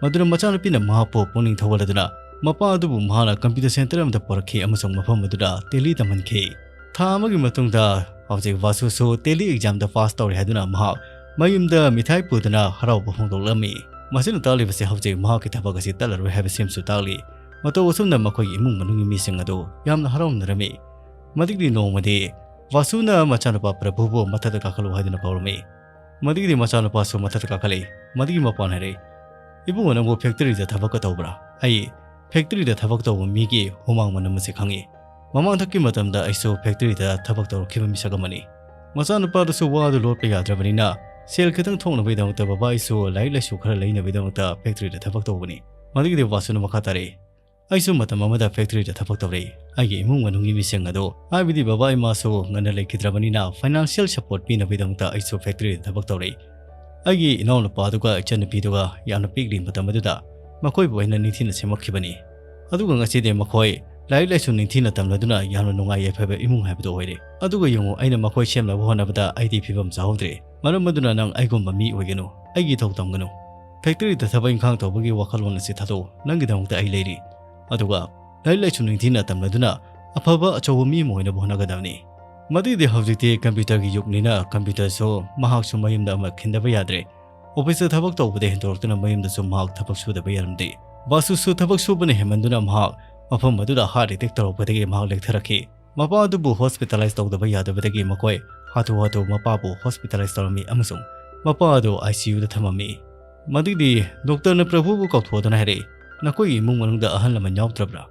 ꯃꯗꯨꯅ ꯃꯆꯥꯅꯨꯄꯤꯅ ꯃꯍꯥꯛꯄꯨ ꯄꯨꯛꯅꯤꯡ ꯊꯧꯒꯠꯂꯗꯨꯅ, ꯃꯄꯥ ꯑꯗꯨꯕꯨ ꯃꯍꯥꯛꯅ computer center ꯑꯃꯗ ꯄꯨꯔꯛꯈꯤ ꯑꯃꯁꯨꯡ ꯃꯐꯝ ꯑꯗꯨꯗ tally ꯇꯝꯍꯟꯈꯤ꯫ ꯊꯥ ꯑꯃꯒꯤ ꯃꯇꯨꯡꯗ ꯍꯧꯖꯤꯛ ꯚꯥꯁꯨꯁꯨ tally examꯗ pass ꯇꯧꯔꯦ ꯍꯥꯏꯗꯨꯅ ꯃꯍꯥꯛ ꯃꯌꯨꯝꯗ ꯃꯤꯊꯥꯏ ꯄꯨꯗꯨꯅ ꯍꯔꯥꯎꯕ ꯐꯣꯡꯗꯣꯛꯂꯝꯃꯤ꯫ ꯃꯁꯤꯅ ꯇꯥꯛꯂꯤꯕꯁꯤ ꯍꯧꯖꯤꯛ ꯃꯍꯥꯛꯀꯤ ꯊꯕꯛ ꯑꯁꯤ ꯇꯠꯂꯔꯣꯏ ꯍꯥꯏꯕꯁꯤꯃꯁꯨ ꯇꯥꯛꯂꯤ꯫ ꯃꯇꯧ ꯑꯁꯨꯝꯅ ꯃꯈꯣꯏꯒꯤ ꯏꯃꯨꯡ ꯃꯅꯨꯡꯒꯤ ꯃꯤꯁꯤꯡ ꯑꯗꯨ ꯌꯥꯝꯅ ꯍꯔꯥꯎꯅꯔꯝꯃꯤ꯫ ꯃꯗꯨꯒꯤ ꯅꯣꯡꯃꯗꯤ ꯚꯥꯁꯨꯅ ꯃꯆꯥꯅꯨꯄꯥ ꯄ꯭ꯔꯚꯨꯕꯨ ꯃꯊꯛꯇ ꯀꯥꯈꯠꯂꯨ ꯍꯥꯏꯗꯨꯅ ꯀꯧꯔꯝꯃꯤ꯫ ꯃꯗꯨꯒꯤꯗꯤ ꯃꯆꯥꯅꯨꯄꯥꯁꯨ ꯃꯊꯛꯇ ꯀꯥꯈꯠꯂꯛꯏ꯫ ꯃꯗꯨꯒꯤ ꯃꯄꯥꯅ ꯍꯥꯏꯔꯛꯏ, "ꯏꯕꯨꯡꯉꯣ, ꯅꯪꯕꯨ factoryꯗ ꯊꯕꯛꯀ ꯇꯧꯕ꯭ꯔꯥ?" "ꯑꯩ factoryꯗ ꯊꯕꯛ ꯇꯧꯕ ꯃꯤꯒꯤ ꯍꯨꯃꯥꯡ ꯃꯅꯝ ꯑꯁꯤ ꯈꯪꯉꯤ꯫ ꯃꯃꯥꯡꯊꯛꯀꯤ ꯃꯇꯝꯗ ꯑꯩꯁꯨ factoryꯗ ꯊꯕꯛ ꯇꯧꯔꯛꯈꯤꯕ ꯃꯤꯁꯛ ꯑꯃꯅꯤ꯫" ꯃꯆꯥꯅꯨꯄꯥꯗꯨꯁꯨ ꯋꯥꯗꯨ ꯂꯣꯠꯄ ꯌꯥꯗ꯭ꯔꯕꯅꯤꯅ ꯁꯦꯜ ꯈꯤꯇꯪ ꯊꯣꯛꯅꯕꯒꯤꯗꯃꯛꯇ ꯕꯕꯥ ꯑꯩꯁꯨ ꯂꯥꯏꯔꯤꯛ ꯂꯥꯏꯁꯨ ꯈꯔ ꯂꯩꯅꯕꯒꯤꯗꯃꯛꯇ factoryꯗ ꯊꯕꯛ ꯇꯧꯕꯅꯤ꯫ ꯃꯗꯨꯒꯤꯗꯤ ꯚꯥꯁꯨꯅ ꯃꯈꯥ ꯇꯥꯔꯛꯏ, "ꯑꯩꯁꯨ ꯃꯇꯝ ꯑꯃꯗ factoryꯗ ꯊꯕꯛ ꯇꯧꯔꯛꯏ꯫ ꯑꯩꯒꯤ ꯏꯃꯨꯡ ꯃꯅꯨꯡꯒꯤ ꯃꯤꯁꯤꯡ ꯑꯗꯨ, ꯍꯥꯏꯕꯗꯤ ꯕꯕꯥ ꯏꯃꯥꯁꯨ ꯉꯟꯅ ꯂꯩꯈꯤꯗ꯭ꯔꯕꯅꯤꯅ financial support ꯄꯤꯅꯕꯒꯤꯗꯃꯛꯇ ꯑꯩꯁꯨ factoryꯗ ꯊꯕꯛ ꯇꯧꯔꯛꯏ꯫ ꯑꯩꯒꯤ ꯏꯅꯥꯎꯅꯨꯄꯥꯗꯨꯒ ꯏꯆꯟꯅꯨꯄꯤꯗꯨꯒ ꯌꯥꯝꯅ ꯄꯤꯛꯂꯤ ꯃꯇꯝ ꯑꯗꯨꯗ ꯃꯈꯣꯏꯕꯨ ꯑꯩꯅ ꯅꯤꯡꯊꯤꯅ ꯁꯦꯝꯃꯛꯈꯤꯕꯅꯤ꯫ ꯑꯗꯨꯒ ꯉꯁꯤꯗꯤ ꯃꯈꯣꯏ ꯂꯥꯏꯔꯤꯛ ꯂꯥꯏꯁꯨ ꯅꯤꯡꯊꯤꯅ ꯇꯝꯂꯗꯨꯅ ꯌꯥꯝꯅ ꯅꯨꯡꯉꯥꯏ ꯌꯥꯏꯐꯕ ꯏꯃꯨꯡ ꯍꯥꯏꯕꯗꯨ ꯑꯣꯏꯔꯦ꯫ ꯑꯗꯨꯒ ꯌꯦꯡꯉꯨ, ꯑꯩꯅ ꯃꯈꯣꯏ ꯁꯦꯝꯅꯕ ꯍꯣꯠꯅꯕꯗ ꯑꯩꯗꯤ ꯐꯤꯕꯝ ꯆꯥꯍꯧꯗ꯭ꯔꯦ꯫ ꯃꯔꯝ ꯑꯗꯨꯅ ꯅꯪ ꯑꯩꯒꯨꯝꯕ ꯃꯤ ꯑꯣꯏꯒꯅꯨ, ꯑꯩꯒꯤ ꯏꯊꯧ ꯇꯝꯒꯅꯨ꯫ Factoryꯗ ꯊꯕꯛ ꯏꯪꯈꯥꯡ ꯇꯧꯕꯒꯤ ꯋꯥꯈꯜꯂꯣꯟ ꯑꯁꯤ ꯊꯥꯗꯣꯛꯎ꯫ ꯅꯪꯒꯤꯗꯃꯛꯇ ꯑꯩ ꯂꯩꯔꯤ꯫ ꯑꯗꯨꯒ ꯂꯥꯏꯔꯤꯛ ꯂꯥꯏꯁꯨ ꯅꯤꯡꯊꯤꯅ ꯇꯝꯂꯗꯨꯅ ꯑꯐꯕ ꯑꯆꯧꯕ ꯃꯤ ꯑꯃ ꯑꯣꯏꯅꯕ ꯍꯣꯠꯅꯒꯗꯕꯅꯤ꯫" ꯃꯗꯨꯗꯤ ꯍꯧꯖꯤꯛꯇꯤ computerꯒꯤ ꯌꯨꯒꯅꯤꯅ computerꯁꯨ ꯃꯍꯥꯛꯁꯨ ꯃꯌꯨꯝꯗ ꯑꯃ ꯈꯤꯟꯗꯕ ꯌꯥꯗ꯭ꯔꯦ꯫ Officeꯇ ꯊꯕꯛ ꯇꯧꯕꯗ ꯍꯦꯟꯗꯣꯔꯛꯇꯨꯅ ꯃꯌꯨꯝꯗꯁꯨ ꯃꯍꯥꯛ ꯊꯕꯛ ꯁꯨꯗꯕ ꯌꯥꯔꯝꯗꯦ꯫ ꯚꯥꯁꯨꯁꯨ ꯊꯕꯛ ꯁꯨꯕꯅ ꯍꯦꯟꯃꯟꯗꯨꯅ ꯃꯍꯥꯛ ꯃꯐꯝ ꯑꯗꯨꯗ heart attack ꯇꯧꯔꯛꯄꯗꯒꯤ ꯃꯍꯥꯛ ꯂꯦꯛꯊꯔꯛꯈꯤ꯫ ꯃꯄꯥ ꯑꯗꯨꯕꯨ hospitalize ꯇꯧꯗꯕ ꯌꯥꯗꯕꯗꯒꯤ ꯃꯈꯣꯏ ꯍꯥꯊꯨ ꯍꯥꯊꯨ ꯃꯄꯥꯕꯨ hospitalize ꯇꯧꯔꯝꯃꯤ ꯑꯃꯁꯨꯡ ꯃꯄꯥ ꯑꯗꯨ ICUꯗ ꯊꯝꯃꯝꯃꯤ꯫ ꯃꯗꯨꯒꯤꯗꯤ doctorꯅ ꯄ꯭ꯔꯚꯨꯕꯨ ꯀꯧꯊꯣꯛꯇꯨꯅ ꯍꯥꯏꯔꯛꯏ, "ꯅꯈꯣꯏꯒꯤ ꯏꯃꯨꯡ ꯃꯅꯨꯡꯗ ꯑꯍꯜ ꯂꯃꯟ ꯌꯥꯎꯗ꯭ꯔꯕ꯭ꯔꯥ?"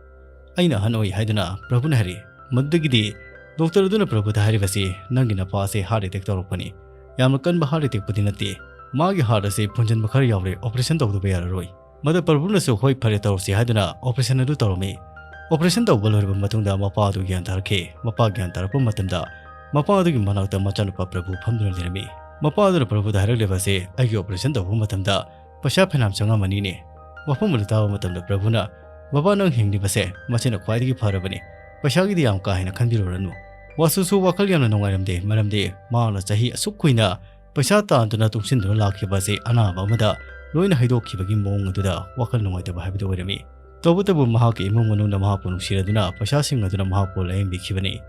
"ꯑꯩꯅ ꯑꯍꯟ ꯑꯣꯏ" ꯍꯥꯏꯗꯨꯅ ꯄ꯭ꯔꯚꯨꯅ ꯍꯥꯏꯔꯛꯏ꯫ ꯃꯗꯨꯗꯒꯤꯗꯤ doctor ꯑꯗꯨꯅ ꯄ꯭ꯔꯚꯨꯗ ꯍꯥꯏꯔꯤꯕꯁꯤ, "ꯅꯪꯒꯤ ꯅꯄꯥ ꯑꯁꯤ heart attack ꯇꯧꯔꯛꯄꯅꯤ꯫ ꯌꯥꯝꯅ ꯀꯟꯕ heart attackꯄꯨꯗꯤ ꯅꯠꯇꯦ꯫ ꯃꯥꯒꯤ heart ꯑꯁꯤ ꯐꯨꯟꯖꯟꯕ ꯈꯔ ꯌꯥꯎꯔꯦ, operation ꯇꯧꯗꯕ ꯌꯥꯔꯔꯣꯏ꯫" ꯃꯗꯨ ꯄ꯭ꯔꯚꯨꯅꯁꯨ, "ꯍꯣꯏ, ꯐꯔꯦ, ꯇꯧꯔꯁꯤ" ꯍꯥꯏꯗꯨꯅ operation ꯑꯗꯨ ꯇꯧꯔꯝꯃꯤ꯫ Operation ꯇꯧꯕ ꯂꯣꯏꯔꯕ ꯃꯇꯨꯡꯗ ꯃꯄꯥ ꯑꯗꯨ ꯒ꯭ꯌꯥꯟ ꯇꯥꯔꯛꯈꯤ꯫ ꯃꯄꯥ ꯒ꯭ꯌꯥꯟ ꯇꯥꯔꯛꯄ ꯃꯇꯝꯗ ꯃꯄꯥ ꯑꯗꯨꯒꯤ ꯃꯅꯥꯛꯇ ꯃꯆꯥꯅꯨꯄꯥ ꯄ꯭ꯔꯚꯨ ꯐꯝꯗꯨꯅ ꯂꯩꯔꯝꯃꯤ꯫ ꯃꯄꯥ ꯑꯗꯨꯅ ꯄ꯭ꯔꯚꯨꯗ ꯍꯥꯏꯔꯛꯂꯤꯕ ꯑꯁꯤ, "ꯑꯩꯒꯤ operation ꯇꯧꯕ ꯃꯇꯝꯗ ꯄꯩꯁꯥ ꯐꯅꯌꯥꯝ ꯆꯪꯉꯝꯃꯅꯤꯅꯦ꯫" ꯋꯥꯐꯝ ꯑꯗꯨ ꯇꯥꯕ ꯃꯇꯝꯗ ꯄ꯭ꯔꯚꯨꯅ, "ꯕꯕꯥ, ꯅꯪ ꯍꯤꯡꯂꯤꯕꯁꯦ ꯃꯁꯤꯅ ꯈ꯭ꯋꯥꯏꯗꯒꯤ ꯐꯔꯕꯅꯤ꯫ ꯄꯩꯁꯥꯒꯤꯗꯤ ꯌꯥꯝ ꯀꯥ ꯍꯦꯟꯅ ꯈꯟꯕꯤꯔꯨꯔꯅꯨ꯫" ꯋꯥꯁꯨꯁꯨ ꯋꯥꯈꯜ ꯌꯥꯝꯅ ꯅꯨꯡꯉꯥꯏꯔꯝꯗꯦ, ꯃꯔꯝꯗꯤ ꯃꯍꯥꯛꯅ ꯆꯍꯤ ꯑꯁꯨꯛ ꯀꯨꯏꯅ ꯄꯩꯁꯥ ꯇꯥꯟꯗꯨꯅ ꯇꯨꯡꯁꯤꯟꯗꯨꯅ ꯂꯥꯛꯈꯤꯕ ꯑꯁꯤ ꯑꯅꯥꯕ ꯑꯃꯗ ꯂꯣꯏꯅ ꯍꯩꯗꯣꯛꯈꯤꯕꯒꯤ ꯃꯑꯣꯡ ꯑꯗꯨꯗ ꯋꯥꯈꯜ ꯅꯨꯡꯉꯥꯏꯇꯕ ꯍꯥꯏꯕꯗꯨ ꯑꯣꯏꯔꯝꯃꯤ꯫ ꯇꯧꯕꯇꯕꯨ ꯃꯍꯥꯛꯀꯤ ꯏꯃꯨꯡ ꯃꯅꯨꯡꯅ ꯃꯍꯥꯛꯄꯨ ꯅꯨꯡꯁꯤꯔꯗꯨꯅ ꯄꯩꯁꯥꯁꯤꯡ ꯑꯗꯨꯅ ꯃꯍꯥꯛꯄꯨ ꯂꯥꯌꯦꯡꯕꯤꯈꯤꯕꯅꯤ꯫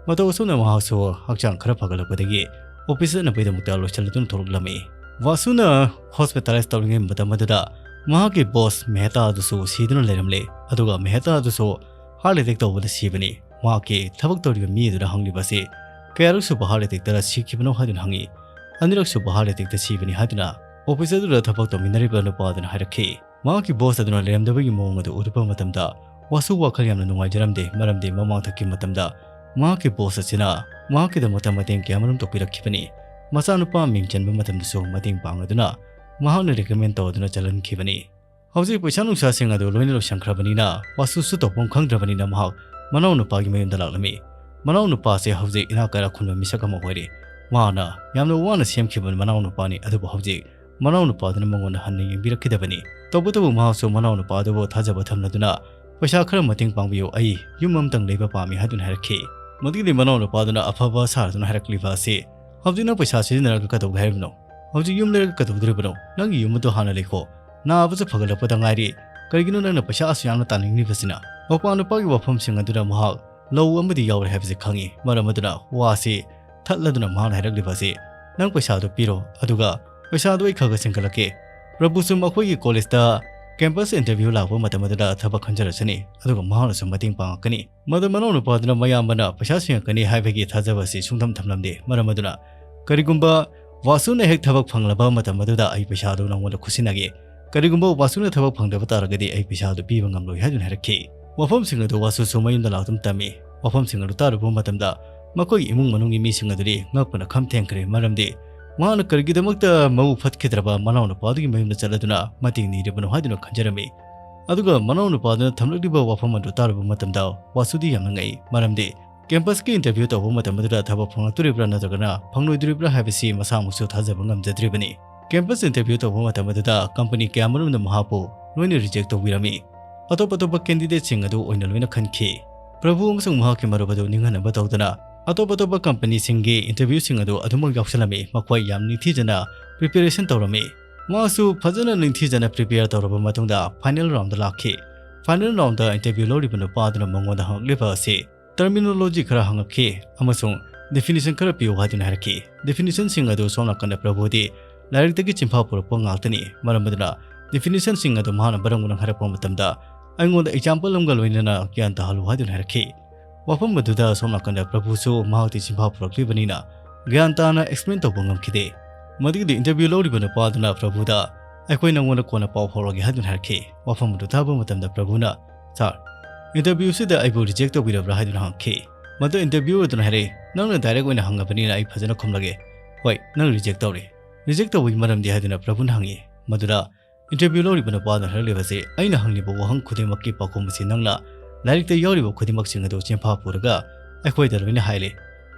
ꯃꯇꯧ ꯑꯁꯨꯝꯅ ꯃꯍꯥꯛꯁꯨ ꯍꯛꯆꯥꯡ ꯈꯔ ꯐꯒꯠꯂꯛꯄꯗꯒꯤ ꯑꯣꯐꯤꯁ ꯆꯠꯅꯕꯒꯤꯗꯃꯛꯇ ꯂꯣꯏꯁꯤꯜꯂꯗꯨꯅ ꯊꯣꯛꯂꯛꯂꯝꯃꯤ꯫ ꯋꯥꯁꯨꯅ ꯍꯣꯁꯄꯤꯇꯥꯂꯥꯏꯁ ꯇꯧꯔꯤꯉꯩ ꯃꯇꯝ ꯑꯗꯨꯗ ꯃꯍꯥꯛꯀꯤ ꯕꯣꯁ ꯃꯦꯍꯇꯥ ꯑꯗꯨꯁꯨ ꯁꯤꯗꯨꯅ ꯂꯩꯔꯝꯂꯦ꯫ ꯑꯗꯨꯒ ꯃꯦꯍꯇꯥ ꯑꯗꯨꯁꯨ ꯍꯥꯔꯠ ꯑꯦꯇꯦꯛ ꯇꯧꯕꯗ ꯁꯤꯕꯅꯤ꯫ ꯃꯍꯥꯛꯀꯤ ꯊꯕꯛ ꯇꯧꯔꯤꯕ ꯃꯤ ꯑꯗꯨꯅ ꯍꯪꯂꯤꯕ ꯑꯁꯤ ꯀꯌꯥꯔꯛ ꯁꯨꯕ ꯍꯥꯔꯠ ꯑꯦꯇꯦꯛꯇ ꯁꯤꯈꯤꯕꯅꯣ ꯍꯥꯏꯗꯨꯅ ꯍꯪꯉꯤ꯫ "ꯑꯅꯤꯔꯛ ꯁꯨꯕ ꯍꯥꯔꯠ ꯑꯦꯇꯦꯛꯇ ꯁꯤꯕꯅꯤ" ꯍꯥꯏꯗꯨꯅ ꯑꯣꯐꯤꯁ ꯑꯗꯨꯗ ꯊꯕꯛ ꯇꯧꯃꯤꯟꯅꯔꯤꯕ ꯅꯨꯄꯥ ꯑꯗꯨꯅ ꯍꯥꯏꯔꯛꯈꯤ꯫ ꯃꯍꯥꯛꯀꯤ ꯕꯣꯁ ꯑꯗꯨꯅ ꯂꯩꯔꯝꯗꯕꯒꯤ ꯃꯑꯣꯡ ꯑꯗꯨ ꯎꯔꯨꯕ ꯃꯇꯝꯗ ꯋꯥꯁꯨ ꯋꯥꯈꯜ ꯌꯥꯝꯅ ꯅꯨꯡꯉꯥꯏꯖꯔꯝꯗꯦ, ꯃꯔꯝꯗꯤ ꯃꯃꯥꯡꯊꯛꯀꯤ ꯃꯇꯝꯗ ꯃꯍꯥꯛꯀꯤ ꯕꯣꯁ ꯑꯁꯤꯅ ꯃꯍꯥꯛꯀꯤꯗꯃꯛꯇ ꯃꯇꯦꯡ ꯀꯌꯥꯃꯔꯨꯝ ꯇꯧꯕꯤꯔꯛꯈꯤꯕꯅꯤ꯫ ꯃꯆꯥꯅꯨꯄꯥ ꯃꯤꯡ ꯆꯟꯕ ꯃꯇꯝꯗꯁꯨ ꯃꯇꯦꯡ ꯄꯥꯡꯂꯗꯨꯅ ꯃꯍꯥꯛꯅ ꯔꯤꯀꯃꯦꯟ ꯇꯧꯗꯨꯅ ꯆꯜꯍꯟꯈꯤꯕꯅꯤ꯫ ꯍꯧꯖꯤꯛ ꯄꯩꯁꯥ ꯅꯨꯡꯁꯥꯁꯤꯡ ꯑꯗꯨ ꯂꯣꯏꯅ ꯂꯣꯏꯁꯤꯟꯈ꯭ꯔꯕꯅꯤꯅ ꯋꯥꯁꯨꯁꯨ ꯇꯧꯐꯝ ꯈꯪꯗ꯭ꯔꯕꯅꯤꯅ ꯃꯍꯥꯛ ꯃꯅꯥꯎꯅꯨꯄꯥꯒꯤ ꯃꯌꯨꯝꯗ ꯂꯥꯛꯂꯝꯃꯤ꯫ ꯃꯅꯥꯎꯅꯨꯄꯥꯁꯦ ꯍꯧꯖꯤꯛ ꯏꯅꯥꯛ ꯀꯩꯔꯥꯛ ꯈꯨꯟꯕ ꯃꯤꯁꯛ ꯑꯃ ꯑꯣꯏꯔꯦ꯫ ꯃꯍꯥꯛꯅ ꯌꯥꯝꯅ ꯋꯥꯅ ꯁꯦꯝꯈꯤꯕ ꯃꯅꯥꯎꯅꯨꯄꯥꯅꯤ, ꯑꯗꯨꯕꯨ ꯍꯧꯖꯤꯛ ꯃꯅꯥꯎꯅꯨꯄꯥꯗꯨꯅ ꯃꯉꯣꯟꯗ ꯍꯟꯅ ꯌꯦꯡꯕꯤꯔꯛꯈꯤꯗꯕꯅꯤ꯫ ꯇꯧꯕꯇꯕꯨ ꯃꯍꯥꯛꯁꯨ ꯃꯅꯥꯎꯅꯨꯄꯥ ꯑꯗꯨꯕꯨ ꯊꯥꯖꯕ ꯊꯝꯂꯗꯨꯅ ꯄꯩꯁꯥ ꯈꯔ ꯃꯇꯦꯡ ꯄꯥꯡꯕꯤꯌꯨ, ꯑꯩ ꯌꯨꯝ ꯑꯃꯇꯪ ꯂꯩꯕ ꯄꯥꯝꯃꯤ ꯍꯥꯏꯗꯨꯅ ꯍꯥꯏꯔꯛꯈꯤ꯫ ꯃꯗꯨꯒꯤꯗꯤ ꯃꯅꯥꯎꯅꯨꯄꯥꯗꯨꯅ ꯑꯐꯕ ꯁꯥꯔꯗꯨꯅ ꯍꯥꯏꯔꯛꯂꯤꯕ ꯑꯁꯤ, "ꯍꯧꯖꯤꯛ ꯅꯪ ꯄꯩꯁꯥ ꯁꯤꯖꯤꯟꯅꯔꯒ ꯀꯩꯗꯧꯒꯦ ꯍꯥꯏꯔꯤꯕꯅꯣ? ꯍꯧꯖꯤꯛ ꯌꯨꯝ ꯂꯩꯔꯒ ꯀꯩꯗꯧꯗꯣꯔꯤꯕꯅꯣ? ꯅꯪꯒꯤ ꯌꯨꯝ ꯑꯗꯨ ꯍꯥꯟꯅ ꯂꯩꯈꯣ꯫ ꯅꯥꯕꯁꯨ ꯐꯒꯠꯂꯛꯄꯗ ꯉꯥꯏꯔꯤ꯫ ꯀꯔꯤꯒꯤꯅꯣ ꯅꯪꯅ ꯄꯩꯁꯥ ꯑꯁꯨꯛ ꯌꯥꯝꯅ ꯇꯥꯅꯤꯡꯂꯤꯕꯁꯤꯅ?" ꯃꯄꯥ ꯅꯨꯄꯥꯒꯤ ꯋꯥꯐꯝꯁꯤꯡ ꯑꯗꯨꯅ ꯃꯍꯥꯛ ꯂꯧ ꯑꯃꯗꯤ ꯌꯥꯎꯔꯦ ꯍꯥꯏꯕꯁꯤ ꯈꯪꯉꯤ꯫ ꯃꯔꯝ ꯑꯗꯨꯅ ꯋꯥꯁꯤ ꯊꯠꯂꯗꯨꯅ ꯃꯍꯥꯛꯅ ꯍꯥꯏꯔꯛꯂꯤꯕ ꯑꯁꯤ, "ꯅꯪ ꯄꯩꯁꯥꯗꯨ ꯄꯤꯔꯣ, ꯑꯗꯨꯒ ꯄꯩꯁꯥꯗꯨ ꯑꯩ ꯈꯔ ꯈꯔ ꯁꯤꯡꯒꯠꯂꯛꯀꯦ꯫ ꯄ꯭ꯔꯚꯨꯁꯨ ꯃꯈꯣꯏꯒꯤ ꯀꯣꯂꯦꯖꯇ ꯀꯦꯝꯄꯁ ꯏꯟꯇꯔꯚ꯭ꯌꯨ ꯂꯥꯛꯄ ꯃꯇꯝ ꯑꯗꯨꯗ ꯊꯕꯛ ꯈꯟꯖꯔꯁꯅꯤ, ꯑꯗꯨꯒ ꯃꯍꯥꯛꯅꯁꯨ ꯃꯇꯦꯡ ꯄꯥꯡꯉꯛꯀꯅꯤ꯫" ꯃꯗꯨ ꯃꯅꯥꯎꯅꯨꯄꯥꯗꯨꯅ ꯃꯌꯥꯝꯕꯅ ꯄꯩꯁꯥ ꯁꯤꯡꯉꯛꯀꯅꯤ ꯍꯥꯏꯕꯒꯤ ꯊꯥꯖꯕ ꯑꯁꯤ ꯁꯨꯡꯊꯝ ꯊꯝꯂꯝꯗꯦ꯫ ꯃꯔꯝ ꯑꯗꯨꯅ ꯀꯔꯤꯒꯨꯝꯕ ꯋꯥꯁꯨꯅ ꯍꯦꯛ ꯊꯕꯛ ꯐꯪꯂꯕ ꯃꯇꯝ ꯑꯗꯨꯗ ꯑꯩ ꯄꯩꯁꯥꯗꯨ ꯅꯉꯣꯟꯗ ꯈꯨꯠꯁꯤꯟꯅꯒꯦ꯫ ꯀꯔꯤꯒꯨꯝꯕ ꯋꯥꯁꯨꯅ ꯊꯕꯛ ꯐꯪꯗꯕ ꯇꯥꯔꯒꯗꯤ ꯑꯩ ꯄꯩꯁꯥꯗꯨ ꯄꯤꯕ ꯉꯝꯂꯣꯏ ꯍꯥꯏꯗꯨꯅ ꯍꯥꯏꯔꯛꯈꯤ꯫ ꯋꯥꯐꯝꯁꯤꯡ ꯑꯗꯨ ꯋꯥꯁꯨꯁꯨ ꯃꯌꯨꯝꯗ ꯂꯥꯛꯇꯨꯅ ꯇꯝꯃꯤ꯫ ꯋꯥꯐꯝꯁꯤꯡ ꯑꯗꯨ ꯇꯥꯔꯨꯕ ꯃꯇꯝꯗ ꯃꯈꯣꯏꯒꯤ ꯏꯃꯨꯡ ꯃꯅꯨꯡꯒꯤ ꯃꯤꯁꯤꯡ ꯑꯗꯨꯗꯤ ꯉꯛꯄꯅ ꯈꯝ ꯊꯦꯡꯈ꯭ꯔꯦ, ꯃꯔꯝꯗꯤ ꯃꯍꯥꯛꯅ ꯀꯔꯤꯒꯤꯗꯃꯛꯇ ꯃꯕꯨꯛ ꯐꯠꯈꯤꯗ꯭ꯔꯕ ꯃꯅꯥꯎꯅꯨꯄꯥꯗꯨꯒꯤ ꯃꯌꯨꯝꯗ ꯆꯠꯂꯗꯨꯅ ꯃꯇꯦꯡ ꯅꯤꯔꯤꯕꯅꯣ ꯍꯥꯏꯗꯨꯅ ꯈꯟꯖꯔꯝꯃꯤ꯫ ꯑꯗꯨꯒ ꯃꯅꯥꯎꯅꯨꯄꯥꯗꯨꯅ ꯊꯝꯂꯛꯂꯤꯕ ꯋꯥꯐꯝ ꯑꯗꯨ ꯇꯥꯔꯨꯕ ꯃꯇꯝꯗ ꯋꯥꯁꯨꯗꯤ ꯌꯥꯝꯅ ꯉꯛꯏ, ꯃꯔꯝꯗꯤ ꯀꯦꯝꯄꯁꯀꯤ ꯏꯟꯇꯔꯚ꯭ꯌꯨ ꯇꯧꯕ ꯃꯇꯝ ꯑꯗꯨꯗ ꯊꯕꯛ ꯐꯪꯂꯛꯇꯣꯔꯤꯕ꯭ꯔꯥ ꯅꯠꯇ꯭ꯔꯒꯅ ꯐꯪꯂꯣꯏꯗꯣꯔꯤꯕ꯭ꯔꯥ ꯍꯥꯏꯕꯁꯤ ꯃꯁꯥꯃꯛꯁꯨ ꯊꯥꯖꯕ ꯉꯝꯖꯗ꯭ꯔꯤꯕꯅꯤ꯫ ꯀꯦꯝꯄꯁ ꯏꯟꯇꯔꯚ꯭ꯌꯨ ꯇꯧꯕ ꯃꯇꯝ ꯑꯗꯨꯗ ꯀꯝꯄꯅꯤ ꯀꯌꯥꯃꯔꯨꯝꯅ ꯃꯍꯥꯛꯄꯨ ꯂꯣꯏꯅ ꯔꯤꯖꯦꯛ ꯇꯧꯕꯤꯔꯝꯃꯤ꯫ ꯑꯇꯣꯞ ꯑꯇꯣꯞꯄ ꯀꯦꯟꯗꯤꯗꯦꯠꯁꯤꯡ ꯑꯗꯨ ꯑꯣꯏꯅ ꯂꯣꯏꯅ ꯈꯟꯈꯤ꯫ ꯄ꯭ꯔꯚꯨ ꯑꯃꯁꯨꯡ ꯃꯍꯥꯛꯀꯤ ꯃꯔꯨꯞ ꯑꯗꯨ ꯅꯤꯡꯍꯟꯅꯕ ꯇꯧꯗꯅ ꯑꯇꯣꯞ ꯑꯇꯣꯞꯄ ꯀꯝꯄꯅꯤꯁꯤꯡꯒꯤ ꯏꯟꯇꯔꯚ꯭ꯌꯨꯁꯤꯡ ꯑꯗꯨ ꯑꯗꯨꯃꯛ ꯌꯥꯎꯁꯜꯂꯝꯃꯤ꯫ ꯃꯈꯣꯏ ꯌꯥꯝ ꯅꯤꯡꯊꯤꯖꯅ ꯄ꯭ꯔꯤꯄꯦꯔꯦꯁꯟ ꯇꯧꯔꯝꯃꯤ꯫ ꯃꯍꯥꯛꯁꯨ ꯐꯖꯅ ꯅꯤꯡꯊꯤꯖꯅ ꯄ꯭ꯔꯤꯄꯦꯌꯔ ꯇꯧꯔꯕ ꯃꯇꯨꯡꯗ ꯐꯥꯏꯅꯦꯜ ꯔꯥꯎꯟꯗ ꯂꯥꯛꯈꯤ꯫ Final round ꯗ interview ꯂꯧꯔꯤꯕ ꯅꯨꯄꯥ ꯑꯗꯨꯅ ꯃꯉꯣꯟꯗ ꯍꯪꯂꯛꯂꯤꯕ ꯑꯁꯤ terminology ꯈꯔ ꯍꯪꯂꯛꯈꯤ ꯑꯃꯁꯨꯡ definition ꯈꯔ ꯄꯤꯌꯨ ꯍꯥꯏꯗꯨꯅ ꯍꯥꯏꯔꯛꯈꯤ꯫ Definition ꯁꯤꯡ ꯑꯗꯨ ꯁꯣꯝ ꯅꯥꯀꯟꯗ ꯄ꯭ꯔꯚꯨꯗꯤ ꯂꯥꯏꯔꯤꯛꯇꯒꯤ ꯆꯤꯟꯐꯥ ꯄꯨꯔꯛꯄ ꯉꯥꯛꯇꯅꯤ, ꯃꯔꯝ ꯑꯗꯨꯅ definition ꯁꯤꯡ ꯑꯗꯨ ꯃꯍꯥꯛꯅ ꯃꯔꯝ ꯃꯔꯝ ꯍꯥꯏꯔꯛꯄ ꯃꯇꯝꯗ ꯑꯩꯉꯣꯟꯗ example ꯑꯃꯒ ꯂꯣꯏꯅꯅ ꯒ꯭ꯌꯥꯟ ꯇꯥꯍꯜꯂꯨ ꯍꯥꯏꯗꯨꯅ ꯍꯥꯏꯔꯛꯈꯤ꯫ ꯋꯥꯐꯝ ꯑꯗꯨꯗ ꯁꯣꯝ ꯅꯥꯀꯟꯗ ꯄ꯭ꯔꯚꯨꯁꯨ ꯃꯍꯥꯛꯇꯤ ꯆꯤꯟꯐꯥ ꯄꯨꯔꯛꯂꯤꯕꯅꯤꯅ ꯒ꯭ꯌꯥꯟ ꯇꯥꯅ explain ꯇꯧꯕ ꯉꯝꯈꯤꯗꯦ꯫ ꯃꯗꯨꯒꯤꯗꯤ interview ꯂꯧꯔꯤꯕ ꯅꯨꯄꯥ ꯑꯗꯨꯅ ꯄ꯭ꯔꯚꯨꯗ "ꯑꯩꯈꯣꯏ ꯅꯪꯉꯣꯟꯗ ꯀꯣꯟꯅ ꯄꯥꯎ ꯐꯥꯎꯔꯛꯑꯒꯦ" ꯍꯥꯏꯗꯨꯅ ꯍꯥꯏꯔꯛꯈꯤ꯫ ꯋꯥꯐꯝ ꯑꯗꯨ ꯇꯥꯕ ꯃꯇꯝꯗ ꯄ꯭ꯔꯚꯨꯅ "Sir, interview ꯁꯤꯗ ꯑꯩꯕꯨ reject ꯇꯧꯕꯤꯔꯕ꯭ꯔꯥ?" ꯍꯥꯏꯗꯨꯅ ꯍꯪꯈꯤ꯫ ꯃꯗꯨ interviewer ꯑꯗꯨꯅ ꯍꯥꯏꯔꯛꯏ, "ꯅꯪꯅ direct ꯑꯣꯏꯅ ꯍꯪꯉꯕꯅꯤꯅ ꯑꯩ ꯐꯖꯅ ꯈꯨꯝꯂꯒꯦ꯫ ꯍꯣꯏ, ꯅꯪ reject ꯇꯧꯔꯦ꯫ Reject ꯇꯧꯕꯒꯤ ꯃꯔꯝꯗꯤ?" ꯍꯥꯏꯗꯨꯅ ꯄ꯭ꯔꯚꯨꯅ ꯍꯪꯉꯤ꯫ ꯃꯗꯨꯗ interview ꯂꯧꯔꯤꯕ ꯅꯨꯄꯥ ꯑꯗꯨꯅ ꯍꯥꯏꯔꯛꯂꯤꯕꯁꯤ, "ꯑꯩꯅ ꯍꯪꯂꯤꯕ ꯋꯥꯍꯪ ꯈꯨꯗꯤꯡꯃꯛꯀꯤ ꯄꯥꯎꯈꯨꯝ ꯑꯁꯤ ꯅꯪꯅ ꯂꯥꯏꯔꯤꯛꯇ ꯌꯥꯎꯔꯤꯕ ꯈꯨꯗꯤꯡꯃꯛꯁꯤꯡ ꯑꯗꯨ ꯆꯤꯟꯐꯥ ꯄꯨꯔꯒ ꯑꯩꯈꯣꯏꯗ ꯂꯣꯏꯅ ꯍꯥꯏꯂꯦ꯫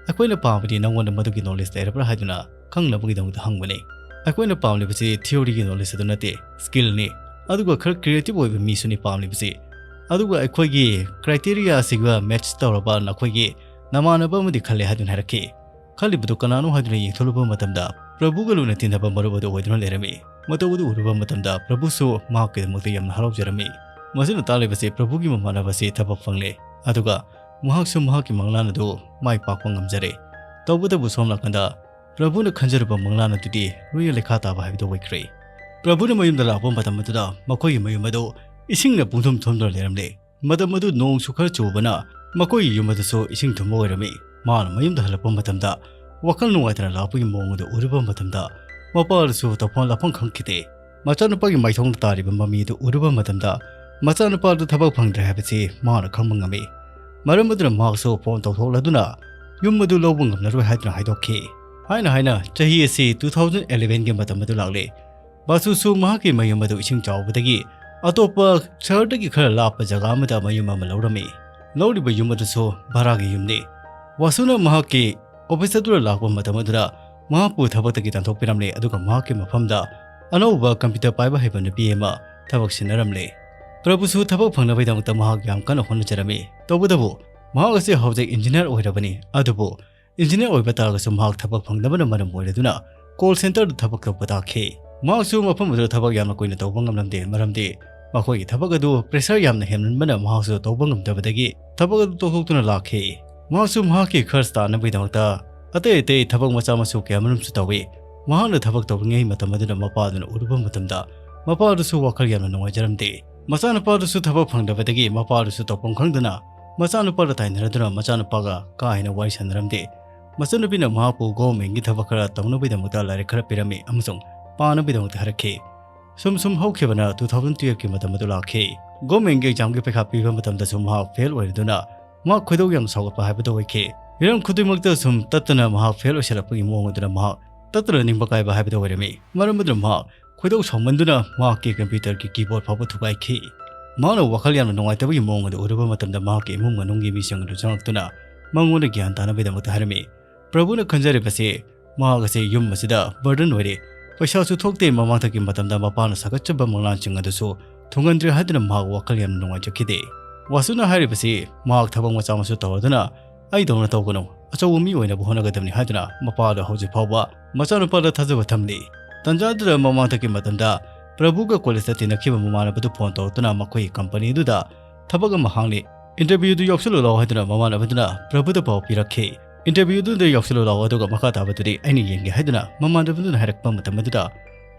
ꯑꯩꯈꯣꯏꯅ ꯄꯥꯝꯕꯗꯤ ꯅꯪꯉꯣꯟꯗ ꯃꯗꯨꯒꯤ knowledge ꯂꯩꯔꯕ꯭ꯔꯥ ꯍꯥꯏꯗꯨꯅ ꯈꯪꯅꯕꯒꯤꯗꯃꯛꯇ ꯍꯪꯕꯅꯤ꯫ ꯑꯩꯈꯣꯏꯅ ꯄꯥꯝꯂꯤꯕꯁꯤ theory ꯒꯤ knowledge ꯑꯗꯨ ꯅꯠꯇꯦ, skill ꯅꯤ꯫ ꯑꯗꯨꯒ ꯈꯔ creative ꯑꯣꯏꯕ ꯃꯤꯁꯨꯅꯤ ꯄꯥꯝꯂꯤꯕꯁꯤ꯫ ꯑꯗꯨꯒ ꯑꯩꯈꯣꯏꯒꯤ criteria ꯑꯁꯤꯒ match ꯇꯧꯔꯕ ꯅꯈꯣꯏꯒꯤ ꯅꯃꯥꯟꯅꯕ ꯑꯃꯗꯤ ꯈꯜꯂꯦ" ꯍꯥꯏꯗꯨꯅ ꯍꯥꯏꯔꯛꯈꯤ꯫ ꯈꯜꯂꯤꯕꯗꯨ ꯀꯅꯥꯅꯣ ꯍꯥꯏꯗꯨꯅ ꯌꯦꯡꯊꯣꯛꯂꯨꯕ ꯃꯇꯝꯗ ꯄ꯭ꯔꯚꯨꯒ ꯂꯨꯅ ꯇꯤꯟꯅꯕ ꯃꯔꯨꯞ ꯑꯗꯨ ꯑꯣꯏꯗꯨꯅ ꯂꯩꯔꯝꯃꯤ꯫ ꯃꯇꯧ ꯑꯗꯨ ꯎꯔꯨꯕ ꯃꯇꯝꯗ ꯄ꯭ꯔꯚꯨꯁꯨ ꯃꯍꯥꯛꯀꯤꯗꯃꯛꯇ ꯌꯥꯝꯅ ꯍꯔꯥꯎꯖꯔꯝꯃꯤ꯫ ꯃꯁꯤꯅ ꯇꯥꯛꯂꯤꯕꯁꯤ ꯄ꯭ꯔꯚꯨꯒꯤ ꯃꯃꯥꯟꯅꯕꯁꯤ ꯊꯕꯛ ꯐꯪꯂꯦ, ꯑꯗꯨꯒ ꯃꯍꯥꯛꯁꯨ ꯃꯍꯥꯛꯀꯤ ꯃꯪꯂꯥꯟ ꯑꯗꯨ ꯃꯥꯏ ꯄꯥꯛꯄ ꯉꯝꯖꯔꯦ꯫ ꯇꯧꯕꯇꯕꯨ ꯁꯣꯝ ꯅꯥꯀꯟꯗ ꯄ꯭ꯔꯚꯨꯅ ꯈꯟꯖꯔꯨꯕ ꯃꯪꯂꯥꯟ ꯑꯗꯨꯗꯤ ꯂꯣꯏꯅ ꯂꯩꯈꯥ ꯇꯥꯕ ꯍꯥꯏꯕꯗꯨ ꯑꯣꯏꯈ꯭ꯔꯦ꯫ ꯄ꯭ꯔꯚꯨꯅ ꯃꯌꯨꯝꯗ ꯂꯥꯛꯄ ꯃꯇꯝ ꯑꯗꯨꯗ ꯃꯈꯣꯏꯒꯤ ꯃꯌꯨꯝ ꯑꯗꯨ ꯏꯁꯤꯡꯅ ꯄꯨꯡꯊꯨꯝ ꯊꯨꯝꯗꯨꯅ ꯂꯩꯔꯝꯂꯦ꯫ ꯃꯇꯝ ꯑꯗꯨ ꯅꯣꯡꯁꯨ ꯈꯔ ꯆꯨꯕꯅ ꯃꯈꯣꯏꯒꯤ ꯌꯨꯝ ꯑꯗꯨꯁꯨ ꯏꯁꯤꯡ ꯊꯨꯝꯕ ꯑꯣꯏꯔꯝꯃꯤ꯫ ꯃꯥꯅ ꯃꯌꯨꯝꯗ ꯍꯜꯂꯛꯄ ꯃꯇꯝꯗ ꯋꯥꯈꯜ ꯅꯨꯡꯉꯥꯏꯇꯅ ꯂꯥꯛꯄꯒꯤ ꯃꯑꯣꯡ ꯑꯗꯨ ꯎꯔꯨꯕ ꯃꯇꯝꯗ ꯃꯄꯥ ꯑꯗꯨꯁꯨ ꯇꯧꯐꯝ ꯂꯥꯛꯐꯝ ꯈꯪꯈꯤꯗꯦ꯫ ꯃꯆꯥꯅꯨꯄꯥꯒꯤ ꯃꯥꯏꯊꯣꯡꯗ ꯇꯥꯔꯤꯕ ꯃꯃꯤ ꯑꯗꯨ ꯎꯔꯨꯕ ꯃꯇꯝꯗ ꯃꯆꯥꯅꯨꯄꯥ ꯑꯗꯨ ꯊꯕꯛ ꯐꯪꯗ꯭ꯔꯦ ꯍꯥꯏꯕꯁꯤ ꯃꯥꯅ ꯈꯪꯕ ꯉꯝꯃꯤ꯫ ꯃꯔꯝ ꯑꯗꯨꯅ ꯃꯍꯥꯛꯁꯨ ꯐꯣꯟ ꯇꯧꯊꯣꯛꯂꯗꯨꯅ ꯌꯨꯝ ꯑꯗꯨ ꯂꯧꯕ ꯉꯝꯂꯔꯣꯏ ꯍꯥꯏꯗꯨꯅ ꯍꯥꯏꯗꯣꯛꯈꯤ꯫ ꯍꯥꯏꯅ ꯍꯥꯏꯅ ꯆꯍꯤ ꯑꯁꯤ two thousand eleven ꯒꯤ ꯃꯇꯝ ꯑꯗꯨ ꯂꯥꯛꯂꯦ꯫ ꯕꯥꯁꯨꯁꯨ ꯃꯍꯥꯛꯀꯤ ꯃꯌꯨꯝ ꯑꯗꯨ ꯏꯁꯤꯡ ꯆꯥꯎꯕꯗꯒꯤ ꯑꯇꯣꯞꯄ ꯁꯍꯔꯗꯒꯤ ꯈꯔ ꯂꯥꯞꯄ ꯖꯒꯥ ꯑꯃꯗ ꯃꯌꯨꯝ ꯑꯃ ꯂꯧꯔꯝꯃꯤ꯫ ꯂꯧꯔꯤꯕ ꯌꯨꯝ ꯑꯗꯨꯁꯨ ꯚꯔꯥꯒꯤ ꯌꯨꯝꯅꯤ꯫ ꯋꯥꯁꯨꯅ ꯃꯍꯥꯛꯀꯤ office ꯑꯗꯨꯗ ꯂꯥꯛꯄ ꯃꯇꯝ ꯑꯗꯨꯗ ꯃꯍꯥꯛꯄꯨ ꯊꯕꯛꯇꯒꯤ ꯇꯥꯟꯊꯣꯛꯄꯤꯔꯝꯂꯦ, ꯑꯗꯨꯒ ꯃꯍꯥꯛꯀꯤ ꯃꯐꯝꯗ ꯑꯅꯧꯕ computer ꯄꯥꯏꯕ ꯍꯩꯕ ꯅꯨꯄꯤ ꯑꯃ ꯊꯕꯛ ꯁꯤꯟꯅꯔꯝꯂꯦ꯫ ꯄ꯭ꯔꯚꯨꯁꯨ ꯊꯕꯛ ꯐꯪꯅꯕꯒꯤꯗꯃꯛꯇ ꯃꯍꯥꯛ ꯌꯥꯝ ꯀꯟꯅ ꯍꯣꯠꯅꯖꯔꯝꯃꯤ꯫ ꯇꯧꯕꯇꯕꯨ ꯃꯍꯥꯛ ꯑꯁꯤ ꯍꯧꯖꯤꯛ engineer ꯑꯣꯏꯔꯕꯅꯤ, ꯑꯗꯨꯕꯨ engineer ꯑꯣꯏꯕ ꯇꯥꯔꯒꯁꯨ ꯃꯍꯥꯛ ꯊꯕꯛ ꯐꯪꯗꯕꯅ ꯃꯔꯝ ꯑꯣꯏꯔꯗꯨꯅ call centre ꯗ ꯊꯕꯛ ꯇꯧꯕ ꯇꯥꯈꯤ꯫ ꯃꯍꯥꯛꯁꯨ ꯃꯐꯝ ꯑꯗꯨꯗ ꯊꯕꯛ ꯌꯥꯝꯅ ꯀꯨꯏꯅ ꯇꯧꯕ ꯉꯝꯂꯝꯗꯦ, ꯃꯔꯝꯗꯤ ꯃꯈꯣꯏꯒꯤ ꯊꯕꯛ ꯑꯗꯨ pressure ꯌꯥꯝꯅ ꯍꯦꯟꯃꯟꯕꯅ ꯃꯍꯥꯛꯁꯨ ꯇꯧꯕ ꯉꯝꯗꯕꯗꯒꯤ ꯊꯕꯛ ꯑꯗꯨ ꯇꯣꯛꯊꯣꯛꯇꯨꯅ ꯂꯥꯛꯈꯤ꯫ ꯃꯍꯥꯛꯁꯨ ꯃꯍꯥꯛꯀꯤ ꯈꯔꯆ ꯇꯥꯅꯕꯒꯤꯗꯃꯛꯇ ꯑꯇꯩ ꯑꯇꯩ ꯊꯕꯛ ꯃꯆꯥ ꯃꯁꯨ ꯀꯌꯥꯃꯔꯨꯝꯁꯨ ꯇꯧꯏ꯫ ꯃꯍꯥꯛꯅ ꯊꯕꯛ ꯇꯧꯔꯤꯉꯩ ꯃꯇꯝ ꯑꯗꯨꯗ ꯃꯄꯥꯗꯨꯅ ꯎꯔꯨꯕ ꯃꯇꯝꯗ ꯃꯄꯥꯗꯨꯁꯨ ꯋꯥꯈꯜ ꯌꯥꯝꯅ ꯅꯨꯡꯉꯥꯏꯖꯔꯝꯗꯦ꯫ ꯃꯆꯥꯅꯨꯄꯥꯗꯨꯁꯨ ꯊꯕꯛ ꯐꯪꯗꯕꯗꯒꯤ ꯃꯄꯥꯗꯨꯁꯨ ꯇꯧꯐꯝ ꯈꯪꯗꯅ ꯃꯆꯥꯅꯨꯄꯥꯗ ꯇꯥꯏꯅꯔꯗꯨꯅ ꯃꯆꯥꯅꯨꯄꯥꯒ ꯀꯥ ꯍꯦꯟꯅ ꯋꯥꯔꯤ ꯁꯥꯟꯅꯔꯝꯗꯦ꯫ ꯃꯆꯟꯅꯨꯄꯤꯅ ꯃꯍꯥꯛꯄꯨ governmentꯀꯤ ꯊꯕꯛ ꯈꯔ ꯇꯧꯅꯕꯒꯤꯗꯃꯛꯇ ꯂꯥꯏꯔꯤꯛ ꯈꯔ ꯄꯤꯔꯝꯃꯤ ꯑꯃꯁꯨꯡ ꯄꯥꯅꯕꯒꯤꯗꯃꯛꯇ ꯍꯥꯏꯔꯛꯈꯤ꯫ ꯁꯨꯝ ꯁꯨꯝ ꯍꯧꯈꯤꯕꯅ two thousand twentyꯒꯤ ꯃꯇꯝ ꯑꯗꯨ ꯂꯥꯛꯈꯤ꯫ Governmentꯀꯤ examꯒꯤ ꯄꯩꯈꯥ ꯄꯤꯕ ꯃꯇꯝꯗꯁꯨ ꯃꯍꯥꯛ fail ꯑꯣꯏꯔꯗꯨꯅ ꯃꯍꯥꯛ ꯈꯣꯏꯗꯧ ꯌꯥꯝ ꯁꯥꯎꯒꯠꯄ ꯍꯥꯏꯕꯗꯨ ꯑꯣꯏꯈꯤ꯫ ꯍꯤꯔꯝ ꯈꯨꯗꯤꯡꯃꯛꯇ ꯁꯨꯝ ꯇꯠꯇꯅ ꯃꯍꯥꯛ fail ꯑꯣꯏꯁꯤꯜꯂꯛꯄꯒꯤ ꯃꯑꯣꯡ ꯑꯗꯨꯅ ꯃꯍꯥꯛ ꯇꯠꯇꯅ ꯅꯤꯡꯕ ꯀꯥꯏꯕ ꯍꯥꯏꯕꯗꯨ ꯑꯣꯏꯔꯝꯃꯤ꯫ ꯃꯔꯝ ꯑꯗꯨꯅ ꯃꯍꯥꯛ ꯈꯣꯏꯗꯧ ꯁꯥꯎꯃꯟꯗꯨꯅ ꯃꯍꯥꯛꯀꯤ computerꯒꯤ keyboard ꯐꯥꯎꯕ ꯊꯨꯒꯥꯏꯈꯤ꯫ ꯃꯍꯥꯛꯅ ꯋꯥꯈꯜ ꯌꯥꯝꯅ ꯅꯨꯡꯉꯥꯏꯇꯕꯒꯤ ꯃꯑꯣꯡ ꯑꯗꯨ ꯎꯔꯨꯕ ꯃꯇꯝꯗ ꯃꯍꯥꯛꯀꯤ ꯏꯃꯨꯡ ꯃꯅꯨꯡꯒꯤ ꯃꯤꯁꯤꯡ ꯑꯗꯨ ꯆꯪꯂꯛꯇꯨꯅ ꯃꯉꯣꯟꯗ ꯒ꯭ꯌꯥꯟ ꯇꯥꯅꯕꯒꯤꯗꯃꯛꯇ ꯍꯥꯏꯔꯝꯃꯤ꯫ ꯄ꯭ꯔꯚꯨꯅ ꯈꯟꯖꯔꯤꯕꯁꯤ ꯃꯍꯥꯛ ꯑꯁꯤ ꯌꯨꯝ ꯑꯁꯤꯗ burden ꯑꯣꯏꯔꯦ꯫ ꯄꯩꯁꯥꯁꯨ ꯊꯣꯛꯇꯦ, ꯃꯃꯥꯡꯊꯛꯀꯤ ꯃꯇꯝꯗ ꯃꯄꯥꯅ ꯁꯥꯒꯠꯆꯕ ꯃꯪꯂꯥꯟꯁꯤꯡ ꯑꯗꯨꯁꯨ ꯊꯨꯡꯍꯟꯗ꯭ꯔꯦ ꯍꯥꯏꯗꯨꯅ ꯃꯍꯥꯛ ꯋꯥꯈꯜ ꯌꯥꯝꯅ ꯅꯨꯡꯉꯥꯏꯖꯈꯤꯗꯦ꯫ ꯋꯥꯁꯨꯅ ꯍꯥꯏꯔꯤꯕꯁꯤ ꯃꯍꯥꯛ ꯊꯕꯛ ꯃꯆꯥ ꯃꯁꯨ ꯇꯧꯔꯗꯨꯅ ꯑꯩꯗꯧꯅ ꯇꯧꯒꯅꯨ, ꯑꯆꯧꯕ ꯃꯤ ꯑꯣꯏꯅꯕ ꯍꯣꯠꯅꯒꯗꯕꯅꯤ ꯍꯥꯏꯗꯨꯅ ꯃꯄꯥꯗ ꯍꯧꯖꯤꯛ ꯐꯥꯎꯕ ꯃꯆꯥꯅꯨꯄꯥꯗ ꯊꯥꯖꯕ ꯊꯝꯂꯤ꯫ ꯇꯟꯖꯥ ꯑꯗꯨꯗ ꯃꯃꯥꯡꯊꯛꯀꯤ ꯃꯇꯝꯗ ꯄ꯭ꯔꯚꯨꯒ collegeꯇ ꯇꯤꯟꯅꯈꯤꯕ ꯃꯃꯥꯟꯅꯕꯗꯨ phone ꯇꯧꯔꯛꯇꯨꯅ ꯃꯈꯣꯏꯒꯤ company ꯑꯗꯨꯗ ꯊꯕꯛ ꯑꯃ ꯍꯥꯡꯂꯤ, interviewꯗꯨ ꯌꯥꯎꯁꯜꯂꯨ ꯂꯥꯎ ꯍꯥꯏꯗꯨꯅ ꯃꯃꯥꯟꯅꯕꯗꯨꯅ ꯄ꯭ꯔꯚꯨꯗ ꯄꯥꯎ ꯄꯤꯔꯛꯈꯤ꯫ Interviewꯗꯨꯗ ꯌꯥꯎꯁꯜꯂꯨ ꯂꯥꯎ, ꯑꯗꯨꯒ ꯃꯈꯥ ꯇꯥꯕꯗꯨꯗꯤ ꯑꯩꯅ ꯌꯦꯡꯒꯦ ꯍꯥꯏꯗꯨꯅ ꯃꯃꯥꯟꯅꯕꯗꯨꯅ ꯍꯥꯏꯔꯛꯄ ꯃꯇꯝ ꯑꯗꯨꯗ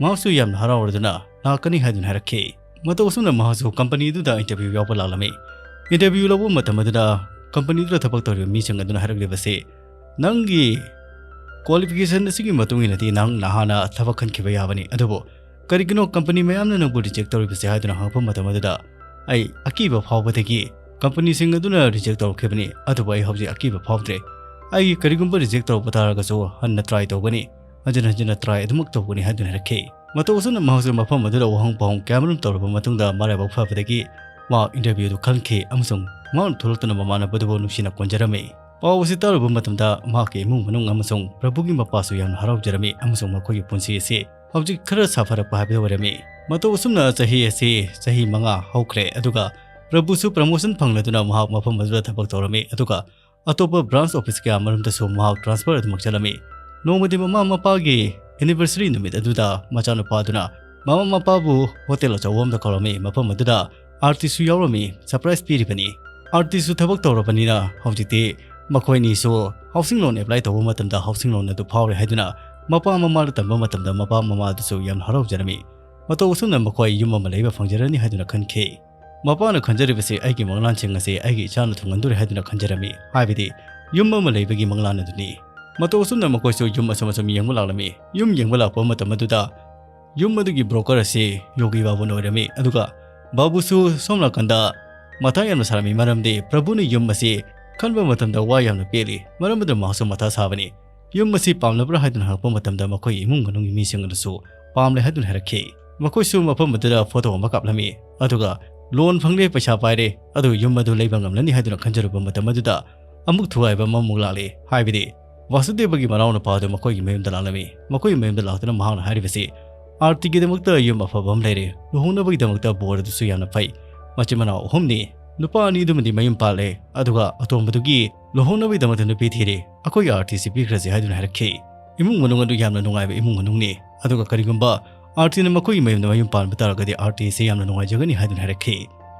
ꯃꯍꯥꯛꯁꯨ ꯌꯥꯝꯅ ꯍꯔꯥꯎꯔꯗꯨꯅ ꯂꯥꯛꯀꯅꯤ ꯍꯥꯏꯗꯨꯅ ꯍꯥꯏꯔꯛꯈꯤ꯫ ꯃꯇꯧ ꯑꯁꯨꯝꯅ ꯃꯍꯥꯛꯁꯨ companyꯗꯨꯗ interview ꯌꯥꯎꯕ ꯂꯥꯛꯂꯝꯃꯤ꯫ Interview ꯂꯧꯕ ꯃꯇꯝ ꯑꯗꯨꯗ companyꯗꯨꯗ ꯊꯕꯛ ꯇꯧꯔꯤꯕ ꯃꯤꯁꯤꯡ ꯑꯗꯨꯅ ꯍꯥꯏꯔꯛꯂꯤꯕꯁꯤ, "ꯅꯪꯒꯤ qualification ꯑꯁꯤꯒꯤ ꯃꯇꯨꯡ ꯏꯟꯅꯗꯤ ꯅꯪ ꯅꯍꯥꯟꯅ ꯊꯕꯛ ꯈꯟꯈꯤꯕ ꯌꯥꯕꯅꯤ, ꯑꯗꯨꯕꯨ ꯀꯔꯤꯒꯤꯅꯣ company ꯃꯌꯥꯝꯅ ꯅꯪꯕꯨ reject ꯇꯧꯔꯤꯕꯁꯤ?" ꯍꯥꯏꯗꯨꯅ ꯍꯪꯉꯛꯄ ꯃꯇꯝ ꯑꯗꯨꯗ ꯑꯩ ꯑꯀꯤꯕ ꯐꯥꯎꯕꯗꯒꯤ companyꯁꯤꯡ ꯑꯗꯨꯅ reject ꯇꯧꯔꯛꯈꯤꯕꯅꯤ, ꯑꯗꯨꯕꯨ ꯑꯩ ꯍꯧꯖꯤꯛ ꯑꯀꯤꯕ ꯐꯥꯎꯗ꯭ꯔꯦ꯫ ꯑꯩꯒꯤ ꯀꯔꯤꯒꯨꯝꯕ reject ꯇꯧꯔꯛꯄ ꯇꯥꯔꯒꯁꯨ ꯍꯟꯅ try ꯇꯧꯒꯅꯤ, ꯍꯟꯖꯤꯟ ꯍꯟꯖꯤꯟꯅ try ꯑꯗꯨꯃꯛ ꯇꯧꯒꯅꯤ ꯍꯥꯏꯗꯨꯅ ꯍꯥꯏꯔꯛꯈꯤ꯫ ꯃꯇꯧ ꯑꯁꯨꯝꯅ ꯃꯍꯥꯛꯁꯨ ꯃꯐꯝ ꯑꯗꯨꯗ ꯋꯥꯍꯪ ꯄꯥꯎꯍꯪ ꯀꯌꯥꯃꯔꯨꯝ ꯇꯧꯔꯕ ꯃꯇꯨꯡꯗ ꯃꯔꯥꯏꯕꯛ ꯐꯕꯗꯒꯤ ꯃꯍꯥꯛ interviewꯗꯨ ꯈꯟꯈꯤ ꯑꯃꯁꯨꯡ ꯃꯍꯥꯛꯅ ꯊꯣꯛꯂꯛꯇꯨꯅ ꯃꯃꯥꯟꯅꯕꯗꯨꯕꯨ ꯅꯨꯡꯁꯤꯅ ꯀꯣꯟꯖꯔꯝꯃꯤ꯫ ꯄꯥꯎ ꯑꯁꯤ ꯇꯥꯔꯨꯕ ꯃꯇꯝꯗ ꯃꯍꯥꯛꯀꯤ ꯏꯃꯨꯡ ꯃꯅꯨꯡ ꯑꯃꯁꯨꯡ ꯄ꯭ꯔꯚꯨꯒꯤ ꯃꯄꯥꯁꯨ ꯌꯥꯝꯅ ꯍꯔꯥꯎꯖꯔꯝꯃꯤ ꯑꯃꯁꯨꯡ ꯃꯈꯣꯏꯒꯤ ꯄꯨꯟꯁꯤ ꯑꯁꯤ ꯍꯧꯖꯤꯛ ꯈꯔ ꯁꯥꯐꯔꯛꯄ ꯍꯥꯏꯕꯗꯨ ꯑꯣꯏꯔꯝꯃꯤ꯫ ꯃꯇꯧ ꯑꯁꯨꯝꯅ ꯆꯍꯤ ꯑꯁꯤ ꯆꯍꯤ ꯃꯉꯥ ꯍꯧꯈ꯭ꯔꯦ, ꯑꯗꯨꯒ ꯄ꯭ꯔꯚꯨꯁꯨ promotion ꯐꯪꯂꯗꯨꯅ ꯃꯍꯥꯛ ꯃꯐꯝ ꯑꯗꯨꯗ ꯊꯕꯛ ꯇꯧꯔꯝꯃꯤ, ꯑꯗꯨꯒ ꯑꯇꯣꯞꯄ branch office ꯀꯌꯥ ꯃꯔꯨꯝꯗꯁꯨ ꯃꯍꯥꯛ transfer ꯑꯗꯨꯃꯛ ꯆꯠꯂꯝꯃꯤ꯫ ꯅꯣꯡꯃꯗꯤ ꯃꯃꯥ ꯃꯄꯥꯒꯤ anniversary ꯅꯨꯃꯤꯠ ꯑꯗꯨꯗ ꯃꯆꯥꯅꯨꯄꯥ ꯑꯗꯨꯅ ꯃꯃꯥ ꯃꯄꯥꯕꯨ ꯍꯣꯇꯦꯜ ꯑꯆꯧꯕ ꯑꯃꯗ ꯀꯧꯔꯝꯃꯤ꯫ ꯃꯐꯝ ꯑꯗꯨꯗ ꯑꯥꯔꯇꯤꯁꯨ ꯌꯥꯎꯔꯝꯃꯤ꯫ ꯁꯔꯄ꯭ꯔꯥꯏꯖ ꯄꯤꯔꯤꯕꯅꯤ꯫ ꯑꯥꯔꯇꯤꯁꯨ ꯊꯕꯛ ꯇꯧꯔꯕꯅꯤꯅ ꯍꯧꯖꯤꯛꯇꯤ ꯃꯈꯣꯏꯅꯤꯁꯨ ꯍꯥꯎꯁꯤꯡ ꯂꯣꯟ ꯑꯦꯄ꯭ꯂꯥꯏ ꯇꯧꯕ ꯃꯇꯝꯗ ꯍꯥꯎꯁꯤꯡ ꯂꯣꯟ ꯑꯗꯨ ꯐꯥꯎꯔꯦ ꯍꯥꯏꯗꯨꯅ ꯃꯄꯥ ꯃꯃꯥꯗ ꯇꯝꯕ ꯃꯇꯝꯗ ꯃꯄꯥ ꯃꯃꯥ ꯑꯗꯨꯁꯨ ꯌꯥꯝꯅ ꯍꯔꯥꯎꯖꯔꯝꯃꯤ꯫ ꯃꯇꯧ ꯑꯁꯨꯝꯅ ꯃꯈꯣꯏ ꯌꯨꯝ ꯑꯃ ꯂꯩꯕ ꯐꯪꯖꯔꯅꯤ ꯍꯥꯏꯗꯨꯅ ꯈꯟꯈꯤ꯫ ꯃꯄꯥꯅ ꯈꯟꯖꯔꯤꯕꯁꯤ ꯑꯩꯒꯤ ꯃꯪꯂꯥꯟꯁꯤꯡ ꯑꯁꯤ ꯑꯩꯒꯤ ꯏꯆꯥꯅ ꯊꯨꯡꯍꯟꯗꯣꯔꯦ ꯍꯥꯏꯗꯨꯅ ꯈꯟꯖꯔꯝꯃꯤ, ꯍꯥꯏꯕꯗꯤ ꯌꯨꯝ ꯑꯃ ꯂꯩꯕꯒꯤ ꯃꯪꯂꯥꯟ ꯑꯗꯨꯅꯤ꯫ ꯃꯇꯧ ꯑꯁꯨꯝꯅ ꯃꯈꯣꯏꯁꯨ ꯌꯨꯝ ꯑꯁꯨꯝ ꯑꯁꯨꯝ ꯌꯦꯡꯕ ꯂꯥꯛꯂꯝꯃꯤ꯫ ꯌꯨꯝ ꯌꯦꯡꯕ ꯂꯥꯛꯄ ꯃꯇꯝ ꯑꯗꯨꯗ ꯌꯨꯝ ꯑꯗꯨꯒꯤ ꯕ꯭ꯔꯣꯀꯔ ꯑꯁꯤ ꯌꯣꯒꯤ ꯕꯥꯕꯨꯅ ꯑꯣꯏꯔꯝꯃꯤ꯫ ꯑꯗꯨꯒ ꯕꯥꯕꯨꯁꯨ ꯁꯣꯝ ꯅꯥꯀꯟꯗ ꯃꯊꯥ ꯌꯥꯝꯅ ꯁꯥꯔꯝꯃꯤ, ꯃꯔꯝꯗꯤ ꯄ꯭ꯔꯚꯨꯅ ꯌꯨꯝ ꯑꯁꯤ ꯈꯟꯕ ꯃꯇꯝꯗ ꯋꯥ ꯌꯥꯝꯅ ꯄꯦꯜꯂꯤ꯫ ꯃꯔꯝ ꯑꯗꯨꯅ ꯃꯍꯥꯛꯁꯨ ꯃꯊꯥ ꯁꯥꯕꯅꯤ꯫ ꯌꯨꯝ ꯑꯁꯤ ꯄꯥꯝꯂꯕ꯭ꯔꯥ ꯍꯥꯏꯗꯨꯅ ꯍꯪꯂꯛꯄ ꯃꯇꯝꯗ ꯃꯈꯣꯏꯒꯤ ꯏꯃꯨꯡ ꯃꯅꯨꯡꯒꯤ ꯃꯤꯁꯤꯡ ꯑꯗꯨꯁꯨ ꯄꯥꯝꯂꯦ ꯍꯥꯏꯗꯨꯅ ꯍꯥꯏꯔꯛꯈꯤ꯫ ꯃꯈꯣꯏꯁꯨ ꯃꯐꯝ ꯑꯗꯨꯗ ꯐꯣꯇꯣ ꯑꯃ ꯀꯥꯞꯂꯝꯃꯤ꯫ ꯑꯗꯨꯒ ꯂꯣꯟ ꯐꯪꯂꯦ, ꯄꯩꯁꯥ ꯄꯥꯏꯔꯦ, ꯑꯗꯨ ꯌꯨꯝ ꯑꯗꯨ ꯂꯩꯕ ꯉꯝꯂꯅꯤ ꯍꯥꯏꯗꯨꯅ ꯈꯟꯖꯔꯨꯕ ꯃꯇꯝ ꯑꯗꯨꯗ ꯑꯃꯨꯛ ꯊꯨꯒꯥꯏꯕ ꯑꯃꯃꯨꯛ ꯂꯥꯛꯂꯦ꯫ ꯍꯥꯏꯕꯗꯤ ꯋꯥꯁꯨꯗꯦꯕꯒꯤ ꯃꯅꯥꯎ ꯅꯨꯄꯥ ꯑꯗꯨ ꯃꯈꯣꯏꯒꯤ ꯃꯌꯨꯝꯗ ꯂꯥꯛꯂꯝꯃꯤ꯫ ꯃꯈꯣꯏꯒꯤ ꯃꯌꯨꯝꯗ ꯂꯥꯛꯇꯨꯅ ꯃꯍꯥꯛꯅ ꯍꯥꯏꯔꯤꯕꯁꯤ ꯑꯥꯔꯇꯤꯒꯤꯗꯃꯛꯇ ꯌꯨꯝ ꯑꯐꯕ ꯑꯃ ꯂꯩꯔꯦ, ꯂꯨꯍꯣꯡꯅꯕꯒꯤꯗꯃꯛꯇ ꯕꯣꯔ ꯑꯗꯨꯁꯨ ꯌꯥꯝꯅ ꯐꯩ꯫ ꯃꯆꯤꯟ ꯃꯅꯥꯎ ꯑꯍꯨꯝꯅꯤ꯫ ꯅꯨꯄꯥ ꯑꯅꯤꯗꯨꯃꯗꯤ ꯃꯌꯨꯝ ꯄꯥꯜꯂꯦ, ꯑꯗꯨꯒ ꯑꯇꯣꯝꯕꯗꯨꯒꯤ ꯂꯨꯍꯣꯡꯅꯕꯒꯤꯗꯃꯛꯇ ꯅꯨꯄꯤ ꯊꯤꯔꯦ꯫ ꯑꯩꯈꯣꯏꯒꯤ ꯑꯥꯔꯇꯤꯁꯤ ꯄꯤꯈ꯭ꯔꯁꯤ ꯍꯥꯏꯗꯨꯅ ꯍꯥꯏꯔꯛꯈꯤ꯫ ꯏꯃꯨꯡ ꯃꯅꯨꯡ ꯑꯗꯨ ꯌꯥꯝꯅ ꯅꯨꯡꯉꯥꯏꯕ ꯏꯃꯨꯡ ꯃꯅꯨꯡꯅꯤ꯫ ꯑꯗꯨꯒ ꯀꯔꯤꯒꯨꯝꯕ ꯑꯥꯔꯇꯤꯅ ꯃꯈꯣꯏꯒꯤ ꯃꯌꯨꯝꯗ ꯃꯌꯨꯝ ꯄꯥꯟꯕ ꯇꯥꯔꯒꯗꯤ ꯑꯥꯔꯇꯤꯁꯤ ꯌꯥꯝꯅ ꯅꯨꯡꯉꯥꯏꯖꯒꯅꯤ ꯍꯥꯏꯗꯨꯅ ꯍꯥꯏꯔꯛꯈꯤ꯫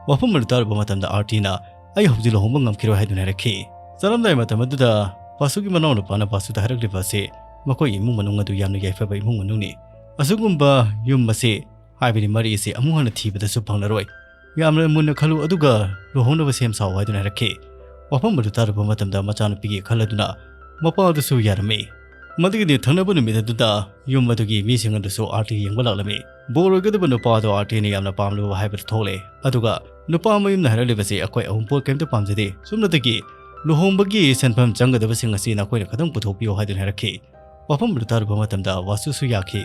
ꯋꯥꯐꯝ ꯑꯗꯨ ꯇꯥꯔꯨꯕ ꯃꯇꯝꯗ ꯑꯥꯔꯇꯤꯅ "ꯑꯩ ꯍꯧꯖꯤꯛ ꯂꯨꯍꯣꯡꯕ ꯉꯝꯈꯤꯔꯣꯏ" ꯍꯥꯏꯗꯨꯅ ꯍꯥꯏꯔꯛꯈꯤ꯫ ꯆꯠꯂꯝꯗꯥꯏ ꯃꯇꯝ ꯑꯗꯨꯗ ꯕꯥꯁꯨꯒꯤ ꯃꯅꯥꯎꯅꯨꯄꯥꯅ ꯕꯥꯁꯨꯗ ꯍꯥꯏꯔꯛꯂꯤꯕ ꯑꯁꯤ ꯃꯈꯣꯏꯒꯤ ꯏꯃꯨꯡ ꯃꯅꯨꯡ ꯑꯗꯨ ꯌꯥꯝꯅ ꯌꯥꯏꯐꯕ ꯏꯃꯨꯡ ꯃꯅꯨꯡꯅꯤ꯫ ꯑꯁꯤꯒꯨꯝꯕ ꯌꯨꯝ ꯑꯁꯤ, ꯍꯥꯏꯕꯗꯤ ꯃꯔꯤ ꯑꯁꯤ ꯑꯃꯨꯛ ꯍꯟꯅ ꯊꯤꯕꯗꯁꯨ ꯐꯪꯂꯔꯣꯏ꯫ ꯌꯥꯝꯅ ꯃꯨꯟꯅ ꯈꯜꯂꯨ, ꯑꯗꯨꯒ ꯂꯨꯍꯣꯡꯅꯕ ꯁꯦꯝ ꯁꯥꯎ ꯍꯥꯏꯗꯨꯅ ꯍꯥꯏꯔꯛꯈꯤ꯫ ꯋꯥꯐꯝ ꯑꯗꯨ ꯇꯥꯔꯨꯕ ꯃꯇꯝꯗ ꯃꯆꯥꯅꯨꯄꯤꯒꯤ ꯈꯜ ꯑꯗꯨꯅ ꯃꯄꯥ ꯑꯗꯨꯁꯨ ꯌꯥꯔꯝꯃꯤ꯫ ꯃꯗꯨꯒꯤꯗꯤ ꯊꯪꯅꯕ ꯅꯨꯃꯤꯠ ꯑꯗꯨꯗ ꯌꯨꯝ ꯑꯗꯨꯒꯤ ꯃꯤꯁꯤꯡ ꯑꯗꯨꯁꯨ ꯑꯥꯔꯇꯤ ꯌꯦꯡꯕ ꯂꯥꯛꯂꯝꯃꯤ꯫ ꯕꯣꯔ ꯑꯣꯏꯒꯗꯕ ꯅꯨꯄꯥ ꯑꯗꯨ ꯑꯥꯔꯇꯤꯅ ꯌꯥꯝꯅ ꯄꯥꯝꯂꯨꯕ ꯍꯥꯏꯕꯗꯨ ꯊꯣꯛꯂꯦ꯫ ꯑꯗꯨꯒ ꯅꯨꯄꯥ ꯃꯌꯨꯝꯅ ꯍꯥꯏꯔꯛꯂꯤꯕꯁꯤ, "ꯑꯩꯈꯣꯏ ꯑꯍꯨꯝ ꯄꯣꯠ ꯀꯔꯤꯝꯇ ꯄꯥꯝꯖꯗꯦ꯫ ꯁꯣꯝꯗꯒꯤ ꯂꯨꯍꯣꯡꯕꯒꯤ ꯁꯦꯟꯐꯝ ꯆꯪꯒꯗꯕꯁꯤꯡ ꯑꯁꯤ ꯅꯈꯣꯏꯅ ꯈꯤꯇꯪ ꯄꯨꯊꯣꯛꯄꯤꯌꯨ" ꯍꯥꯏꯗꯨꯅ ꯍꯥꯏꯔꯛꯈꯤ꯫ ꯋꯥꯐꯝ ꯑꯗꯨ ꯇꯥꯔꯨꯕ ꯃꯇꯝꯗ ꯕꯥꯁꯨꯁꯨ ꯌꯥꯈꯤ꯫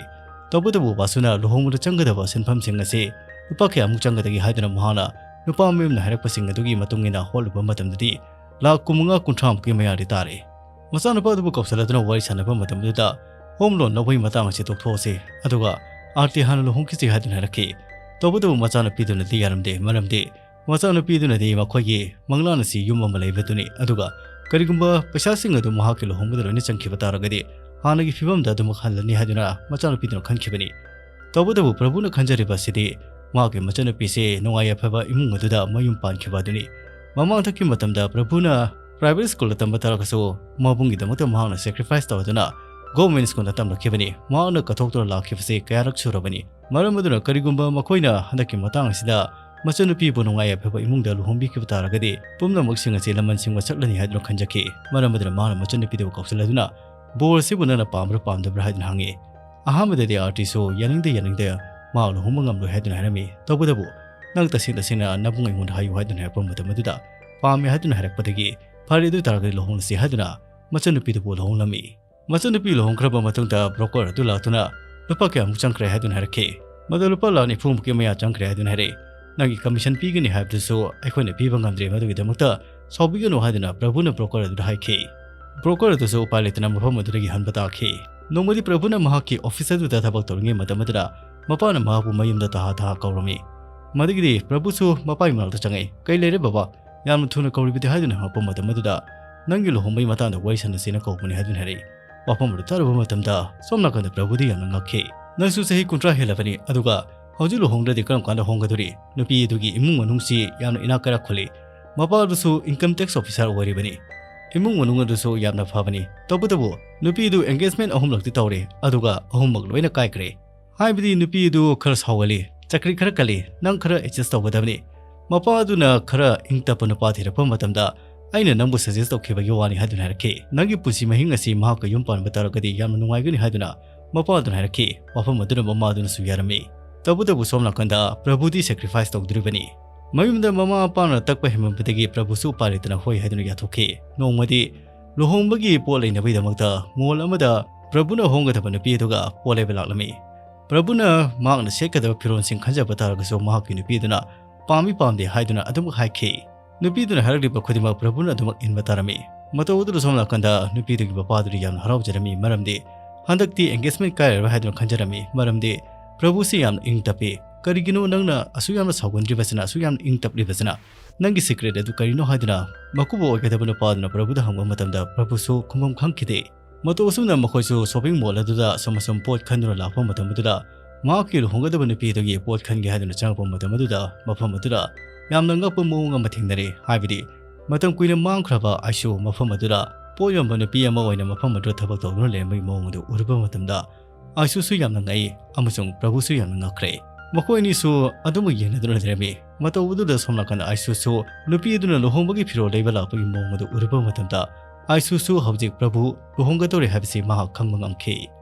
ꯇꯧꯕꯇꯕꯨ ꯕꯥꯁꯨꯅ ꯂꯨꯍꯣꯡꯕꯗ ꯆꯪꯒꯗꯕ ꯁꯦꯟꯐꯝꯁꯤꯡ ꯑꯁꯤ ꯂꯨꯄꯥ ꯀꯌꯥꯃꯨꯛ ꯆꯪꯒꯗꯒꯦ ꯍꯥꯏꯗꯨꯅ ꯃꯍꯥꯛꯅ ꯅꯨꯄꯥ ꯃꯌꯨꯝꯅ ꯍꯥꯏꯔꯛꯄꯁꯤꯡ ꯑꯗꯨꯒꯤ ꯃꯇꯨꯡ ꯏꯟꯅ ꯍꯣꯠꯂꯨꯕ ꯃꯇꯝꯗꯗꯤ ꯂꯥꯈ ꯀꯨꯟꯃꯉꯥ ꯀꯨꯟꯊ꯭ꯔꯥꯃꯨꯛꯀꯤ ꯃꯌꯥꯗꯤ ꯇꯥꯔꯦ꯫ ꯃꯆꯥꯅꯨꯄꯥ ꯑꯗꯨꯕꯨ ꯀꯧꯁꯜꯂꯗꯨꯅ ꯋꯥꯔꯤ ꯁꯥꯟꯅꯕ ꯃꯇꯝꯗꯨꯗ ꯍꯣꯝ ꯂꯣꯟ ꯂꯧꯕꯒꯤ ꯃꯇꯥꯡ ꯑꯁꯤ ꯇꯣꯛꯊꯣꯛꯑꯁꯤ, ꯑꯗꯨꯒ ꯑꯥꯔꯇꯤ ꯍꯥꯟꯅ ꯂꯨꯍꯣꯡꯈꯤꯁꯤ ꯍꯥꯏꯗꯨꯅ ꯍꯥꯏꯔꯛꯈꯤ꯫ ꯇꯧꯕꯇꯕꯨ ꯃꯆꯥꯅꯨꯄꯤꯗꯨꯅꯗꯤ ꯌꯥꯔꯝꯗꯦ, ꯃꯔꯝꯗꯤ ꯃꯆꯥꯅꯨꯄꯤꯗꯨꯅꯗꯤ ꯃꯈꯣꯏꯒꯤ ꯃꯪꯂꯥꯟ ꯑꯁꯤ ꯌꯨꯝ ꯑꯃ ꯂꯩꯕꯗꯨꯅꯤ, ꯑꯗꯨꯒ ꯀꯔꯤꯒꯨꯝꯕ ꯄꯩꯁꯥꯁꯤꯡ ꯑꯗꯨ ꯃꯍꯥꯛꯀꯤ ꯂꯨꯍꯣꯡꯕꯗ ꯂꯣꯏꯅ ꯆꯪꯈꯤꯕ ꯇꯥꯔꯒꯗꯤ ꯍꯥꯟꯅꯒꯤ ꯐꯤꯕꯝꯗ ꯑꯗꯨꯃꯛ ꯍꯜꯂꯅꯤ ꯍꯥꯏꯗꯨꯅ ꯃꯆꯥꯅꯨꯄꯤꯗꯨꯅ ꯈꯟꯈꯤꯕꯅꯤ꯫ ꯇꯧꯕꯇꯕꯨ ꯄ꯭ꯔꯚꯨꯅ ꯈꯟꯖꯔꯤꯕ ꯑꯁꯤꯗꯤ ꯃꯍꯥꯛꯀꯤ ꯃꯆꯟꯅꯨꯄꯤꯁꯦ ꯅꯨꯡꯉꯥꯏ ꯌꯥꯏꯐꯕ ꯏꯃꯨꯡ ꯑꯗꯨꯗ ꯃꯌꯨꯝ ꯄꯥꯟꯈꯤꯕ ꯑꯗꯨꯅꯤ꯫ ꯃꯃꯥꯡꯊꯛꯀꯤ ꯃꯇꯝꯗ ꯄ꯭ꯔꯚꯨꯅ private schoolꯗ ꯇꯝꯕ ꯇꯥꯔꯒꯁꯨ ꯃꯕꯨꯡꯒꯤꯗꯃꯛꯇ ꯃꯍꯥꯛꯅ sacrifice ꯇꯧꯗꯨꯅ government schoolꯗ ꯇꯝꯂꯛꯈꯤꯕꯅꯤ꯫ ꯃꯍꯥꯛꯅ ꯀꯠꯊꯣꯛꯇꯨꯅ ꯂꯥꯛꯈꯤꯕꯁꯦ ꯀꯌꯥꯔꯛ ꯁꯨꯔꯕꯅꯤ꯫ ꯃꯔꯝ ꯑꯗꯨꯅ ꯀꯔꯤꯒꯨꯝꯕ ꯃꯈꯣꯏꯅ ꯍꯟꯗꯛꯀꯤ ꯃꯇꯥꯡ ꯑꯁꯤꯗ ꯃꯆꯟꯅꯨꯄꯤꯕꯨ ꯅꯨꯡꯉꯥꯏ ꯌꯥꯏꯐꯕ ꯏꯃꯨꯡꯗ ꯂꯨꯍꯣꯡꯕꯤꯈꯤꯕ ꯇꯥꯔꯒꯗꯤ ꯄꯨꯝꯅꯃꯛꯁꯤꯡ ꯑꯁꯤ ꯂꯃꯟꯁꯤꯡ ꯃꯁꯛꯂꯅꯤ ꯍꯥꯏꯗꯨꯅ ꯈꯟꯖꯈꯤ꯫ ꯃꯔꯝ ꯑꯗꯨꯅ ꯃꯍꯥꯛꯅ ꯃꯆꯟꯅꯨꯄꯤꯗꯨꯕꯨ ꯀꯧꯁꯤꯜꯂꯗꯨꯅ ꯕꯣꯔ ꯑꯁꯤꯕꯨ ꯅꯪꯅ ꯄꯥꯝꯕ꯭ꯔꯥ ꯄꯥꯝꯗꯕ꯭ꯔꯥ ꯍꯥꯏꯗꯨꯅ ꯍꯪꯉꯤ꯫ ꯑꯍꯥꯟꯕꯗꯗꯤ ꯑꯥꯔꯇꯤꯁꯨ ꯌꯥꯅꯤꯡꯗꯦ ꯌꯥꯅꯤꯡꯗꯦ ꯃꯍꯥꯛ ꯂꯨꯍꯣꯡꯕ ꯉꯝꯂꯣꯏ ꯍꯥꯏꯗꯨꯅ ꯍꯥꯏꯔꯝꯃꯤ꯫ ꯇꯧꯕꯇꯕꯨ ꯅꯪ ꯇꯁꯦꯡ ꯇꯁꯦꯡꯅ ꯅꯕꯨꯡ ꯑꯩꯉꯣꯟꯗ ꯍꯥꯏꯌꯨ ꯍꯥꯏꯗꯨꯅ ꯍꯥꯏꯔꯛꯄ ꯃꯇꯝ ꯑꯗꯨꯗ ꯄꯥꯝꯃꯦ ꯍꯥꯏꯗꯨꯅ ꯍꯥꯏꯔꯛꯄꯗꯒꯤ ꯐꯔꯦ ꯑꯗꯨ ꯑꯣꯏ ꯇꯥꯔꯒꯗꯤ ꯂꯨꯍꯣꯡꯂꯁꯤ ꯍꯥꯏꯗꯨꯅ ꯃꯆꯟꯅꯨꯄꯤꯗꯨꯕꯨ ꯂꯨꯍꯣꯡꯂꯝꯃꯤ꯫ ꯃꯆꯟꯅꯨꯄꯤ ꯂꯨꯍꯣꯡꯈ꯭ꯔꯕ ꯃꯇꯨꯡꯗ broker ꯑꯗꯨ ꯂꯥꯛꯇꯨꯅ ꯂꯨꯄꯥ ꯀꯌꯥꯃꯨꯛ ꯆꯪꯈ꯭ꯔꯦ ꯍꯥꯏꯗꯨꯅ ꯍꯥꯏꯔꯛꯈꯤ꯫ ꯃꯗꯨ ꯂꯨꯄꯥ ꯂꯥꯈ ꯅꯤꯐꯨꯃꯨꯛꯀꯤ ꯃꯌꯥ ꯆꯪꯈ꯭ꯔꯦ ꯍꯥꯏꯗꯨꯅ ꯍꯥꯏꯔꯛꯏ꯫ ꯅꯪꯒꯤ commission ꯄꯤꯒꯅꯤ ꯍꯥꯏꯕꯗꯨꯁꯨ ꯑꯩꯈꯣꯏꯅ ꯄꯤꯕ ꯉꯝꯗ꯭ꯔꯦ, ꯃꯗꯨꯒꯤꯗꯃꯛꯇ ꯁꯥꯎꯕꯤꯒꯅꯨ ꯍꯥꯏꯗꯨꯅ ꯄ꯭ꯔꯚꯨꯅ broker ꯑꯗꯨꯗ ꯍꯥꯏꯈꯤ꯫ Broker ꯑꯗꯨꯁꯨ ꯎꯄꯥꯏ ꯂꯩꯇꯅ ꯃꯐꯝ ꯑꯗꯨꯗꯒꯤ ꯍꯟꯕ ꯇꯥꯈꯤ꯫ ꯅꯣꯡꯃꯗꯤ ꯄ꯭ꯔꯚꯨꯅ ꯃꯍꯥꯛꯀꯤ office ꯑꯗꯨꯗ ꯊꯕꯛ ꯇꯧꯔꯤꯉꯩ ꯃꯇꯝ ꯑꯗꯨꯗ ꯃꯄꯥꯅ ꯃꯍꯥꯛꯄꯨ ꯃꯌꯨꯝꯗ ꯇꯍꯥ ꯇꯍꯥ ꯀꯧꯔꯝꯃꯤ꯫ ꯃꯗꯨꯒꯤꯗꯤ ꯄ꯭ꯔꯚꯨꯁꯨ ꯃꯄꯥꯒꯤ ꯃꯅꯥꯛꯇ ꯆꯪꯉꯛꯏ꯫ "ꯀꯩ ꯂꯩꯔꯦ ꯕꯕꯥ? ꯌꯥꯝꯅ ꯊꯨꯅ ꯀꯧꯔꯤꯕꯗꯤ?" ꯍꯥꯏꯗꯨꯅ ꯍꯪꯉꯛꯄ ꯃꯇꯝ ꯑꯗꯨꯗ, "ꯅꯪꯒꯤ ꯂꯨꯍꯣꯡꯕꯒꯤ ꯃꯇꯥꯡꯗ ꯋꯥꯔꯤ ꯁꯥꯟꯅꯁꯦꯅ ꯀꯧꯕꯅꯤ" ꯍꯥꯏꯗꯨꯅ ꯍꯥꯏꯔꯛꯏ꯫ ꯋꯥꯐꯝ ꯑꯗꯨ ꯇꯥꯔꯨꯕ ꯃꯇꯝꯗ ꯁꯣꯝ ꯅꯥꯀꯟꯗ ꯄ꯭ꯔꯚꯨꯗꯤ ꯌꯥꯝꯅ ꯉꯛꯈꯤ꯫ "ꯅꯪꯁꯨ ꯆꯍꯤ ꯀꯨꯟꯊ꯭ꯔꯥ ꯍꯦꯜꯂꯕꯅꯤ, ꯑꯗꯨꯒ ꯍꯧꯖꯤꯛ ꯂꯨꯍꯣꯡꯗ꯭ꯔꯗꯤ ꯀꯔꯝ ꯀꯥꯟꯗ ꯍꯣꯡꯒꯗꯣꯔꯤ? ꯅꯨꯄꯤ ꯑꯗꯨꯒꯤ ꯏꯃꯨꯡ ꯃꯅꯨꯡꯁꯤ ꯌꯥꯝꯅ ꯏꯅꯥꯛ ꯀꯩꯔꯥꯛ ꯈꯨꯜꯂꯤ꯫ ꯃꯄꯥ ꯑꯗꯨꯁꯨ income tax officer ꯑꯣꯏꯔꯤꯕꯅꯤ꯫ ꯏꯃꯨꯡ ꯃꯅꯨꯡ ꯑꯗꯨꯁꯨ ꯌꯥꯝꯅ ꯐꯕꯅꯤ꯫ ꯇꯧꯕꯇꯕꯨ ꯅꯨꯄꯤ ꯑꯗꯨ engagement ꯑꯍꯨꯝꯂꯛꯇꯤ ꯇꯧꯔꯦ, ꯑꯗꯨꯒ ꯑꯍꯨꯝꯃꯛ ꯂꯣꯏꯅ ꯀꯥꯏꯈ꯭ꯔꯦ꯫ ꯍꯥꯏꯕꯗꯤ ꯅꯨꯄꯤ ꯑꯗꯨ ꯈꯔ ꯁꯥꯎꯒꯜꯂꯤ, ꯆꯀ꯭ꯔꯤ ꯈꯔ ꯀꯜꯂꯤ, ꯅꯪ ꯈꯔ adjust ꯇꯧꯒꯗꯕꯅꯤ꯫ ꯃꯄꯥ ꯑꯗꯨꯅ ꯈꯔ ꯏꯪ ꯇꯞꯄ ꯅꯨꯄꯥ ꯊꯤꯔꯛꯄ ꯃꯇꯝꯗ ꯑꯩꯅ ꯅꯪꯕꯨ suggest ꯇꯧꯈꯤꯕꯒꯤ ꯋꯥꯅꯤ" ꯍꯥꯏꯗꯨꯅ ꯍꯥꯏꯔꯛꯈꯤ꯫ "ꯅꯪꯒꯤ ꯄꯨꯟꯁꯤ ꯃꯍꯤꯡ ꯑꯁꯤ ꯃꯍꯥꯛꯀ ꯌꯨꯝ ꯄꯥꯟꯕ ꯇꯥꯔꯒꯗꯤ ꯌꯥꯝꯅ ꯅꯨꯡꯉꯥꯏꯒꯅꯤ" ꯍꯥꯏꯗꯨꯅ ꯃꯄꯥ ꯑꯗꯨꯅ ꯍꯥꯏꯔꯛꯈꯤ꯫ ꯋꯥꯐꯝ ꯑꯗꯨꯅ ꯃꯃꯥ ꯑꯗꯨꯅꯁꯨ ꯌꯥꯔꯝꯃꯤ꯫ ꯇꯧꯕꯇꯕꯨ ꯁꯣꯝ ꯅꯥꯀꯟꯗ ꯄ꯭ꯔꯚꯨꯗꯤ sacrifice ꯇꯧꯗꯣꯔꯤꯕꯅꯤ꯫ ꯃꯌꯨꯝꯗ ꯃꯃꯥ ꯃꯄꯥꯅ ꯇꯛꯄ ꯍꯦꯟꯃꯟꯕꯗꯒꯤ ꯄ꯭ꯔꯚꯨꯁꯨ ꯎꯄꯥꯏ ꯂꯩꯇꯅ ꯍꯣꯏ ꯍꯥꯏꯗꯨꯅ ꯌꯥꯊꯣꯛꯈꯤ꯫ ꯅꯣꯡꯃꯗꯤ ꯂꯨꯍꯣꯡꯕꯒꯤ ꯄꯣꯠ ꯂꯩꯅꯕꯒꯤꯗꯃꯛꯇ mall ꯑꯃꯗ ꯄ꯭ꯔꯚꯨꯅ ꯍꯣꯡꯒꯗꯕ ꯅꯨꯄꯤ ꯑꯗꯨꯒ ꯄꯣꯠ ꯂꯩꯕ ꯂꯥꯛꯂꯝꯃꯤ꯫ ꯄ꯭ꯔꯚꯨꯅ ꯃꯍꯥꯛꯅ ꯁꯦꯠꯀꯗꯕ ꯐꯤꯔꯣꯜꯁꯤꯡ ꯈꯟꯖꯕ ꯇꯥꯔꯒꯁꯨ ꯃꯍꯥꯛꯀꯤ ꯅꯨꯄꯤ ꯑꯗꯨꯅ ꯄꯥꯝꯃꯤ ꯄꯥꯝꯗꯦ ꯍꯥꯏꯗꯨꯅ ꯑꯗꯨꯃꯛ ꯍꯥꯏꯈꯤ꯫ ꯅꯨꯄꯤꯗꯨꯅ ꯍꯥꯏꯔꯛꯂꯤꯕ ꯈꯨꯗꯤꯡꯃꯛ ꯄ꯭ꯔꯚꯨꯅ ꯑꯗꯨꯃꯛ ꯏꯟꯕ ꯇꯥꯔꯝꯃꯤ꯫ ꯃꯇꯧ ꯑꯗꯨꯗ ꯁꯣꯝ ꯅꯥꯀꯟꯗ ꯅꯨꯄꯤꯗꯨꯒꯤ ꯃꯄꯥꯗꯨꯗꯤ ꯌꯥꯝꯅ ꯍꯔꯥꯎꯖꯔꯝꯃꯤ, ꯃꯔꯝꯗꯤ ꯍꯟꯗꯛꯇꯤ engagement ꯀꯥꯏꯔꯔꯣꯏ ꯍꯥꯏꯗꯨꯅ ꯈꯟꯖꯔꯝꯃꯤ꯫ ꯃꯔꯝꯗꯤ ꯄ꯭ꯔꯚꯨꯁꯤ ꯌꯥꯝꯅ ꯏꯪ ꯇꯞꯄꯤ꯫ "ꯀꯔꯤꯒꯤꯅꯣ ꯅꯪꯅ ꯑꯁꯨꯛ ꯌꯥꯝꯅ ꯁꯥꯎꯒꯟꯗ꯭ꯔꯤꯕꯁꯤꯅ, ꯑꯁꯨꯛ ꯌꯥꯝꯅ ꯏꯪ ꯇꯞꯂꯤꯕꯁꯤꯅ? ꯅꯪꯒꯤ secret ꯑꯗꯨ ꯀꯔꯤꯅꯣ?" ꯍꯥꯏꯗꯨꯅ ꯃꯀꯨꯕꯣꯛ ꯑꯣꯏꯒꯗꯕ ꯅꯨꯄꯥꯗꯨꯅ ꯄ꯭ꯔꯚꯨꯗ ꯍꯪꯕ ꯃꯇꯝꯗ ꯄ꯭ꯔꯚꯨꯁꯨ ꯈꯨꯝꯐꯝ ꯈꯪꯈꯤꯗꯦ꯫ ꯃꯇꯧ ꯑꯁꯨꯝꯅ ꯃꯈꯣꯏꯁꯨ shopping mall ꯑꯗꯨꯗ ꯑꯁꯨꯝ ꯑꯁꯨꯝ ꯄꯣꯠ ꯈꯟꯗꯨꯅ ꯂꯥꯛꯄ ꯃꯇꯝ ꯑꯗꯨꯗ ꯃꯍꯥꯛꯀꯤ ꯂꯨꯍꯣꯡꯒꯗꯕ ꯅꯨꯄꯤ ꯑꯗꯨꯒꯤ ꯄꯣꯠ ꯈꯟꯒꯦ ꯍꯥꯏꯗꯨꯅ ꯆꯪꯉꯛꯄ ꯃꯇꯝ ꯑꯗꯨꯗ ꯃꯐꯝ ꯑꯗꯨꯗ ꯌꯥꯝꯅ ꯉꯛꯄ ꯃꯑꯣꯡ ꯑꯃ ꯊꯦꯡꯅꯔꯦ꯫ ꯍꯥꯏꯕꯗꯤ ꯃꯇꯝ ꯀꯨꯏꯅ ꯃꯥꯡꯈ꯭ꯔꯕ ꯑꯥꯏꯁꯨ ꯃꯐꯝ ꯑꯗꯨꯗ ꯄꯣꯠ ꯌꯣꯟꯕ ꯅꯨꯄꯤ ꯑꯃ ꯑꯣꯏꯅ ꯃꯐꯝ ꯑꯗꯨꯗ ꯊꯕꯛ ꯇꯧꯗꯨꯅ ꯂꯩꯔꯝꯕꯒꯤ ꯃꯑꯣꯡ ꯑꯗꯨ ꯎꯔꯨꯕ ꯃꯇꯝꯗ ꯑꯥꯏꯁꯨꯁꯨ ꯌꯥꯝꯅ ꯉꯛꯏ ꯑꯃꯁꯨꯡ ꯄ꯭ꯔꯚꯨꯁꯨ ꯌꯥꯝꯅ ꯉꯛꯈ꯭ꯔꯦ꯫ ꯃꯈꯣꯏ ꯑꯅꯤꯁꯨ ꯑꯗꯨꯃꯛ ꯌꯦꯡꯅꯗꯨꯅ ꯂꯩꯔꯝꯃꯤ꯫ ꯃꯇꯧ ꯑꯗꯨꯗ ꯁꯣꯝ ꯅꯥꯀꯟꯗ ꯑꯥꯏꯁꯨꯁꯨ ꯅꯨꯄꯤ ꯑꯗꯨꯅ ꯂꯨꯍꯣꯡꯕꯒꯤ ꯐꯤꯔꯣꯜ ꯂꯩꯕ ꯂꯥꯛꯄꯒꯤ ꯃꯑꯣꯡ ꯑꯗꯨ ꯎꯔꯨꯕ ꯃꯇꯝꯗ ꯑꯥꯏꯁꯨꯁꯨ ꯍꯧꯖꯤꯛ ꯄ꯭ꯔꯚꯨ ꯂꯨꯍꯣꯡꯒꯗꯧꯔꯦ ꯍꯥꯏꯕꯁꯤ ꯃꯍꯥꯛ ꯈꯪꯕ ꯉꯝꯈꯤ꯫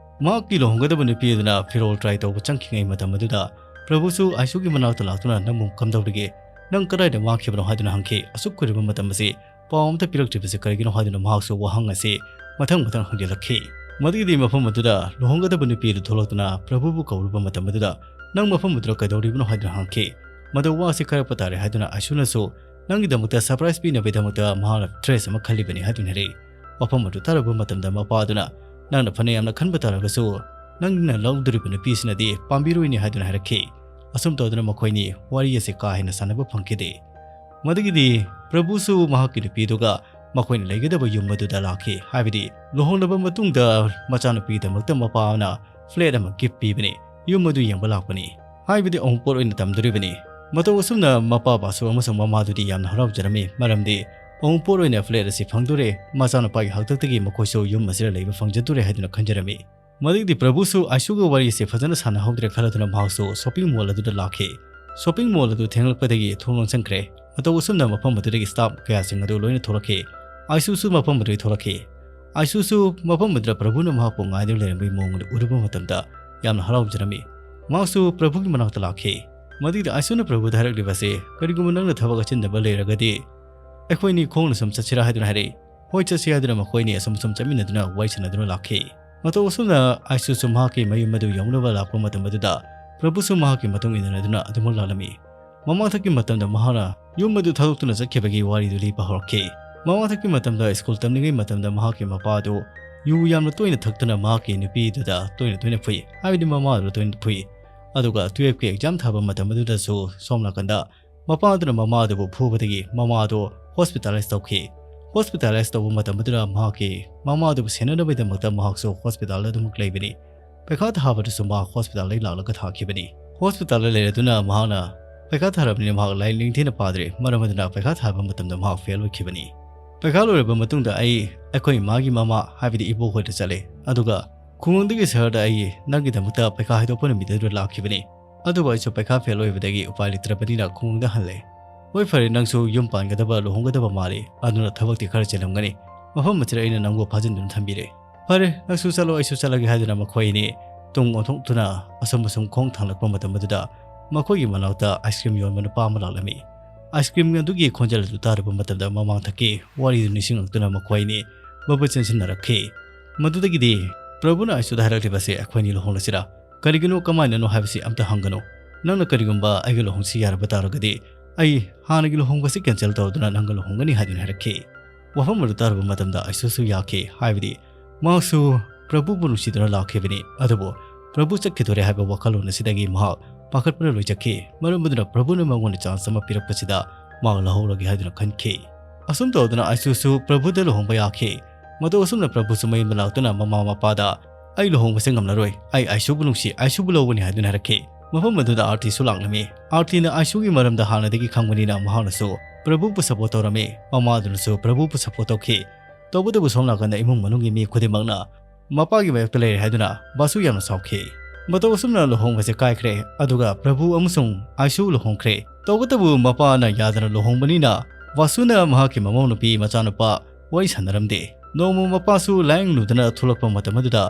ꯃꯍꯥꯛꯀꯤ ꯂꯨꯍꯣꯡꯒꯗꯕ ꯅꯨꯄꯤ ꯑꯗꯨꯅ ꯐꯤꯔꯣꯜ try ꯇꯧꯕ ꯆꯪꯈꯤꯉꯩ ꯃꯇꯝ ꯑꯗꯨꯗ ꯄ꯭ꯔꯚꯨꯁꯨ ꯑꯥꯏꯁꯨꯒꯤ ꯃꯅꯥꯛꯇ ꯂꯥꯛꯇꯨꯅ "ꯅꯪꯕꯨ ꯀꯝꯗꯧꯔꯤꯒꯦ? ꯅꯪ ꯀꯗꯥꯏꯗ ꯃꯥꯡꯈꯤꯕꯅꯣ?" ꯍꯥꯏꯗꯨꯅ ꯍꯪꯈꯤ꯫ "ꯑꯁꯨꯛ ꯀꯨꯏꯔꯕ ꯃꯇꯝ ꯑꯁꯤ ꯄꯥꯎ ꯑꯃꯠꯇ ꯄꯤꯔꯛꯇ꯭ꯔꯤꯕꯁꯤ ꯀꯔꯤꯒꯤꯅꯣ?" ꯍꯥꯏꯗꯨꯅ ꯃꯍꯥꯛꯁꯨ ꯋꯥꯍꯪ ꯑꯁꯤ ꯃꯊꯪ ꯃꯊꯪ ꯍꯪꯖꯤꯜꯂꯛꯈꯤ꯫ ꯃꯗꯨꯒꯤꯗꯤ ꯃꯐꯝ ꯑꯗꯨꯗ ꯂꯨꯍꯣꯡꯒꯗꯕ ꯅꯨꯄꯤ ꯑꯗꯨ ꯊꯣꯛꯂꯛꯇꯨꯅ ꯄ꯭ꯔꯚꯨꯕꯨ ꯀꯧꯔꯨꯕ ꯃꯇꯝ ꯑꯗꯨꯗ "ꯅꯪ ꯃꯐꯝ ꯑꯗꯨꯗ ꯀꯩꯗꯧꯔꯤꯕꯅꯣ?" ꯍꯥꯏꯗꯨꯅ ꯍꯪꯈꯤ꯫ "ꯃꯗꯨ ꯋꯥꯁꯤ ꯀꯥꯏꯔꯛꯄ ꯇꯥꯔꯦ" ꯍꯥꯏꯗꯨꯅ ꯑꯥꯏꯁꯨꯅꯁꯨ "ꯅꯪꯒꯤꯗꯃꯛꯇ surprise ꯄꯤꯅꯕꯒꯤꯗꯃꯛꯇ ꯃꯍꯥꯛꯅ dress ꯑꯃ ꯈꯜꯂꯤꯕꯅꯤ" ꯍꯥꯏꯗꯨꯅ ꯍꯥꯏꯔꯛꯏ꯫ ꯋꯥꯐꯝ ꯑꯗꯨ ꯇꯥꯔꯕ ꯃꯇꯝꯗ ꯃꯄꯥ ꯑꯗꯨꯅ "ꯅꯪꯅ ꯐꯅ ꯌꯥꯝꯅ ꯈꯟꯕ ꯇꯥꯔꯒꯁꯨ ꯅꯪꯅ ꯂꯧꯗꯣꯔꯤꯕ ꯅꯨꯄꯤꯁꯤꯅꯗꯤ ꯄꯥꯝꯕꯤꯔꯣꯏꯅꯤ" ꯍꯥꯏꯗꯨꯅ ꯍꯥꯏꯔꯛꯈꯤ꯫ ꯑꯁꯨꯝ ꯇꯧꯗꯨꯅ ꯃꯈꯣꯏꯅꯤ ꯋꯥꯔꯤ ꯑꯁꯤ ꯀꯥ ꯍꯦꯟꯅ ꯁꯥꯟꯅꯕ ꯐꯪꯈꯤꯗꯦ꯫ ꯃꯗꯨꯒꯤꯗꯤ ꯄ꯭ꯔꯚꯨꯁꯨ ꯃꯍꯥꯛꯀꯤ ꯅꯨꯄꯤꯗꯨꯒ ꯃꯈꯣꯏꯅ ꯂꯩꯒꯗꯕ ꯌꯨꯝ ꯑꯗꯨꯗ ꯂꯥꯛꯈꯤ꯫ ꯍꯥꯏꯕꯗꯤ ꯂꯨꯍꯣꯡꯂꯕ ꯃꯇꯨꯡꯗ ꯃꯆꯥꯅꯨꯄꯤꯒꯤꯗꯃꯛꯇ ꯃꯄꯥꯅ flat ꯑꯃ gift ꯄꯤꯕꯅꯤ꯫ ꯌꯨꯝ ꯑꯗꯨ ꯌꯦꯡꯕ ꯂꯥꯛꯄꯅꯤ꯫ ꯍꯥꯏꯕꯗꯤ ꯑꯎꯟꯄꯣꯠ ꯑꯣꯏꯅ ꯇꯝꯗꯣꯔꯤꯕꯅꯤ꯫ ꯃꯇꯧ ꯑꯁꯨꯝꯅ ꯃꯄꯥꯕꯨꯁꯨ ꯑꯃꯁꯨꯡ ꯃꯃꯥꯗꯨꯗꯤ ꯌꯥꯝꯅ ꯍꯔꯥꯎꯖꯔꯝꯃꯤ, ꯃꯔꯝꯗꯤ ꯑꯎꯟꯄꯣꯠ ꯑꯣꯏꯅ flat ꯑꯁꯤ ꯐꯪꯗꯣꯔꯦ, ꯃꯆꯥꯅꯨꯄꯥꯒꯤ ꯍꯥꯛꯇꯛꯇꯒꯤ ꯃꯈꯣꯏꯁꯨ ꯌꯨꯝ ꯑꯁꯤꯗ ꯂꯩꯕ ꯐꯪꯖꯗꯣꯔꯦ ꯍꯥꯏꯗꯨꯅ ꯈꯟꯖꯔꯝꯃꯤ꯫ ꯃꯗꯨꯒꯤꯗꯤ ꯄ꯭ꯔꯚꯨꯁꯨ ꯑꯥꯏꯁꯨꯒ ꯋꯥꯔꯤ ꯑꯁꯤ ꯐꯖꯅ ꯁꯥꯟꯅꯍꯧꯗ꯭ꯔꯦ ꯈꯜꯂꯗꯨꯅ ꯃꯍꯥꯛꯁꯨ shopping mall ꯑꯗꯨꯗ ꯂꯥꯛꯈꯤ꯫ Shopping mall ꯑꯗꯨ ꯊꯦꯡꯂꯛꯄꯗꯒꯤ ꯊꯣꯡ ꯂꯣꯟꯁꯤꯟꯈ꯭ꯔꯦ꯫ ꯃꯇꯧ ꯑꯁꯨꯝꯅ ꯃꯐꯝ ꯑꯗꯨꯗꯒꯤ staff ꯀꯌꯥꯁꯤꯡ ꯑꯗꯨ ꯂꯣꯏꯅ ꯊꯣꯛꯂꯛꯈꯤ꯫ ꯑꯥꯏꯁꯨꯁꯨ ꯃꯐꯝ ꯑꯗꯨꯗꯒꯤ ꯊꯣꯛꯂꯛꯈꯤ꯫ ꯑꯥꯏꯁꯨꯁꯨ ꯃꯐꯝ ꯑꯗꯨꯗ ꯄ꯭ꯔꯚꯨꯅ ꯃꯍꯥꯛꯄꯨ ꯉꯥꯏꯗꯨꯅ ꯂꯩꯔꯝꯕꯒꯤ ꯃꯑꯣꯡ ꯑꯗꯨ ꯎꯔꯨꯕ ꯃꯇꯝꯗ ꯌꯥꯝꯅ ꯍꯔꯥꯎꯖꯔꯝꯃꯤ꯫ ꯃꯍꯥꯛꯁꯨ ꯄ꯭ꯔꯚꯨꯒꯤ ꯃꯅꯥꯛꯇ ꯂꯥꯛꯈꯤ꯫ ꯃꯗꯨꯒꯤꯗ ꯑꯥꯏꯁꯨꯅ ꯄ꯭ꯔꯚꯨꯗ ꯍꯥꯏꯔꯛꯂꯤꯕ ꯑꯁꯤ, "ꯀꯔꯤꯒꯨꯝꯕ ꯅꯪꯅ ꯊꯕꯛ ꯑꯆꯤꯟꯗꯕ ꯂꯩꯔꯒꯗꯤ ꯑꯩꯈꯣꯏꯅꯤ ꯈꯣꯡꯅ ꯁꯨꯝ ꯆꯠꯁꯤꯔꯥ?" ꯍꯥꯏꯗꯨꯅ ꯍꯥꯏꯔꯛꯏ꯫ "ꯍꯣꯏ, ꯆꯠꯁꯤ" ꯍꯥꯏꯗꯨꯅ ꯃꯈꯣꯏꯅꯤ ꯑꯁꯨꯝ ꯁꯨꯝ ꯆꯠꯃꯤꯟꯅꯗꯨꯅ ꯋꯥꯔꯤ ꯁꯥꯟꯅꯗꯨꯅ ꯂꯥꯛꯈꯤ꯫ ꯃꯇꯧ ꯑꯁꯨꯝꯅ ꯑꯥꯏꯁꯨꯁꯨ ꯃꯍꯥꯛꯀꯤ ꯃꯌꯨꯝ ꯑꯗꯨ ꯌꯧꯅꯕ ꯂꯥꯛꯄ ꯃꯇꯝ ꯑꯗꯨꯗ ꯄ꯭ꯔꯚꯨꯁꯨ ꯃꯍꯥꯛꯀꯤ ꯃꯇꯨꯡ ꯏꯟꯅꯗꯨꯅ ꯑꯗꯨꯃꯛ ꯂꯥꯛꯂꯝꯃꯤ꯫ ꯃꯃꯥꯡꯊꯛꯀꯤ ꯃꯇꯝꯗ ꯃꯍꯥꯛꯅ ꯌꯨꯝ ꯑꯗꯨ ꯊꯥꯗꯣꯛꯇꯨꯅ ꯆꯠꯈꯤꯕꯒꯤ ꯋꯥꯔꯤꯗꯨ ꯂꯤꯕ ꯍꯧꯔꯛꯈꯤ꯫ ꯃꯃꯥꯡꯊꯛꯀꯤ ꯃꯇꯝꯗ ꯁ꯭ꯀꯨꯜ ꯇꯝꯂꯤꯉꯩ ꯃꯇꯝꯗ ꯃꯍꯥꯛꯀꯤ ꯃꯄꯥ ꯑꯗꯨ ꯌꯨ ꯌꯥꯝꯅ ꯇꯣꯏꯅ ꯊꯛꯇꯨꯅ ꯃꯍꯥꯛꯀꯤ ꯅꯨꯄꯤꯗꯨꯗ ꯇꯣꯏꯅ ꯇꯣꯏꯅ ꯐꯨꯏ, ꯍꯥꯏꯕꯗꯤ ꯃꯃꯥꯗꯨꯗ ꯇꯣꯏꯅ ꯐꯨꯏ꯫ ꯑꯗꯨꯒ twelfth ꯀꯤ exam ꯊꯥꯕ ꯃꯇꯝ ꯑꯗꯨꯗꯁꯨ ꯁꯣꯝ ꯅꯥꯀꯟꯗ ꯃꯄꯥ ꯑꯗꯨꯅ ꯃꯃꯥ ꯑꯗꯨꯕꯨ ꯐꯨꯕꯗꯒꯤ ꯃꯃꯥ ꯑꯗꯨ hospitalize ꯇꯧꯈꯤ꯫ Hospitalize ꯇꯧꯕ ꯃꯇꯝ ꯑꯗꯨꯗ ꯃꯍꯥꯛꯀꯤ ꯃꯃꯥ ꯑꯗꯨꯕꯨ ꯁꯦꯟꯅꯅꯕꯒꯤꯗꯃꯛꯇ ꯃꯍꯥꯛꯁꯨ hospital ꯗ ꯑꯗꯨꯃꯛ ꯂꯩꯕꯅꯤ꯫ ꯄꯩꯈꯥ ꯊꯥꯕꯗꯁꯨ ꯃꯍꯥꯛ ꯍꯣꯁꯄꯤꯇꯥꯜꯗꯒꯤ ꯂꯥꯛꯂꯒ ꯊꯥꯈꯤꯕꯅꯤ꯫ ꯍꯣꯁꯄꯤꯇꯥꯜꯗ ꯂꯩꯔꯗꯨꯅ ꯃꯍꯥꯛꯅ ꯄꯩꯈꯥ ꯊꯥꯔꯕꯅꯤꯅ ꯃꯍꯥꯛ ꯂꯥꯏꯔꯤꯛ ꯅꯤꯡꯊꯤꯅ ꯄꯥꯗ꯭ꯔꯦ, ꯃꯔꯝ ꯑꯗꯨꯅ ꯄꯩꯈꯥ ꯊꯥꯕ ꯃꯇꯝꯗ ꯃꯍꯥꯛ ꯐꯦꯜ ꯑꯣꯏꯈꯤꯕꯅꯤ꯫ ꯄꯩꯈꯥ ꯂꯣꯏꯔꯕ ꯃꯇꯨꯡꯗ ꯑꯩ ꯑꯩꯈꯣꯏ ꯏꯃꯥꯒꯤ ꯃꯃꯥ, ꯍꯥꯏꯕꯗꯤ ꯏꯕꯣꯛ ꯍꯣꯏꯗ ꯆꯠꯂꯦ, ꯑꯗꯨꯒ ꯈꯨꯡꯒꯪꯗꯒꯤ ꯁꯍꯔꯗ ꯑꯩ ꯅꯪꯒꯤꯗꯃꯛꯇ ꯄꯩꯈꯥ ꯍꯥꯏꯗꯣꯛꯄ ꯅꯨꯃꯤꯠ ꯑꯗꯨꯗ ꯂꯥꯛꯈꯤꯕꯅꯤ꯫ ꯑꯗꯨꯕꯨ ꯑꯩꯁꯨ ꯄꯩꯈꯥ ꯐꯦꯜ ꯑꯣꯏꯕꯗꯒꯤ ꯎꯄꯥꯏ ꯂꯩꯇ꯭ꯔꯕꯅꯤꯅ ꯈꯨꯡꯒꯪꯗ ꯍꯜꯂꯦ꯫ ꯍꯣꯏ, ꯐꯔꯦ, ꯅꯪꯁꯨ ꯌꯨꯝ ꯄꯥꯟꯒꯗꯕ, ꯂꯨꯍꯣꯡꯒꯗꯕ ꯃꯥꯜꯂꯤ, ꯑꯗꯨꯅ ꯊꯕꯛꯇꯤ ꯈꯔ ꯆꯤꯜꯂꯝꯒꯅꯤ꯫ ꯃꯐꯝ ꯑꯁꯤꯗ ꯑꯩꯅ ꯅꯪꯕꯨ ꯐꯥꯖꯤꯟꯗꯨꯅ ꯊꯝꯕꯤꯔꯦ꯫ ꯐꯔꯦ, ꯅꯪꯁꯨ ꯆꯠꯂꯣ, ꯑꯩꯁꯨ ꯆꯠꯂꯒꯦ ꯍꯥꯏꯗꯨꯅ ꯃꯈꯣꯏ ꯑꯅꯤ ꯇꯨꯡ ꯑꯣꯟꯊꯣꯛꯇꯨꯅ ꯑꯁꯨꯝ ꯑꯁꯨꯝ ꯈꯣꯡ ꯊꯥꯡꯂꯛꯄ ꯃꯇꯝ ꯑꯗꯨꯗ ꯃꯈꯣꯏꯒꯤ ꯃꯅꯥꯛꯇ ꯑꯥꯏꯁ ꯀ꯭ꯔꯤꯝ ꯌꯣꯟꯕ ꯅꯨꯄꯥ ꯑꯃ ꯂꯥꯛꯂꯝꯃꯤ꯫ ꯑꯥꯏꯁ ꯀ꯭ꯔꯤꯝ ꯑꯗꯨꯒꯤ ꯈꯣꯟꯖꯦꯜ ꯑꯗꯨ ꯇꯥꯔꯨꯕ ꯃꯇꯝꯗ ꯃꯃꯥꯡꯊꯛꯀꯤ ꯋꯥꯔꯤꯗꯨ ꯅꯤꯡꯁꯤꯡꯂꯛꯇꯨꯅ ꯃꯈꯣꯏ ꯑꯅꯤ ꯃꯕꯨꯛ ꯆꯦꯟꯁꯤꯟꯅꯔꯛꯈꯤ꯫ ꯃꯗꯨꯗꯒꯤꯗꯤ ꯄ꯭ꯔꯚꯨꯅ ꯑꯥꯏꯁꯨꯗ ꯍꯥꯏꯔꯛꯂꯤꯕꯁꯦ, "ꯑꯩꯈꯣꯏꯅꯤ ꯂꯨꯍꯣꯡꯂꯁꯤꯔꯥ? ꯀꯔꯤꯒꯤꯅꯣ, ꯀꯃꯥꯏꯅꯅꯣ ꯍꯥꯏꯕꯁꯤ ꯑꯝꯇ ꯍꯪꯒꯅꯨ꯫ ꯅꯪꯅ ꯀꯔꯤꯒꯨꯝꯕ ꯑꯩꯒ ꯂꯨꯍꯣꯡꯁꯤ ꯌꯥꯔꯕ ꯇꯥꯔꯒꯗꯤ ꯑꯩ ꯍꯥꯟꯅꯒꯤ ꯂꯨꯍꯣꯡꯕꯁꯤ ꯀꯦꯟꯁꯦꯜ ꯇꯧꯗꯨꯅ ꯅꯪꯒ ꯂꯨꯍꯣꯡꯒꯅꯤ" ꯍꯥꯏꯗꯨꯅ ꯍꯥꯏꯔꯛꯈꯤ꯫ ꯋꯥꯐꯝ ꯑꯗꯨ ꯇꯥꯔꯨꯕ ꯃꯇꯝꯗ ꯑꯥꯏꯁꯨꯁꯨ ꯌꯥꯈꯤ, ꯍꯥꯏꯕꯗꯤ ꯃꯍꯥꯛꯁꯨ ꯄ꯭ꯔꯚꯨꯕꯨ ꯅꯨꯡꯁꯤꯗꯨꯅ ꯂꯥꯛꯈꯤꯕꯅꯤ꯫ ꯑꯗꯨꯕꯨ ꯄ꯭ꯔꯚꯨ ꯆꯠꯈꯤꯗꯣꯔꯦ ꯍꯥꯏꯕ ꯋꯥꯈꯜꯂꯣꯟ ꯑꯁꯤꯗꯒꯤ ꯃꯍꯥꯛ ꯄꯥꯈꯠꯄꯅ ꯂꯣꯏ ꯆꯠꯈꯤ꯫ ꯃꯔꯝ ꯑꯗꯨꯅ ꯄ꯭ꯔꯚꯨꯅ ꯃꯉꯣꯟꯗ ꯆꯥꯟꯁ ꯑꯃ ꯄꯤꯔꯛꯄꯁꯤꯗ ꯃꯍꯥꯛ ꯂꯧꯍꯧꯔꯒꯦ ꯍꯥꯏꯗꯨꯅ ꯈꯟꯈꯤ꯫ ꯑꯁꯨꯝ ꯇꯧꯗꯨꯅ ꯑꯥꯏꯁꯨꯁꯨ ꯄ꯭ꯔꯚꯨꯗ ꯂꯨꯍꯣꯡꯕ ꯌꯥꯈꯤ꯫ ꯃꯇꯧ ꯑꯁꯨꯝꯅ ꯄ꯭ꯔꯚꯨꯁꯨ ꯃꯌꯨꯝꯗ ꯂꯥꯛꯇꯨꯅ ꯃꯃꯥ ꯃꯄꯥꯗ "ꯑꯩ ꯂꯨꯍꯣꯡꯕꯁꯦ ꯉꯝꯂꯔꯣꯏ, ꯑꯩ ꯑꯥꯏꯁꯨꯕꯨ ꯅꯨꯡꯁꯤ, ꯑꯥꯏꯁꯨꯕꯨ ꯂꯧꯒꯅꯤ" ꯍꯥꯏꯗꯨꯅ ꯍꯥꯏꯔꯛꯈꯤ꯫ ꯃꯐꯝ ꯑꯗꯨꯗ ꯑꯥꯔꯇꯤꯁꯨ ꯂꯥꯛꯂꯝꯃꯤ꯫ ꯑꯥꯔꯇꯤꯅ ꯑꯥꯏꯁꯨꯒꯤ ꯃꯔꯝꯗ ꯍꯥꯟꯅꯗꯒꯤ ꯈꯪꯕꯅꯤꯅ ꯃꯍꯥꯛꯅꯁꯨ ꯄ꯭ꯔꯚꯨꯕꯨ ꯁꯄꯣꯔꯠ ꯇꯧꯔꯝꯃꯤ꯫ ꯃꯃꯥ ꯑꯗꯨꯅꯁꯨ ꯄ꯭ꯔꯚꯨꯕꯨ ꯁꯄꯣꯔꯠ ꯇꯧꯈꯤ꯫ ꯇꯧꯕꯇꯕꯨ ꯁꯣꯝ ꯅꯥꯀꯟꯗ ꯏꯃꯨꯡ ꯃꯅꯨꯡꯒꯤ ꯃꯤ ꯈꯨꯗꯤꯡꯃꯛꯅ ꯃꯄꯥꯒꯤ ꯃꯥꯌꯣꯛꯇ ꯂꯩꯔꯦ ꯍꯥꯏꯗꯨꯅ ꯕꯥꯁꯨ ꯌꯥꯝꯅ ꯁꯥꯎꯈꯤ꯫ ꯃꯇꯧ ꯑꯁꯨꯝꯅ ꯂꯨꯍꯣꯡꯕꯁꯦ ꯀꯥꯏꯈ꯭ꯔꯦ, ꯑꯗꯨꯒ ꯄ꯭ꯔꯚꯨ ꯑꯃꯁꯨꯡ ꯑꯥꯏꯁꯨ ꯂꯨꯍꯣꯡꯈ꯭ꯔꯦ꯫ ꯇꯧꯕꯇꯕꯨ ꯃꯄꯥꯅ ꯌꯥꯗꯅ ꯂꯨꯍꯣꯡꯕꯅꯤꯅ ꯕꯥꯁꯨꯅ ꯃꯍꯥꯛꯀꯤ ꯃꯃꯧ ꯅꯨꯄꯤ ꯃꯆꯥꯅꯨꯄꯥ ꯋꯥꯔꯤ ꯁꯥꯟꯅꯔꯝꯗꯦ꯫ ꯅꯣꯡꯃ ꯃꯄꯥꯁꯨ ꯂꯥꯌꯦꯡꯂꯨꯗꯅ ꯊꯣꯛꯂꯛꯄ ꯃꯇꯝ ꯑꯗꯨꯗ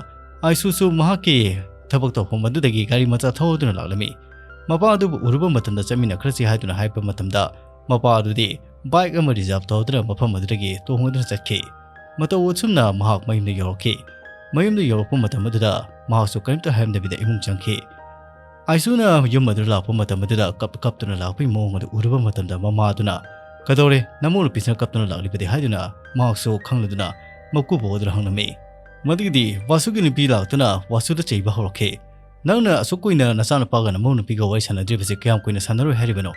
ꯑꯥꯏꯁꯨꯁꯨ ꯃꯍꯥꯛꯀꯤ ꯊꯕꯛ ꯇꯧꯐꯝ ꯑꯗꯨꯗꯒꯤ ꯒꯥꯔꯤ ꯃꯆꯥ ꯊꯧꯗꯨꯅ ꯂꯥꯛꯂꯝꯃꯤ꯫ ꯃꯄꯥ ꯑꯗꯨꯕꯨ ꯎꯔꯨꯕ ꯃꯇꯝꯗ ꯆꯠꯃꯤꯟꯅꯈ꯭ꯔꯁꯤ ꯍꯥꯏꯗꯨꯅ ꯍꯥꯏꯕ ꯃꯇꯝꯗ ꯃꯄꯥ ꯑꯗꯨꯗꯤ ꯕꯥꯏꯛ ꯑꯃ ꯔꯤꯖꯥꯔꯚ ꯇꯧꯗꯨꯅ ꯃꯐꯝ ꯑꯗꯨꯗꯒꯤ ꯇꯣꯡꯗꯨꯅ ꯆꯠꯈꯤ꯫ ꯃꯇꯧ ꯑꯁꯨꯝꯅ ꯃꯍꯥꯛ ꯃꯌꯨꯝꯗ ꯌꯧꯔꯛꯈꯤ꯫ ꯃꯌꯨꯝꯗ ꯌꯧꯔꯛꯄ ꯃꯇꯝ ꯑꯗꯨꯗ ꯃꯍꯥꯛꯁꯨ ꯀꯔꯤꯝꯇ ꯍꯥꯏꯔꯝꯗꯕꯤꯗ ꯏꯃꯨꯡ ꯆꯪꯈꯤ꯫ ꯑꯥꯏꯁꯨꯅ ꯌꯨꯝ ꯑꯗꯨꯗ ꯂꯥꯛꯄ ꯃꯇꯝ ꯑꯗꯨꯗ ꯀꯞ ꯀꯞꯇꯨꯅ ꯂꯥꯛꯄꯒꯤ ꯃꯑꯣꯡ ꯑꯗꯨ ꯎꯔꯨꯕ ꯃꯇꯝꯗ ꯃꯃꯥ ꯑꯗꯨꯅ, "ꯀꯗꯧꯔꯦ? ꯅꯃꯧ ꯅꯨꯄꯤꯁꯤꯅ ꯀꯞꯇꯨꯅ ꯂꯥꯛꯂꯤꯕꯗꯤ?" ꯍꯥꯏꯗꯨꯅ ꯃꯍꯥꯛꯁꯨ ꯈꯪꯂꯗꯨꯅ ꯃꯀꯨꯕꯣꯛ ꯑꯗꯨꯗ ꯍꯪꯂꯝꯃꯤ꯫ ꯃꯗꯨꯒꯤꯗꯤ ꯕꯥꯁꯨꯒꯤ ꯅꯨꯄꯤ ꯂꯥꯛꯇꯨꯅ ꯕꯥꯁꯨꯗ ꯆꯩꯕ ꯍꯧꯔꯛꯈꯤ꯫ "ꯅꯪꯅ ꯑꯁꯨꯛ ꯀꯨꯏꯅ ꯅꯆꯥꯅꯨꯄꯥꯒ ꯅꯃꯧ ꯅꯨꯄꯤꯒ ꯋꯥꯔꯤ ꯁꯥꯟꯅꯗ꯭ꯔꯤꯕꯁꯦ ꯀꯌꯥꯝ ꯀꯨꯏꯅ ꯁꯥꯟꯅꯔꯣꯏ ꯍꯥꯏꯔꯤꯕꯅꯣ?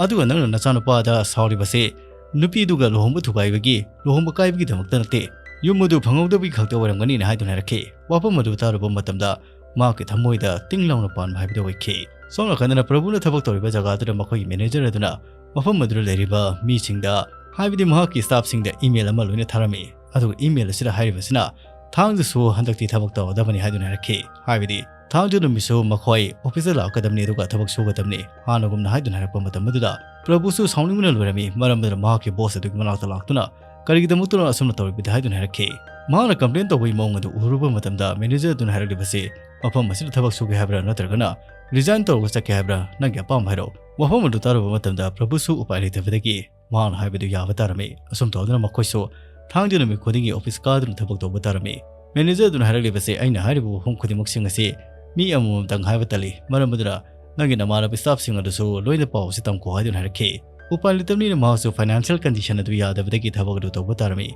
ꯑꯗꯨꯒ ꯅꯪꯅ ꯅꯆꯥꯅꯨꯄꯥꯗ ꯁꯥꯎꯔꯤꯕꯁꯦ ꯅꯨꯄꯤꯗꯨꯒ ꯂꯨꯍꯣꯡꯕ ꯊꯨꯒꯥꯏꯕꯒꯤ, ꯂꯨꯍꯣꯡꯕ ꯀꯥꯏꯕꯒꯤꯗꯃꯛꯇ ꯅꯠꯇꯦ, ꯌꯨꯝ ꯑꯗꯨ ꯐꯪꯍꯧꯗꯕꯒꯤ ꯈꯛꯇ ꯑꯣꯏꯔꯝꯒꯅꯤꯅ" ꯍꯥꯏꯗꯨꯅ ꯍꯥꯏꯔꯛꯈꯤ꯫ ꯋꯥꯐꯝ ꯑꯗꯨ ꯇꯥꯔꯨꯕ ꯃꯇꯝꯗ ꯃꯍꯥꯛꯀꯤ ꯊꯃꯣꯏꯗ ꯇꯤꯡ ꯂꯥꯎꯅ ꯄꯥꯟꯕ ꯍꯥꯏꯕꯗꯨ ꯑꯣꯏꯈꯤ꯫ ꯁꯣꯝ ꯅꯥꯀꯟꯗꯅ ꯄ꯭ꯔꯚꯨꯅ ꯊꯕꯛ ꯇꯧꯔꯤꯕ ꯖꯒꯥꯗꯨꯗ ꯃꯈꯣꯏꯒꯤ manager ꯑꯗꯨꯅ ꯃꯐꯝ ꯑꯗꯨꯗ ꯂꯩꯔꯤꯕ ꯃꯤꯁꯤꯡꯗ, ꯍꯥꯏꯕꯗꯤ ꯃꯍꯥꯛꯀꯤ staffꯁꯤꯡꯗ email ꯑꯃ ꯂꯣꯏꯅ ꯊꯥꯔꯝꯃꯤ꯫ ꯑꯗꯨꯒ email ꯑꯁꯤꯗ ꯍꯥꯏꯔꯤꯕꯁꯤꯅ, "ꯊꯥꯡꯖꯁꯨ ꯍꯟꯗꯛꯇꯤ ꯊꯕꯛ ꯇꯧꯔꯗꯕꯅꯤ" ꯍꯥꯏꯗꯨꯅ ꯍꯥꯏꯔꯛꯈꯤ꯫ ꯍꯥꯏꯕꯗꯤ ꯊꯥꯡꯖ ꯅꯨꯃꯤꯠꯁꯨ ꯃꯈꯣꯏ officeꯇ ꯂꯥꯛꯀꯗꯕꯅꯤ, ꯑꯗꯨꯒ ꯊꯕꯛ ꯁꯨꯒꯗꯕꯅꯤ꯫ ꯍꯥꯟꯅꯒꯨꯝꯅ ꯍꯥꯏꯗꯨꯅ ꯍꯥꯏꯔꯛꯄ ꯃꯇꯝ ꯑꯗꯨꯗ ꯄ꯭ꯔꯚꯨꯁꯨ ꯁꯥꯎꯅꯤꯡꯕꯅ ꯂꯣꯏꯔꯝꯃꯤ꯫ ꯃꯔꯝ ꯑꯗꯨꯅ ꯃꯍꯥꯛꯀꯤ boss ꯑꯗꯨꯒꯤ ꯃꯅꯥꯛꯇ ꯂꯥꯛꯇꯨꯅ, "ꯀꯔꯤꯒꯤꯗꯃꯛꯇꯅꯣ ꯑꯁꯨꯝꯅ ꯇꯧꯔꯤꯕꯗꯤ?" ꯍꯥꯏꯗꯨꯅ ꯍꯥꯏꯔꯛꯈꯤ꯫ ꯃꯍꯥꯛꯅ complain ꯇꯧꯕꯒꯤ ꯃꯑꯣꯡ ꯑꯗꯨ ꯎꯔꯨꯕ ꯃꯇꯝꯗ manager ꯑꯗꯨꯅ ꯍꯥꯏꯔꯛꯂꯤꯕꯁꯤ, "ꯃꯐꯝ ꯑꯁꯤꯗ ꯊꯕꯛ ꯁꯨꯒꯦ ꯍꯥꯏꯕ꯭ꯔꯥ, ꯅꯠꯇ꯭ꯔꯒꯅ resign ꯇꯧꯔꯒ ꯆꯠꯀꯦ ꯍꯥꯏꯕ꯭ꯔꯥ? ꯅꯪꯒꯤ ꯑꯄꯥꯝꯕ ꯍꯥꯏꯔꯛꯎ꯫" ꯋꯥꯐꯝ ꯑꯗꯨ ꯇꯥꯔꯨꯕ ꯃꯇꯝꯗ ꯄ꯭ꯔꯚꯨꯁꯨ ꯎꯄꯥꯏ ꯂꯩꯇꯕꯗꯒꯤ ꯃꯍꯥꯛꯅ ꯍꯥꯏꯕꯗꯨ ꯌꯥꯕ ꯇꯥꯔꯝꯃꯤ꯫ ꯑꯁꯨꯝ ꯇꯧꯗꯨꯅ ꯃꯈꯣꯏꯁꯨ ꯊꯥꯡꯖ ꯅꯨꯃꯤꯠ ꯈꯨꯗꯤꯡꯒꯤ office ꯀꯥꯗꯨꯅ ꯊꯕꯛ ꯇꯧꯕ ꯇꯥꯔꯝꯃꯤ꯫ Manager ꯑꯗꯨꯅ ꯍꯥꯏꯔꯛꯂꯤꯕꯁꯤ, "ꯑꯩꯅ ꯍꯥꯏꯔꯤꯕ ꯋꯥꯐꯝ ꯈꯨꯗꯤꯡꯃꯛꯁꯤꯡ ꯑꯁꯤ ꯃꯤ ꯑꯃꯃꯝꯇꯪ ꯍꯥꯏꯕ ꯇꯜꯂꯤ꯫ ꯃꯔꯝ ꯑꯗꯨꯅ ꯅꯪꯒꯤ ꯅꯃꯥꯟꯅꯕ staffꯁꯤꯡ ꯑꯗꯨꯁꯨ ꯂꯣꯏꯅ ꯄꯥꯎ ꯑꯁꯤ ꯇꯝꯈꯣ" ꯍꯥꯏꯗꯨꯅ ꯍꯥꯏꯔꯛꯈꯤ꯫ ꯎꯄꯥꯏ ꯂꯩꯇꯕꯅꯤꯅ ꯃꯍꯥꯛꯁꯨ financial condition ꯑꯗꯨ ꯌꯥꯗꯕꯗꯒꯤ ꯊꯕꯛ ꯑꯗꯨ ꯇꯧꯕ ꯇꯥꯔꯝꯃꯤ꯫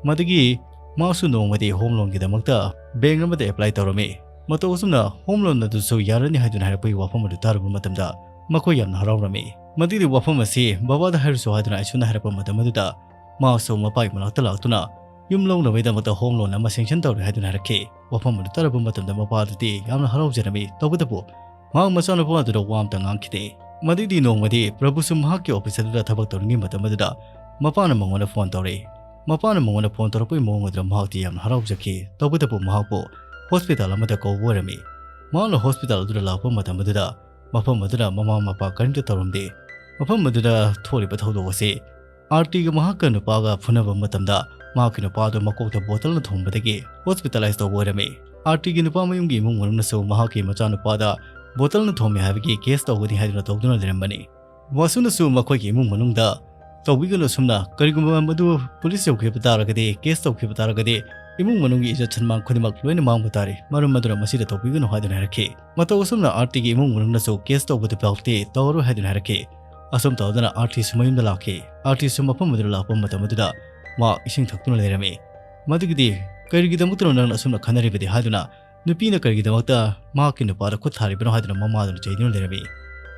ꯃꯗꯨꯒꯤ ꯃꯍꯥꯛꯁꯨ ꯅꯣꯡꯃꯗꯤ home loanꯒꯤꯗꯃꯛꯇ bank ꯑꯃꯗ apply ꯇꯧꯔꯝꯃꯤ꯫ ꯃꯇꯧ ꯑꯁꯨꯝꯅ home loan ꯑꯗꯨꯁꯨ ꯌꯥꯔꯅꯤ ꯍꯥꯏꯗꯨꯅ ꯍꯥꯏꯔꯛꯄꯒꯤ ꯋꯥꯐꯝ ꯑꯗꯨ ꯇꯥꯔꯨꯕ ꯃꯇꯝꯗ ꯃꯈꯣꯏ ꯌꯥꯝꯅ ꯍꯔꯥꯎꯔꯝꯃꯤ꯫ ꯃꯗꯨꯒꯤ ꯋꯥꯐꯝ ꯑꯁꯤ ꯕꯕꯥꯗ ꯍꯥꯏꯔꯨꯁꯨ ꯍꯥꯏꯗꯨꯅ ꯑꯩꯁꯨꯅ ꯍꯥꯏꯔꯛꯄ ꯃꯇꯝ ꯑꯗꯨꯗ ꯃꯍꯥꯛꯁꯨ ꯃꯄꯥꯒꯤ ꯃꯅꯥꯛꯇ ꯂꯥꯛꯇꯨꯅ ꯌꯨꯝ ꯂꯧꯅꯕꯒꯤꯗꯃꯛꯇ home loan ꯑꯃ sanction ꯇꯧꯔꯦ ꯍꯥꯏꯗꯨꯅ ꯍꯥꯏꯔꯛꯈꯤ꯫ ꯋꯥꯐꯝ ꯑꯗꯨ ꯇꯥꯔꯨꯕ ꯃꯇꯝꯗ ꯃꯄꯥ ꯑꯗꯨꯗꯤ ꯌꯥꯝꯅ ꯍꯔꯥꯎꯖꯔꯝꯃꯤ꯫ ꯇꯧꯕꯇꯕꯨ ꯃꯍꯥꯛ ꯃꯆꯥꯅꯨꯄꯥ ꯑꯗꯨꯗ ꯋꯥ ꯑꯃꯇ ꯉꯥꯡꯈꯤꯗꯦ꯫ ꯃꯗꯨꯒꯤ ꯅꯣꯡꯃꯗꯤ ꯄ꯭ꯔꯚꯨꯁꯨ ꯃꯍꯥꯛꯀꯤ office ꯑꯗꯨꯗ ꯊꯕꯛ ꯇꯧꯔꯤꯉꯩ ꯃꯇꯝ ꯑꯗꯨꯗ ꯃꯄꯥꯅ ꯃꯉꯣꯟꯗ phone ꯇꯧꯔꯛꯏ꯫ ꯃꯄꯥꯅ ꯃꯉꯣꯟꯗ phone ꯇꯧꯔꯛꯄꯒꯤ ꯃꯑꯣꯡ ꯑꯗꯨꯗ ꯃꯍꯥꯛꯇꯤ ꯌꯥꯝꯅ ꯍꯔꯥꯎꯖꯈꯤ꯫ ꯇꯧꯕꯇꯕꯨ ꯃꯍꯥꯛꯄꯨ hospital ꯑꯃꯗ ꯀꯧꯕ ꯑꯣꯏꯔꯝꯃꯤ꯫ ꯃꯍꯥꯛꯅ hospital ꯑꯗꯨꯗ ꯂꯥꯛꯄ ꯃꯇꯝ ꯑꯗꯨꯗ ꯃꯐꯝ ꯑꯗꯨꯗ ꯃꯃꯥ ꯃꯄꯥ ꯀꯔꯤꯝꯇ ꯇꯧꯔꯝꯗꯦ꯫ ꯃꯐꯝ ꯑꯗꯨꯗ ꯊꯣꯛꯂꯤꯕ ꯊꯧꯗꯣꯛ ꯑꯁꯤ ꯑꯥꯔꯇꯤꯒ ꯃꯍꯥꯛꯀ ꯅꯨꯄꯥꯒ ꯐꯨꯅꯕ ꯃꯇꯝꯗ ꯃꯍꯥꯛꯀꯤ ꯅꯨꯄꯥꯗꯨ ꯃꯀꯣꯛꯇ ꯕꯣꯇꯜꯅ ꯊꯣꯝꯕꯗꯒꯤ hospitalize ꯇꯧꯕ ꯑꯣꯏꯔꯝꯃꯤ꯫ ꯑꯥꯔꯇꯤꯒꯤ ꯅꯨꯄꯥ ꯃꯌꯨꯝꯒꯤ ꯏꯃꯨꯡ ꯃꯅꯨꯡꯅꯁꯨ ꯃꯍꯥꯛꯀꯤ ꯃꯆꯥꯅꯨꯄꯥꯗ ꯕꯣꯇꯜꯅ ꯊꯣꯝꯃꯤ ꯍꯥꯏꯕꯒꯤ case ꯇꯧꯒꯅꯤ ꯍꯥꯏꯗꯨꯅ ꯇꯧꯗꯨꯅ ꯂꯩꯔꯝꯕꯅꯤ꯫ ꯋꯥꯁꯨꯅꯁꯨ ꯃꯈꯣꯏꯒꯤ ꯏꯃꯨꯡ ꯃꯅꯨꯡꯗ ꯇꯧꯕꯤꯒꯅꯨ ꯑꯁꯨꯝꯅ, ꯀꯔꯤꯒꯨꯝꯕ ꯃꯗꯨ police ꯌꯧꯈꯤꯕ ꯇꯥꯔꯒꯗꯤ, case ꯇꯧꯈꯤꯕ ꯇꯥꯔꯒꯗꯤ ꯏꯃꯨꯡ ꯃꯅꯨꯡꯒꯤ ꯏꯖꯠ ꯁꯟꯃꯥꯟ ꯈꯨꯗꯤꯡꯃꯛ ꯂꯣꯏꯅ ꯃꯥꯡꯕ ꯇꯥꯔꯦ꯫ ꯃꯔꯝ ꯑꯗꯨꯅ ꯃꯁꯤꯗ ꯇꯧꯕꯤꯒꯅꯨ ꯍꯥꯏꯗꯨꯅ ꯍꯥꯏꯔꯛꯈꯤ꯫ ꯃꯇꯧ ꯑꯁꯨꯝꯅ ꯑꯥꯔꯇꯤꯒꯤ ꯏꯃꯨꯡ ꯃꯅꯨꯡꯅꯁꯨ case ꯇꯧꯕꯗꯨ ꯐꯥꯎꯗꯤ ꯇꯧꯔꯔꯣꯏ ꯍꯥꯏꯗꯨꯅ ꯍꯥꯏꯔꯛꯈꯤ꯫ ꯑꯁꯨꯝ ꯇꯧꯗꯅ ꯑꯥꯔꯇꯤꯁꯨ ꯃꯌꯨꯝꯗ ꯂꯥꯛꯈꯤ꯫ ꯑꯥꯔꯇꯤꯁꯨ ꯃꯐꯝ ꯑꯗꯨꯗ ꯂꯥꯛꯄ ꯃꯇꯝ ꯑꯗꯨꯗ ꯃꯍꯥꯛ ꯏꯁꯤꯡ ꯊꯛꯇꯨꯅ ꯂꯩꯔꯝꯃꯤ꯫ ꯃꯗꯨꯒꯤꯗꯤ "ꯀꯔꯤꯒꯤꯗꯃꯛꯇꯅꯣ ꯅꯪꯅ ꯑꯁꯨꯝꯅ ꯈꯟꯅꯔꯤꯕꯗꯤ?" ꯍꯥꯏꯗꯨꯅ ꯅꯨꯄꯤꯅ ꯀꯔꯤꯒꯤꯗꯃꯛꯇ ꯃꯍꯥꯛꯀꯤ ꯅꯨꯄꯥꯗ ꯈꯨꯠ ꯊꯥꯔꯤꯕꯅꯣ ꯍꯥꯏꯗꯨꯅ ꯃꯃꯥꯗꯨꯅ ꯆꯩꯗꯨꯅ ꯂꯩꯔꯝꯃꯤ꯫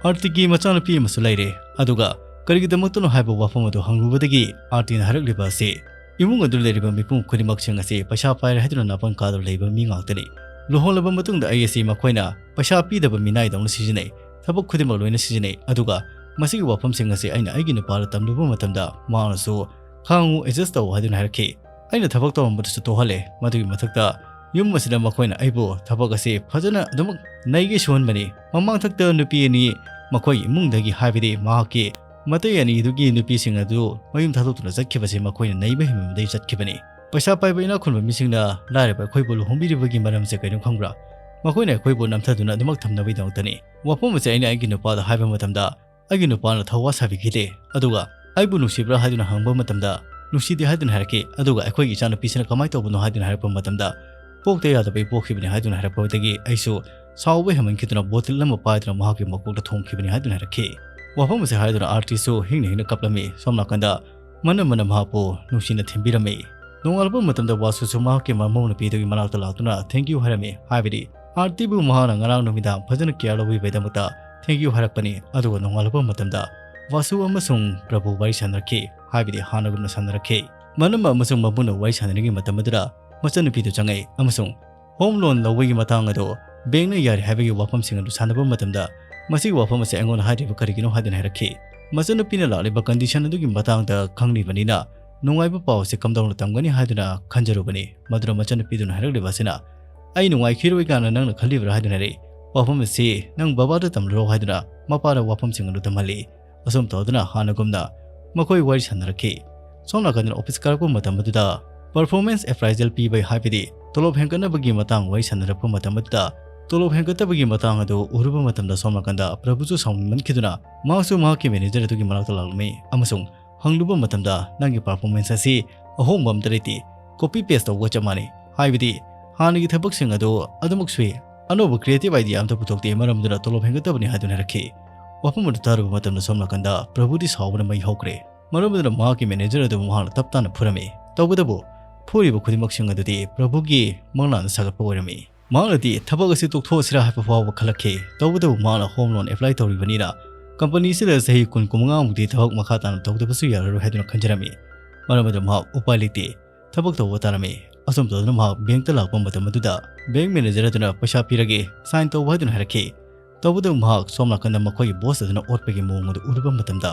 ꯑꯥꯔꯇꯤꯒꯤ ꯃꯆꯥꯅꯨꯄꯤ ꯑꯃꯁꯨ ꯂꯩꯔꯦ, ꯑꯗꯨꯒ ꯀꯔꯤꯒꯤꯗꯃꯛꯇꯅꯣ ꯍꯥꯏꯕ ꯋꯥꯐꯝ ꯑꯗꯨ ꯍꯪꯂꯨꯕꯗꯒꯤ ꯑꯥꯔꯇꯤꯅ ꯍꯥꯏꯔꯛꯂꯤꯕ ꯑꯁꯤ, "ꯏꯃꯨꯡ ꯑꯗꯨ ꯂꯩꯔꯤꯕ ꯃꯤꯄꯨꯝ ꯈꯨꯗꯤꯡꯃꯛꯁꯤꯡ ꯑꯁꯤ ꯄꯩꯁꯥ ꯄꯥꯏꯔꯦ ꯍꯥꯏꯗꯨꯅ ꯅꯥꯄꯟ ꯀꯥꯗꯨꯅ ꯂꯩꯕ ꯃꯤ ꯉꯥꯛꯇꯅꯤ꯫ ꯂꯨꯍꯣꯡꯂꯕ ꯃꯇꯨꯡꯗ ꯑꯩ ꯑꯁꯤ ꯃꯈꯣꯏꯅ ꯄꯩꯁꯥ ꯄꯤꯗꯕ ꯃꯤꯅꯥꯏꯗꯧꯅ ꯁꯤꯖꯤꯟꯅꯩ, ꯊꯕꯛ ꯈꯨꯗꯤꯡꯃꯛ ꯂꯣꯏꯅ ꯁꯤꯖꯤꯟꯅꯩ, ꯑꯗꯨꯒ ꯃꯁꯤꯒꯤ ꯋꯥꯐꯝꯁꯤꯡ ꯑꯁꯤ ꯑꯩꯅ ꯑꯩꯒꯤ ꯅꯨꯄꯥꯗ ꯇꯝꯂꯨꯕ ꯃꯇꯝꯗ ꯃꯍꯥꯛꯅꯁꯨ "ꯈꯥꯡꯉꯨ, ꯑꯦꯗꯖꯁ ꯇꯧ" ꯍꯥꯏꯗꯨꯅ ꯍꯥꯏꯔꯛꯈꯤ꯫ ꯑꯩꯅ ꯊꯕꯛ ꯇꯧꯔꯝꯕꯗꯁꯨ ꯇꯣꯛꯍꯜꯂꯦ꯫ ꯃꯗꯨꯒꯤ ꯃꯊꯛꯇ ꯌꯨꯝ ꯑꯁꯤꯗ ꯃꯈꯣꯏꯅ ꯑꯩꯕꯨ ꯊꯕꯛ ꯑꯁꯤ ꯐꯖꯅ ꯑꯗꯨꯃꯛ ꯅꯩꯒꯦ ꯁꯨꯍꯟꯕꯅꯤ꯫ ꯃꯃꯥꯡꯊꯛꯇ ꯅꯨꯄꯤ ꯑꯅꯤ ꯃꯈꯣꯏ ꯏꯃꯨꯡꯗꯒꯤ, ꯍꯥꯏꯕꯗꯤ ꯃꯍꯥꯛꯀꯤ ꯃꯇꯩ ꯑꯅꯤꯗꯨꯒꯤ ꯅꯨꯄꯤꯁꯤꯡ ꯑꯗꯨ ꯃꯌꯨꯝ ꯊꯥꯗꯣꯛꯇꯨꯅ ꯆꯠꯈꯤꯕꯁꯤ ꯃꯈꯣꯏꯅ ꯅꯩꯕ ꯍꯦꯟꯃꯟꯕꯗꯒꯤ ꯆꯠꯈꯤꯕꯅꯤ꯫ ꯄꯩꯁꯥ ꯄꯥꯏꯕ ꯏꯅꯥꯛ ꯈꯨꯟꯕ ꯃꯤꯁꯤꯡꯅ ꯂꯥꯏꯔꯕ ꯑꯩꯈꯣꯏꯕꯨ ꯂꯨꯍꯣꯡꯕꯤꯔꯤꯕꯒꯤ ꯃꯔꯝꯁꯦ ꯀꯩꯅꯣ ꯈꯪꯕ꯭ꯔꯥ? ꯃꯈꯣꯏꯅ ꯑꯩꯈꯣꯏꯕꯨ ꯅꯝꯊꯗꯨꯅ ꯑꯗꯨꯃꯛ ꯊꯝꯅꯕꯒꯤꯗꯃꯛꯇꯅꯤ꯫ ꯋꯥꯐꯝ ꯑꯁꯦ ꯑꯩꯅ ꯑꯩꯒꯤ ꯅꯨꯄꯥꯗ ꯍꯥꯏꯕ ꯃꯇꯝꯗ, ꯑꯩꯒꯤ ꯅꯨꯄꯥꯅ ꯊꯧꯋꯥ ꯁꯥꯕꯤꯈꯤꯗꯦ꯫ ꯑꯗꯨꯒ ꯑꯩꯕꯨ ꯅꯨꯡꯁꯤꯕ꯭ꯔꯥ ꯍꯥꯏꯗꯨꯅ ꯍꯪꯕ ꯃꯇꯝꯗ, "ꯅꯨꯡꯁꯤꯗꯦ" ꯍꯥꯏꯗꯨꯅ ꯍꯥꯏꯔꯛꯈꯤ꯫ ꯑꯗꯨꯒ ꯑꯩꯈꯣꯏꯒꯤ ꯏꯆꯥꯅꯨꯄꯤꯁꯤꯅ ꯀꯃꯥꯏꯅ ꯇꯧꯕꯅꯣ ꯍꯥꯏꯗꯨꯅ ꯍꯥꯏꯔꯛꯄ ꯃꯇꯝꯗ, "ꯄꯣꯛꯇ ꯌꯥꯗꯕ ꯑꯩ ꯄꯣꯛꯈꯤꯕꯅꯤ" ꯍꯥꯏꯗꯨꯅ ꯍꯥꯏꯔꯛꯄꯗꯒꯤ ꯑꯩꯁꯨ ꯁꯥꯎꯕ ꯍꯦꯟꯃꯟꯈꯤꯗꯨꯅ ꯕꯣꯇꯜ ꯑꯃ ꯄꯥꯏꯗꯨꯅ ꯃꯍꯥꯛꯀꯤ ꯃꯀꯣꯛꯇ ꯊꯣꯝꯈꯤꯕꯅꯤ ꯍꯥꯏꯗꯨꯅ ꯍꯥꯏꯔꯛꯈꯤ꯫ ꯋꯥꯐꯝ ꯑꯁꯦ ꯍꯥꯏꯗꯨꯅ ꯑꯥꯔꯇꯤꯁꯨ ꯍꯤꯡꯅ ꯍꯤꯡꯅ ꯀꯞꯂꯝꯃꯤ꯫ ꯁꯣꯝ ꯅꯥꯀꯟꯗ ꯃꯅꯝꯃꯅ ꯃꯍꯥꯛꯄꯨ ꯅꯨꯡꯁꯤꯅ ꯊꯦꯝꯕꯤꯔꯝꯃꯤ꯫ ꯅꯣꯡꯉꯥꯜꯂꯛꯄ ꯃꯇꯝꯗ ꯋꯥꯁꯨꯁꯨ ꯃꯍꯥꯛꯀꯤ ꯃꯃꯧ ꯅꯨꯄꯤꯗꯨꯒꯤ ꯃꯅꯥꯛꯇ ꯂꯥꯛꯇꯨꯅ "Thank you" ꯍꯥꯏꯔꯝꯃꯤ, ꯍꯥꯏꯕꯗꯤ ꯑꯥꯔꯇꯤꯕꯨ ꯃꯍꯥꯛꯅ ꯉꯔꯥꯡ ꯅꯨꯃꯤꯗꯥꯡ ꯐꯖꯅ ꯀꯦꯌꯔ ꯂꯧꯕꯤꯕꯒꯤꯗꯃꯛꯇ "Thank you" ꯍꯥꯏꯔꯛꯄꯅꯤ꯫ ꯑꯗꯨꯒ ꯅꯣꯡꯉꯥꯜꯂꯛꯄ ꯃꯇꯝꯗ ꯋꯥꯁꯨ ꯑꯃꯁꯨꯡ ꯄ꯭ꯔꯚꯨ ꯋꯥꯔꯤ ꯁꯥꯟꯅꯔꯛꯈꯤ, ꯍꯥꯏꯕꯗꯤ ꯍꯥꯟꯅꯒꯨꯝꯅ ꯁꯥꯟꯅꯔꯛꯈꯤ꯫ ꯃꯅꯝꯃ ꯑꯃꯁꯨꯡ ꯃꯕꯨꯡꯅ ꯋꯥꯔꯤ ꯁꯥꯟꯅꯔꯤꯉꯩ ꯃꯇꯝ ꯑꯗꯨꯗ ꯃꯆꯟꯅꯨꯄꯤꯗꯨ ꯆꯪꯉꯛꯏ ꯑꯃꯁꯨꯡ ꯍꯣꯝ ꯂꯣꯟ ꯂꯧꯕꯒꯤ ꯃꯇꯥꯡ ꯑꯗꯨ ꯕꯦꯡꯛꯅ ꯌꯥꯔꯤ ꯍꯥꯏꯕꯒꯤ ꯋꯥꯐꯝꯁꯤꯡ ꯑꯗꯨ ꯁꯥꯟꯅꯕ ꯃꯇꯝꯗ, "ꯃꯁꯤꯒꯤ ꯋꯥꯐꯝ ꯑꯁꯤ ꯑꯩꯉꯣꯟꯗ ꯍꯥꯏꯗ꯭ꯔꯤꯕ ꯀꯔꯤꯒꯤꯅꯣ?" ꯍꯥꯏꯗꯨꯅ ꯍꯥꯏꯔꯛꯈꯤ꯫ ꯃꯆꯟꯅꯨꯄꯤꯅ ꯂꯥꯛꯂꯤꯕ ꯀꯟꯗꯤꯁꯟ ꯑꯗꯨꯒꯤ ꯃꯇꯥꯡꯗ ꯈꯪꯂꯤꯕꯅꯤꯅ ꯅꯨꯡꯉꯥꯏꯕ ꯄꯥꯎ ꯑꯁꯤ ꯀꯝꯗꯧꯅ ꯇꯝꯒꯅꯤ ꯍꯥꯏꯗꯨꯅ ꯈꯟꯖꯔꯨꯕꯅꯤ꯫ ꯃꯗꯨꯗ ꯃꯆꯟꯅꯨꯄꯤꯗꯨꯅ ꯍꯥꯏꯔꯛꯂꯤꯕ ꯑꯁꯤꯅ, "ꯑꯩ ꯅꯨꯡꯉꯥꯏꯈꯤꯔꯣꯏ ꯀꯥꯏꯅ ꯅꯪꯅ ꯈꯜꯂꯤꯕ꯭ꯔꯥ?" ꯍꯥꯏꯗꯨꯅ ꯍꯥꯏꯔꯛꯏ꯫ ꯋꯥꯐꯝ ꯑꯁꯤ ꯅꯪ ꯕꯕꯥꯗ ꯇꯝꯂꯨꯔꯣ ꯍꯥꯏꯗꯨꯅ ꯃꯄꯥꯗ ꯋꯥꯐꯝꯁꯤꯡ ꯑꯗꯨ ꯇꯝꯍꯜꯂꯤ꯫ ꯑꯁꯨꯝ ꯇꯧꯗꯨꯅ ꯍꯥꯟꯅꯒꯨꯝꯅ ꯃꯈꯣꯏ ꯋꯥꯔꯤ ꯁꯥꯟꯅꯔꯛꯈꯤ꯫ ꯁꯣꯝ ꯅꯥꯀꯟꯗ ꯑꯣꯐꯤꯁ ꯀꯥꯔꯛꯄ ꯃꯇꯝ ꯑꯗꯨꯗ ꯄꯔꯐꯣꯔꯃꯦꯟꯁ ꯑꯦꯄ꯭ꯔꯥꯏꯖꯦꯜ ꯄꯤꯕ, ꯍꯥꯏꯕꯗꯤ ꯇꯣꯂꯣꯞ ꯍꯦꯟꯒꯠꯅꯕꯒꯤ ꯃꯇꯥꯡ ꯋꯥꯔꯤ ꯁꯥꯟꯅꯔꯛꯄ ꯃꯇꯝ ꯑꯗꯨꯗ, ꯇꯣꯂꯣꯞ ꯍꯦꯟꯒꯠꯇꯕꯒꯤ ꯃꯇꯥꯡ ꯑꯗꯨ ꯎꯔꯨꯕ ꯃꯇꯝꯗ ꯁꯣꯝ ꯅꯥꯀꯟꯗ ꯄ꯭ꯔꯚꯨꯁꯨ ꯁꯥꯎꯅꯤꯡꯃꯟꯈꯤꯗꯨꯅ ꯃꯍꯥꯛꯁꯨ ꯃꯍꯥꯛꯀꯤ ꯃꯦꯅꯦꯖꯔ ꯑꯗꯨꯒꯤ ꯃꯅꯥꯛꯇ ꯂꯥꯛꯂꯝꯃꯤ ꯑꯃꯁꯨꯡ ꯍꯪꯂꯨꯕ ꯃꯇꯝꯗ, "ꯅꯪꯒꯤ ꯄꯔꯐꯣꯔꯃꯦꯟꯁ ꯑꯁꯤ ꯑꯍꯣꯡꯕ ꯑꯝꯇ ꯂꯩꯇꯦ, ꯀꯣꯄꯤ ꯄꯦꯁ ꯇꯧꯕꯒ ꯆꯞ ꯃꯥꯟꯅꯩ, ꯍꯥꯏꯕꯗꯤ ꯍꯥꯟꯅꯒꯤ ꯊꯕꯛꯁꯤꯡ ꯑꯗꯨ ꯑꯗꯨꯃꯛ ꯁꯨꯏ, ꯑꯅꯧꯕ ꯀ꯭ꯔꯤꯌꯦꯇꯤꯚ ꯑꯥꯏꯗꯤꯌꯥ ꯑꯝꯇ ꯄꯨꯊꯣꯛꯇꯦ, ꯃꯔꯝ ꯑꯗꯨꯅ ꯇꯣꯂꯣꯞ ꯍꯦꯟꯒꯠꯇꯕꯅꯤ" ꯍꯥꯏꯗꯨꯅ ꯍꯥꯏꯔꯛꯈꯤ꯫ ꯋꯥꯐꯝ ꯑꯗꯨ ꯇꯥꯔꯨꯕ ꯃꯇꯝꯗ ꯁꯣꯝ ꯅꯥꯀꯟꯗ ꯄ꯭ꯔꯚꯨꯗꯤ ꯁꯥꯎꯕꯅ ꯃꯩ ꯍꯧꯈ꯭ꯔꯦ꯫ ꯃꯔꯝ ꯑꯗꯨꯅ ꯃꯍꯥꯛꯀꯤ ꯃꯦꯅꯦꯖꯔ ꯑꯗꯨꯕꯨ ꯃꯍꯥꯛꯅ ꯇꯞ ꯇꯥꯅ ꯐꯨꯔꯝꯃꯤ꯫ ꯇꯧꯕꯇꯕꯨ ꯐꯨꯔꯤꯕ ꯈꯨꯗꯤꯡꯃꯛꯁꯤꯡ ꯑꯗꯨꯗꯤ ꯄ꯭ꯔꯚꯨꯒꯤ ꯃꯪꯂꯥꯟꯗ ꯁꯥꯒꯠꯄ ꯑꯣꯏꯔꯝꯃꯤ꯫ ꯃꯍꯥꯛꯅꯗꯤ ꯊꯕꯛ ꯑꯁꯤ ꯇꯣꯛꯊꯣꯛꯑꯁꯤꯔꯥ ꯍꯥꯏꯕ ꯐꯥꯎꯕ ꯈꯜꯂꯛꯈꯤ꯫ ꯇꯧꯕꯇꯕꯨ ꯃꯍꯥꯛꯅ ꯍꯣꯝ ꯂꯣꯟ ꯑꯦꯄ꯭ꯂꯥꯏ ꯇꯧꯔꯤꯕꯅꯤꯅ ꯀꯝꯄꯅꯤ ꯑꯁꯤꯗ ꯆꯍꯤ ꯀꯨꯟ ꯀꯨꯟꯃꯉꯥꯃꯨꯛꯇꯤ ꯊꯕꯛ ꯃꯈꯥ ꯇꯥꯅ ꯇꯧꯗꯕꯁꯨ ꯌꯥꯔꯔꯣꯏ ꯍꯥꯏꯗꯨꯅ ꯈꯟꯖꯔꯝꯃꯤ꯫ ꯃꯔꯝ ꯑꯗꯨꯅ ꯃꯍꯥꯛ ꯎꯄꯥꯏ ꯂꯩꯇꯦ꯫ ꯊꯕꯛ ꯇꯧꯕ ꯇꯥꯔꯝꯃꯤ꯫ ꯑꯁꯨꯝ ꯇꯧꯗꯨꯅ ꯃꯍꯥꯛ ꯕꯦꯡꯛꯇ ꯂꯥꯛꯄ ꯃꯇꯝ ꯑꯗꯨꯗ ꯕꯦꯡꯛ ꯃꯦꯅꯦꯖꯔ ꯑꯗꯨꯅ ꯄꯩꯁꯥ ꯄꯤꯔꯒꯦ, ꯁꯥꯏꯟ ꯇꯧꯕ ꯍꯥꯏꯗꯨꯅ ꯍꯥꯏꯔꯛꯈꯤ꯫ ꯇꯧꯕꯇꯕꯨ ꯃꯍꯥꯛ ꯁꯣꯝ ꯅꯥꯀꯟꯗ ꯃꯈꯣꯏꯒꯤ ꯕꯣꯁ ꯑꯗꯨꯅ ꯑꯣꯠꯄꯒꯤ ꯃꯑꯣꯡ ꯑꯗꯨ ꯎꯔꯨꯕ ꯃꯇꯝꯗ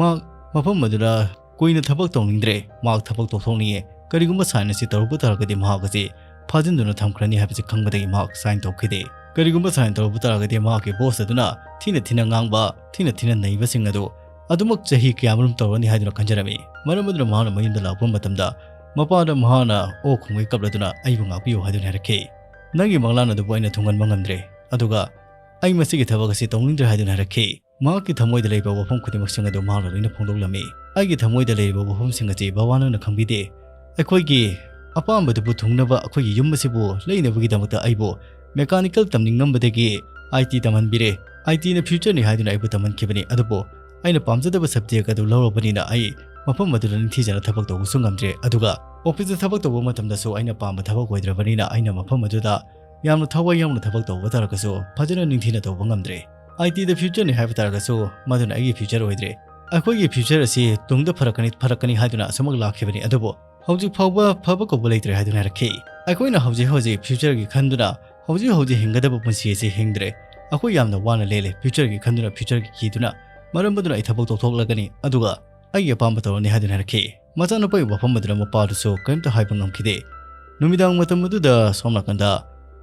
ꯃꯍꯥꯛ ꯃꯐꯝ ꯑꯗꯨꯗ ꯀꯨꯏꯅ ꯊꯕꯛ ꯇꯧꯅꯤꯡꯗ꯭ꯔꯦ꯫ ꯃꯍꯥꯛ ꯊꯕꯛ ꯇꯧꯊꯣꯛꯅꯤꯡꯉꯦ꯫ ꯀꯔꯤꯒꯨꯝꯕ ꯁꯥꯏꯟ ꯑꯁꯤ ꯇꯧꯔꯛꯄ ꯇꯥꯔꯒꯗꯤ ꯃꯍꯥꯛ ꯑꯁꯤ ꯐꯥꯖꯤꯟꯗꯨꯅ ꯊꯝꯈ꯭ꯔꯅꯤ ꯍꯥꯏꯕꯁꯤ ꯈꯪꯕꯗꯒꯤ ꯃꯍꯥꯛ ꯁꯥꯏꯟ ꯇꯧꯈꯤꯗꯦ꯫ ꯀꯔꯤꯒꯨꯝꯕ ꯁꯥꯏꯟ ꯇꯧꯔꯛꯄ ꯇꯥꯔꯒꯗꯤ ꯃꯍꯥꯛꯀꯤ ꯕꯣꯁ ꯑꯗꯨꯅ ꯊꯤꯅ ꯊꯤꯅ ꯉꯥꯡꯕ, ꯊꯤꯅ ꯊꯤꯅ ꯅꯩꯕꯁꯤꯡ ꯑꯗꯨ ꯑꯗꯨꯃꯛ ꯆꯍꯤ ꯀꯌꯥꯃꯔꯨꯝ ꯇꯧꯔꯅꯤ ꯍꯥꯏꯗꯨꯅ ꯈꯟꯖꯔꯝꯃꯤ꯫ ꯃꯔꯝ ꯑꯗꯨꯅ ꯃꯍꯥꯛꯅ ꯃꯌꯨꯝꯗ ꯂꯥꯛꯄ ꯃꯇꯝꯗ ꯃꯄꯥꯗ ꯃꯍꯥꯛꯅ ꯑꯣꯛ ꯈꯣꯡꯒꯩ ꯀꯞꯂꯗꯨꯅ "ꯑꯩꯕꯨ ꯉꯥꯛꯄꯤꯌꯨ" ꯍꯥꯏꯗꯨꯅ ꯍꯥꯏꯔꯛꯈꯤ꯫ "ꯅꯪꯒꯤ ꯃꯪꯂꯥꯟ ꯑꯗꯨꯕꯨ ꯑꯩꯅ ꯊꯨꯡꯍꯟꯕ ꯉꯝꯗ꯭ꯔꯦ, ꯑꯗꯨꯒ ꯑꯩ ꯃꯁꯤꯒꯤ ꯊꯕꯛ ꯑꯁꯤ ꯇꯧꯅꯤꯡꯗ꯭ꯔꯦ" ꯍꯥꯏꯗꯨꯅ ꯍꯥꯏꯔꯛꯈꯤ꯫ ꯃꯍꯥꯛꯀꯤ ꯊꯃꯣꯏꯗ ꯂꯩꯕ ꯋꯥꯐꯝ ꯈꯨꯗꯤꯡꯃꯛꯁꯤꯡ ꯑꯗꯨ ꯃꯍꯥꯛꯅ ꯂꯣꯏꯅ ꯐꯣꯡꯗꯣꯛꯂꯝꯃꯤ꯫ "ꯑꯩꯒꯤ ꯊꯃꯣꯏꯗ ꯂꯩꯔꯤꯕ ꯋꯥꯐꯝꯁꯤꯡ ꯑꯁꯤ ꯕꯕꯥ ꯅꯪꯅ ꯈꯪꯕꯤꯗꯦ꯫ ꯑꯩꯈꯣꯏꯒꯤ ꯑꯄꯥꯝꯕꯗꯨꯕꯨ ꯊꯨꯡꯅꯕ ꯑꯩꯈꯣꯏꯒꯤ ꯌꯨꯝ ꯑꯁꯤꯕꯨ ꯂꯩꯅꯕꯒꯤꯗꯃꯛꯇ ꯑꯩꯕꯨ ꯃꯦꯀꯥꯅꯤꯀꯦꯜ ꯇꯝꯅꯤꯡꯉꯝꯕꯗꯒꯤ ꯑꯥꯏ ꯇꯤ ꯇꯝꯍꯟꯕꯤꯔꯦ꯫ ꯑꯥꯏ ꯇꯤꯅ ꯐ꯭ꯌꯨꯆꯔꯅꯤ ꯍꯥꯏꯗꯨꯅ ꯑꯩꯕꯨ ꯇꯝꯍꯟꯈꯤꯕꯅꯤ꯫ ꯑꯗꯨꯕꯨ ꯑꯩꯅ ꯄꯥꯝꯖꯗꯕ ꯁꯕꯖꯦꯛ ꯑꯗꯨ ꯂꯧꯔꯕꯅꯤꯅ ꯑꯩ ꯃꯐꯝ ꯑꯗꯨꯗ ꯅꯤꯡꯊꯤꯖꯅ ꯊꯕꯛ ꯇꯧꯕꯁꯨ ꯉꯝꯗ꯭ꯔꯦ꯫ ꯑꯗꯨꯒ ꯑꯣꯐꯤꯁꯇ ꯊꯕꯛ ꯇꯧꯕ ꯃꯇꯝꯗꯁꯨ ꯑꯩꯅ ꯄꯥꯝꯕ ꯊꯕꯛ ꯑꯣꯏꯗ꯭ꯔꯕꯅꯤꯅ ꯑꯩꯅ ꯃꯐꯝ ꯑꯗꯨꯗ ꯌꯥꯝꯅ ꯊꯋꯥꯏ ꯌꯥꯎꯅ ꯊꯕꯛ ꯇꯧꯕ ꯇꯥꯔꯒꯁꯨ ꯐꯖꯅ ꯅꯤꯡꯊꯤꯅ ꯇꯧꯕ ꯉꯝꯗ꯭ꯔꯦ꯫ ꯑꯥꯏ ꯇꯤꯗ ꯐ꯭ꯌꯨꯆꯔꯅꯤ ꯍꯥꯏꯕ ꯇꯥꯔꯒꯁꯨ ꯃꯗꯨꯅ ꯑꯩꯒꯤ ꯐ꯭ꯌꯨꯆꯔ ꯑꯣꯏꯗ꯭ꯔꯦ꯫ ꯑꯩꯈꯣꯏꯒꯤ ꯐ꯭ꯌꯨꯆꯔ ꯑꯁꯤ ꯇꯨꯡꯗ ꯐꯔꯛꯀꯅꯤ, ꯐꯔꯛꯀꯅꯤ ꯍꯥꯏꯗꯨꯅ ꯑꯁꯨꯃꯛ ꯂꯥꯛꯈꯤꯕꯅꯤ, ꯑꯗꯨꯕꯨ ꯍꯧꯖꯤꯛ ꯐꯥꯎꯕ ꯐꯕ ꯀꯧꯕ ꯂꯩꯇ꯭ꯔꯦ" ꯍꯥꯏꯗꯨꯅ ꯍꯥꯏꯔꯛꯈꯤ꯫ ꯑꯩꯈꯣꯏꯅ ꯍꯧꯖꯤꯛ ꯍꯧꯖꯤꯛ ꯐ꯭ꯌꯨꯆꯔꯒꯤ ꯈꯟꯗꯨꯅ ꯍꯧꯖꯤꯛ ꯍꯧꯖꯤꯛ ꯍꯤꯡꯒꯗꯕ ꯄꯨꯟꯁꯤ ꯑꯁꯤ ꯍꯤꯡꯗ꯭ꯔꯦ꯫ ꯑꯩꯈꯣꯏ ꯌꯥꯝꯅ ꯋꯥꯅ ꯂꯦꯜꯂꯦ꯫ ꯐ꯭ꯌꯨꯆꯔꯒꯤ ꯈꯟꯗꯨꯅ, ꯐ꯭ꯌꯨꯆꯔꯒꯤ ꯀꯤꯗꯨꯅ, ꯃꯔꯝ ꯑꯗꯨꯅ ꯑꯩ ꯊꯕꯛ ꯇꯧꯊꯣꯛꯂꯒꯅꯤ, ꯑꯗꯨꯒ ꯑꯩꯒꯤ ꯑꯄꯥꯝꯕ ꯇꯧꯔꯅꯤ ꯍꯥꯏꯗꯨꯅ ꯍꯥꯏꯔꯛꯈꯤ꯫ ꯃꯆꯥꯅꯨꯄꯥꯒꯤ ꯋꯥꯐꯝ ꯑꯗꯨꯅ ꯃꯄꯥꯗꯨꯁꯨ ꯀꯔꯤꯝꯇ ꯍꯥꯏꯕ ꯉꯝꯈꯤꯗꯦ꯫ ꯅꯨꯃꯤꯗꯥꯡ ꯃꯇꯝ ꯑꯗꯨꯗ ꯁꯣꯝ ꯅꯥꯀꯟꯗ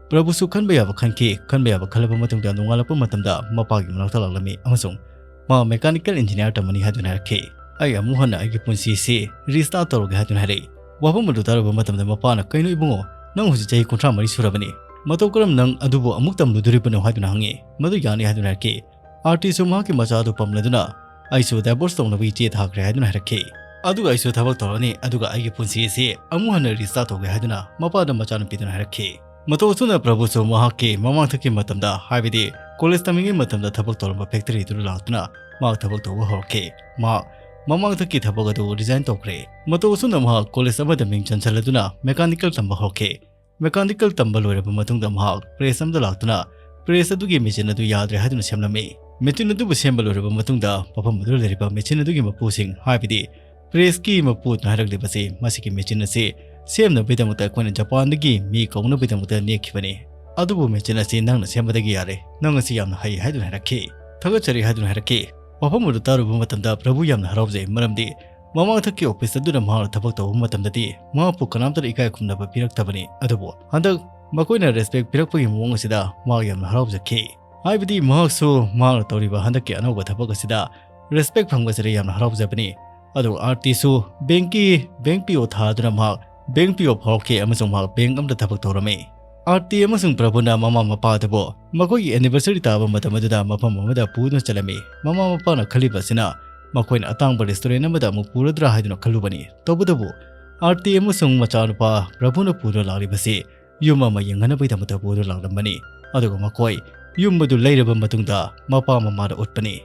ꯄ꯭ꯔꯚꯨꯁꯨ ꯈꯟꯕ ꯌꯥꯕ ꯈꯟꯈꯤ꯫ ꯈꯟꯕ ꯌꯥꯕ ꯈꯜꯂꯕ ꯃꯇꯨꯡꯗ ꯅꯣꯡꯉꯥꯜꯂꯛꯄ ꯃꯇꯝꯗ ꯃꯄꯥꯒꯤ ꯃꯅꯥꯛꯇ ꯂꯥꯛꯂꯝꯃꯤ ꯑꯃꯁꯨꯡ ꯃꯥ ꯃꯦꯀꯥꯅꯤꯀꯦꯜ ꯏꯟꯖꯤꯅꯤꯌꯥꯔ ꯇꯝꯃꯅꯤ ꯍꯥꯏꯗꯨꯅ ꯍꯥꯏꯔꯛꯈꯤ꯫ "ꯑꯩ ꯑꯃꯨꯛ ꯍꯟꯅ ꯑꯩꯒꯤ ꯄꯨꯟꯁꯤꯁꯤ ꯔꯤꯁꯇꯥꯔꯠ ꯇꯧꯔꯒꯦ" ꯍꯥꯏꯗꯨꯅ ꯍꯥꯏꯔꯛꯏ꯫ ꯋꯥꯐꯝ ꯑꯗꯨ ꯇꯥꯔꯨꯕ ꯃꯇꯝꯗ ꯃꯄꯥꯅ, "ꯀꯩꯅꯣ ꯏꯕꯨꯡꯉꯣ, ꯅꯪ ꯍꯧꯖꯤꯛ ꯆꯍꯤ ꯀꯨꯟꯊ꯭ꯔꯥ ꯃꯔꯤ ꯁꯨꯔꯕꯅꯤ꯫ ꯃꯇꯧ ꯀꯔꯝ ꯅꯪ ꯑꯗꯨꯕꯨ ꯑꯃꯨꯛ ꯇꯝꯂꯨꯗꯣꯔꯤꯕꯅꯣ?" ꯍꯥꯏꯗꯨꯅ ꯍꯪꯉꯤ꯫ ꯃꯗꯨ ꯌꯥꯅꯤ ꯍꯥꯏꯗꯨꯅ ꯍꯥꯏꯔꯛꯈꯤ꯫ ꯑꯥꯔꯇꯤꯁꯨ ꯃꯍꯥꯛꯀꯤ ꯃꯆꯥ ꯑꯗꯨ ꯄꯝꯂꯗꯨꯅ, "ꯑꯩꯁꯨ ꯗꯥꯏꯚꯣꯔꯁ ꯇꯧꯅꯕꯒꯤ ꯆꯦ ꯊꯥꯈ꯭ꯔꯦ" ꯍꯥꯏꯗꯨꯅ ꯍꯥꯏꯔꯛꯈꯤ꯫ "ꯑꯗꯨꯒ ꯑꯩꯁꯨ ꯊꯕꯛ ꯇꯧꯔꯅꯤ, ꯑꯗꯨꯒ ꯑꯩꯒꯤ ꯄꯨꯟꯁꯤ ꯑꯁꯤ ꯑꯃꯨꯛ ꯍꯟꯅ ꯔꯤꯁꯇꯥꯔꯠ ꯇꯧꯒꯦ" ꯍꯥꯏꯗꯨꯅ ꯃꯄꯥꯗ ꯃꯆꯥꯅꯨꯄꯤꯗꯨꯅ ꯍꯥꯏꯔꯛꯈꯤ꯫ ꯃꯇꯧ ꯑꯁꯨꯝꯅ ꯄ꯭ꯔꯚꯨꯁꯨ ꯃꯍꯥꯛꯀꯤ ꯃꯃꯥꯡꯊꯛꯀꯤ ꯃꯇꯝꯗ, ꯍꯥꯏꯕꯗꯤ ꯀꯣꯂꯦꯖ ꯇꯝꯂꯤꯉꯩ ꯃꯇꯝꯗ ꯊꯕꯛ ꯇꯧꯔꯝꯕ ꯐꯦꯛꯇꯔꯤꯗꯨꯗ ꯂꯥꯛꯇꯨꯅ ꯃꯍꯥꯛ ꯊꯕꯛ ꯇꯧꯕ ꯍꯧꯔꯛꯈꯤ꯫ ꯃꯍꯥꯛ ꯃꯃꯥꯡꯊꯛꯀꯤ ꯊꯕꯛ ꯑꯗꯨ ꯔꯤꯖꯥꯏꯟ ꯇꯧꯈ꯭ꯔꯦ꯫ ꯃꯇꯧ ꯑꯁꯨꯝꯅ ꯃꯍꯥꯛ ꯀꯣꯂꯦꯖ ꯑꯃꯗ ꯃꯤꯡ ꯆꯟꯁꯤꯜꯂꯗꯨꯅ ꯃꯦꯀꯥꯅꯤꯀꯦꯜ ꯇꯝꯕ ꯍꯧꯔꯛꯈꯤ꯫ ꯃꯦꯀꯥꯅꯤꯀꯦꯜ ꯇꯝꯕ ꯂꯣꯏꯔꯕ ꯃꯇꯨꯡꯗ ꯃꯍꯥꯛ ꯄ꯭ꯔꯦꯁ ꯑꯃꯗ ꯂꯥꯛꯇꯨꯅ ꯄ꯭ꯔꯦꯁ ꯑꯗꯨꯒꯤ ꯃꯦꯆꯤꯟ ꯑꯗꯨ ꯌꯥꯗ꯭ꯔꯦ ꯍꯥꯏꯗꯨꯅ ꯁꯦꯝꯂꯝꯃꯤ꯫ ꯃꯦꯆꯤꯟ ꯑꯗꯨꯕꯨ ꯁꯦꯝꯕ ꯂꯣꯏꯔꯕ ꯃꯇꯨꯡꯗ ꯃꯐꯝ ꯑꯗꯨꯗ ꯂꯩꯔꯤꯕ ꯃꯦꯆꯤꯟ ꯑꯗꯨꯒꯤ ꯃꯄꯨꯁꯤꯡ, ꯍꯥꯏꯕꯗꯤ ꯄ꯭ꯔꯦꯁꯀꯤ ꯃꯄꯨꯗꯨꯅ ꯍꯥꯏꯔꯛꯂꯤꯕꯁꯤ, ꯃꯁꯤꯒꯤ ꯃꯦꯆꯤꯟ ꯑꯁꯤ ꯁꯦꯝꯅꯕꯒꯤꯗꯃꯛꯇ ꯑꯩꯈꯣꯏꯅ ꯖꯄꯥꯟꯗꯒꯤ ꯃꯤ ꯀꯧꯅꯕꯒꯤꯗꯃꯛꯇ ꯅꯦꯛꯈꯤꯕꯅꯤ꯫ ꯑꯗꯨꯕꯨ ꯃꯦꯆꯤꯟ ꯑꯁꯤ ꯅꯪꯅ ꯁꯦꯝꯕꯗꯒꯤ ꯌꯥꯔꯦ, ꯅꯪ ꯑꯁꯤ ꯌꯥꯝꯅ ꯍꯩ ꯍꯥꯏꯗꯨꯅ ꯍꯥꯏꯔꯛꯈꯤ꯫ ꯊꯥꯒꯠꯆꯔꯤ ꯍꯥꯏꯗꯨꯅ ꯍꯥꯏꯔꯛꯈꯤ꯫ ꯋꯥꯐꯝ ꯑꯗꯨ ꯇꯥꯔꯨꯕ ꯃꯇꯝꯗ ꯄ꯭ꯔꯚꯨ ꯌꯥꯝꯅ ꯍꯔꯥꯎꯖꯩ, ꯃꯔꯝꯗꯤ ꯃꯃꯥꯡꯊꯛꯀꯤ ꯑꯣꯐꯤꯁ ꯑꯗꯨꯗ ꯃꯍꯥꯛꯅ ꯊꯕꯛ ꯇꯧꯕ ꯃꯇꯝꯗꯗꯤ ꯃꯍꯥꯛꯄꯨ ꯀꯅꯥꯝꯇꯅ ꯏꯀꯥꯏ ꯈꯨꯝꯅꯕ ꯄꯤꯔꯛꯇꯕꯅꯤ꯫ ꯑꯗꯨꯕꯨ ꯍꯟꯗꯛ ꯃꯈꯣꯏꯅ ꯔꯦꯁꯄꯦꯛ ꯄꯤꯔꯛꯄꯒꯤ ꯃꯑꯣꯡ ꯑꯁꯤꯗ ꯃꯍꯥꯛ ꯌꯥꯝꯅ ꯍꯔꯥꯎꯖꯈꯤ꯫ ꯍꯥꯏꯕꯗꯤ ꯃꯍꯥꯛꯁꯨ ꯃꯍꯥꯛꯅ ꯇꯧꯔꯤꯕ ꯍꯟꯗꯛꯀꯤ ꯑꯅꯧꯕ ꯊꯕꯛ ꯑꯁꯤꯗ ꯔꯦꯁꯄꯦꯛ ꯐꯪꯕꯁꯤꯗ ꯌꯥꯝꯅ ꯍꯔꯥꯎꯖꯕꯅꯤ꯫ ꯑꯗꯨꯒ ꯑꯥꯔꯇꯤꯁꯨ ꯕꯦꯡꯀꯤ, ꯕꯦꯡ ꯄꯤ ꯑꯣ ꯊꯥꯗꯨꯅ ꯃꯍꯥꯛ ꯕꯦꯡ ꯄꯤ ꯑꯣ ꯐꯥꯎꯔꯛꯈꯤ ꯑꯃꯁꯨꯡ ꯃꯍꯥꯛ ꯕꯦꯡ ꯑꯃꯗ ꯊꯕꯛ ꯇꯧꯔꯝꯃꯤ꯫ ꯑꯥꯔꯇꯤ ꯑꯃꯁꯨꯡ ꯄ꯭ꯔꯚꯨꯅ ꯃꯃꯥ ꯃꯄꯥ ꯑꯗꯨꯕꯨ ꯃꯈꯣꯏꯒꯤ ꯑꯦꯅꯤꯚꯔꯁꯔꯤ ꯇꯥꯕ ꯃꯇꯝ ꯑꯗꯨꯗ ꯃꯐꯝ ꯑꯃꯗ ꯄꯨꯗꯨꯅ ꯆꯠꯂꯝꯃꯤ꯫ ꯃꯃꯥ ꯃꯄꯥꯅ ꯈꯜꯂꯤꯕ ꯑꯁꯤꯅ ꯃꯈꯣꯏꯅ ꯑꯇꯥꯡꯕ ꯔꯦꯁꯇꯨꯔꯦꯟ ꯑꯃꯗ ꯑꯃꯨꯛ ꯄꯨꯔꯗ꯭ꯔꯥ ꯍꯥꯏꯗꯨꯅ ꯈꯜꯂꯨꯕꯅꯤ꯫ ꯇꯧꯕꯇꯕꯨ ꯑꯥꯔꯇꯤ ꯑꯃꯁꯨꯡ ꯃꯆꯥꯅꯨꯄꯥ ꯄ꯭ꯔꯚꯨꯅ ꯄꯨꯗꯨꯅ ꯂꯥꯛꯂꯤꯕꯁꯤ ꯌꯨꯝ ꯑꯃ ꯌꯦꯡꯅꯅꯕꯒꯤꯗꯃꯛꯇ ꯄꯨꯗꯨꯅ ꯂꯥꯛꯂꯝꯕꯅꯤ꯫ ꯑꯗꯨꯒ ꯃꯈꯣꯏ ꯌꯨꯝ ꯑꯗꯨ ꯂꯩꯔꯕ ꯃꯇꯨꯡꯗ ꯃꯄꯥ ꯃꯃꯥꯗ ꯎꯠꯄꯅꯤ꯫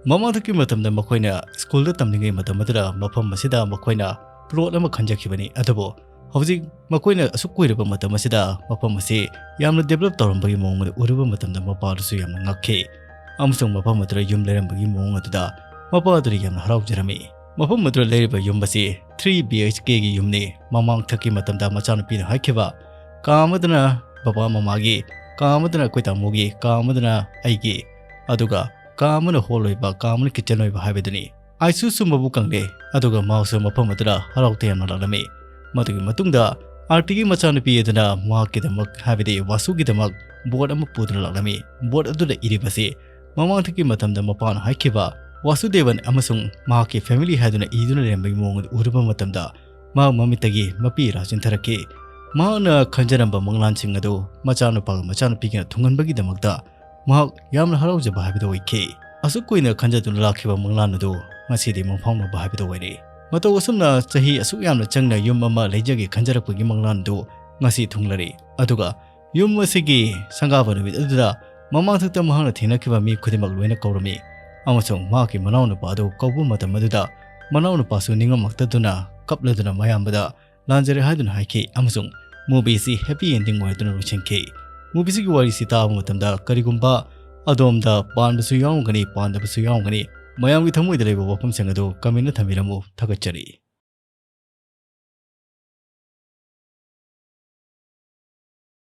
ꯃꯃꯥꯡꯊꯛꯀꯤ ꯃꯇꯝꯗ ꯃꯈꯣꯏꯅ ꯁ꯭ꯀꯨꯜꯗ ꯇꯝꯂꯤꯉꯩ ꯃꯇꯝ ꯑꯗꯨꯗ ꯃꯐꯝ ꯑꯁꯤꯗ ꯃꯈꯣꯏꯅ ꯄ꯭ꯂꯣꯠ ꯑꯃ ꯈꯟꯖꯈꯤꯕꯅꯤ꯫ ꯑꯗꯨꯕꯨ ꯍꯧꯖꯤꯛ ꯃꯈꯣꯏꯅ ꯑꯁꯨꯛ ꯀꯨꯏꯔꯕ ꯃꯇꯝ ꯑꯁꯤꯗ ꯃꯐꯝ ꯑꯁꯤ ꯌꯥꯝꯅ ꯗꯦꯕꯂꯞ ꯇꯧꯔꯝꯕꯒꯤ ꯃꯑꯣꯡ ꯑꯗꯨ ꯎꯔꯨꯕ ꯃꯇꯝꯗ ꯃꯄꯥꯗꯨꯁꯨ ꯌꯥꯝꯅ ꯉꯛꯈꯤ ꯑꯃꯁꯨꯡ ꯃꯐꯝ ꯑꯗꯨꯗ ꯌꯨꯝ ꯂꯩꯔꯝꯕꯒꯤ ꯃꯑꯣꯡ ꯑꯗꯨꯗ ꯃꯄꯥꯗꯨꯅ ꯌꯥꯝꯅ ꯍꯔꯥꯎꯖꯔꯝꯃꯤ꯫ ꯃꯐꯝ ꯑꯗꯨꯗ ꯂꯩꯔꯤꯕ ꯌꯨꯝ ꯑꯁꯤ ꯊ꯭ꯔꯤ ꯕꯤ ꯑꯩꯆ ꯀꯦꯒꯤ ꯌꯨꯝꯅꯤ꯫ ꯃꯃꯥꯡꯊꯛꯀꯤ ꯃꯇꯝꯗ ꯃꯆꯥꯅꯨꯄꯤꯅ ꯍꯥꯏꯈꯤꯕ, "ꯀꯥ ꯑꯃꯗꯅ ꯕꯕꯥ ꯃꯃꯥꯒꯤ, ꯀꯥ ꯑꯃꯗꯅ ꯑꯩꯈꯣꯏ ꯇꯥꯃꯣꯒꯤ, ꯀꯥ ꯑꯃꯗꯅ ꯑꯩꯒꯤ, ꯑꯗꯨꯒ ꯀꯥ ꯑꯃꯅ ꯍꯣꯜ ꯑꯣꯏꯕ, ꯀꯥ ꯑꯃꯅ ꯀꯤꯠꯆꯟ ꯑꯣꯏꯕ" ꯍꯥꯏꯕꯗꯨꯅꯤ꯫ ꯑꯥꯏꯁꯨꯁꯨ ꯃꯕꯨ ꯀꯪꯂꯦ, ꯑꯗꯨꯒ ꯃꯍꯥꯛꯁꯨ ꯃꯐꯝ ꯑꯗꯨꯗ ꯍꯔꯥꯎ ꯇꯌꯥꯝꯅ ꯂꯥꯛꯂꯝꯃꯤ꯫ ꯃꯗꯨꯒꯤ ꯃꯇꯨꯡꯗ ꯑꯥꯔꯇꯤꯒꯤ ꯃꯆꯥꯅꯨꯄꯤ ꯑꯗꯨꯅ ꯃꯍꯥꯛꯀꯤꯗꯃꯛ, ꯍꯥꯏꯕꯗꯤ ꯋꯥꯁꯨꯒꯤꯗꯃꯛ ꯕꯣꯠ ꯑꯃ ꯄꯨꯗꯨꯅ ꯂꯥꯛꯂꯝꯃꯤ꯫ ꯕꯣꯠ ꯑꯗꯨꯗ ꯏꯔꯤꯕꯁꯤ ꯃꯃꯥꯡꯊꯛꯀꯤ ꯃꯇꯝꯗ ꯃꯄꯥꯅ ꯍꯥꯏꯈꯤꯕ ꯋꯥꯁꯨꯗꯦꯕꯟ ꯑꯃꯁꯨꯡ ꯃꯍꯥꯛꯀꯤ ꯐꯦꯃꯤꯂꯤ ꯍꯥꯏꯗꯨꯅ ꯏꯗꯨꯅ ꯂꯩꯔꯝꯕꯒꯤ ꯃꯑꯣꯡ ꯑꯗꯨ ꯎꯔꯨꯕ ꯃꯇꯝꯗ ꯃꯍꯥꯛ ꯃꯃꯤꯠꯇꯒꯤ ꯃꯄꯤ ꯏꯔꯥ ꯆꯤꯟꯊꯔꯛꯈꯤ꯫ ꯃꯍꯥꯛꯅ ꯈꯟꯖꯔꯝꯕ ꯃꯪꯂꯥꯟꯁꯤꯡ ꯑꯗꯨ ꯃꯆꯥꯅꯨꯄꯥꯒ ꯃꯆꯥꯅꯨꯄꯤꯒꯤꯅ ꯊꯨꯡꯍꯟꯕꯒꯤꯗꯃꯛꯇ ꯃꯍꯥꯛ ꯌꯥꯝꯅ ꯍꯔꯥꯎꯖꯕ ꯍꯥꯏꯕꯗꯨ ꯑꯣꯏꯈꯤ꯫ ꯑꯁꯨꯛ ꯀꯨꯏꯅ ꯈꯟꯖꯗꯨꯅ ꯂꯥꯛꯈꯤꯕ ꯃꯪꯂꯥꯟ ꯑꯗꯨ ꯉꯁꯤꯗꯤ ꯃꯪꯐꯥꯎꯅꯕ ꯍꯥꯏꯕꯗꯨ ꯑꯣꯏꯔꯦ꯫ ꯃꯇꯧ ꯑꯁꯨꯝꯅ ꯆꯍꯤ ꯑꯁꯨꯛ ꯌꯥꯝꯅ ꯆꯪꯅ ꯌꯨꯝ ꯑꯃ ꯂꯩꯖꯒꯦ ꯈꯟꯖꯔꯛꯄꯒꯤ ꯃꯪꯂꯥꯟ ꯑꯗꯨ ꯉꯁꯤ ꯊꯨꯡꯂꯔꯦ꯫ ꯑꯗꯨꯒ ꯌꯨꯝ ꯑꯁꯤꯒꯤ ꯁꯪꯒꯥꯕ ꯅꯨꯃꯤꯠ ꯑꯗꯨꯗ ꯃꯃꯥꯡꯊꯛꯇ ꯃꯍꯥꯛꯅ ꯊꯦꯡꯅꯈꯤꯕ ꯃꯤ ꯈꯨꯗꯤꯡꯃꯛ ꯂꯣꯏꯅ ꯀꯧꯔꯝꯃꯤ ꯑꯃꯁꯨꯡ ꯃꯍꯥꯛꯀꯤ ꯃꯅꯥꯎꯅꯨꯄꯥ ꯑꯗꯨ ꯀꯧꯕ ꯃꯇꯝ ꯑꯗꯨꯗ ꯃꯅꯥꯎꯅꯨꯄꯥꯁꯨ ꯅꯤꯡꯉꯝꯃꯛꯇꯗꯨꯅ ꯀꯞꯂꯗꯨꯅ ꯃꯌꯥꯝꯕꯗ ꯂꯥꯟꯖꯔꯦ ꯍꯥꯏꯗꯨꯅ ꯍꯥꯏꯈꯤ ꯑꯃꯁꯨꯡ movieꯁꯤ happy ending ꯑꯣꯏꯗꯨꯅ ꯂꯣꯏꯁꯤꯟꯈꯤ꯫ Movieꯁꯤꯒꯤ ꯋꯥꯔꯤꯁꯤ ꯇꯥꯕ ꯃꯇꯝꯗ ꯀꯔꯤꯒꯨꯝꯕ ꯑꯗꯣꯝꯗ ꯄꯥꯟꯕꯁꯨ ꯌꯥꯎꯔꯝꯒꯅꯤ, ꯄꯥꯟꯗꯕꯁꯨ ꯌꯥꯎꯔꯝꯒꯅꯤ, ꯃꯌꯥꯝꯒꯤ ꯊꯃꯣꯏꯗ ꯂꯩꯕ ꯋꯥꯐꯝꯁꯤꯡ ꯑꯗꯨ comment ꯊꯝꯕꯤꯔꯝꯃꯨ꯫ ꯊꯥꯒꯠꯆꯔꯤ꯫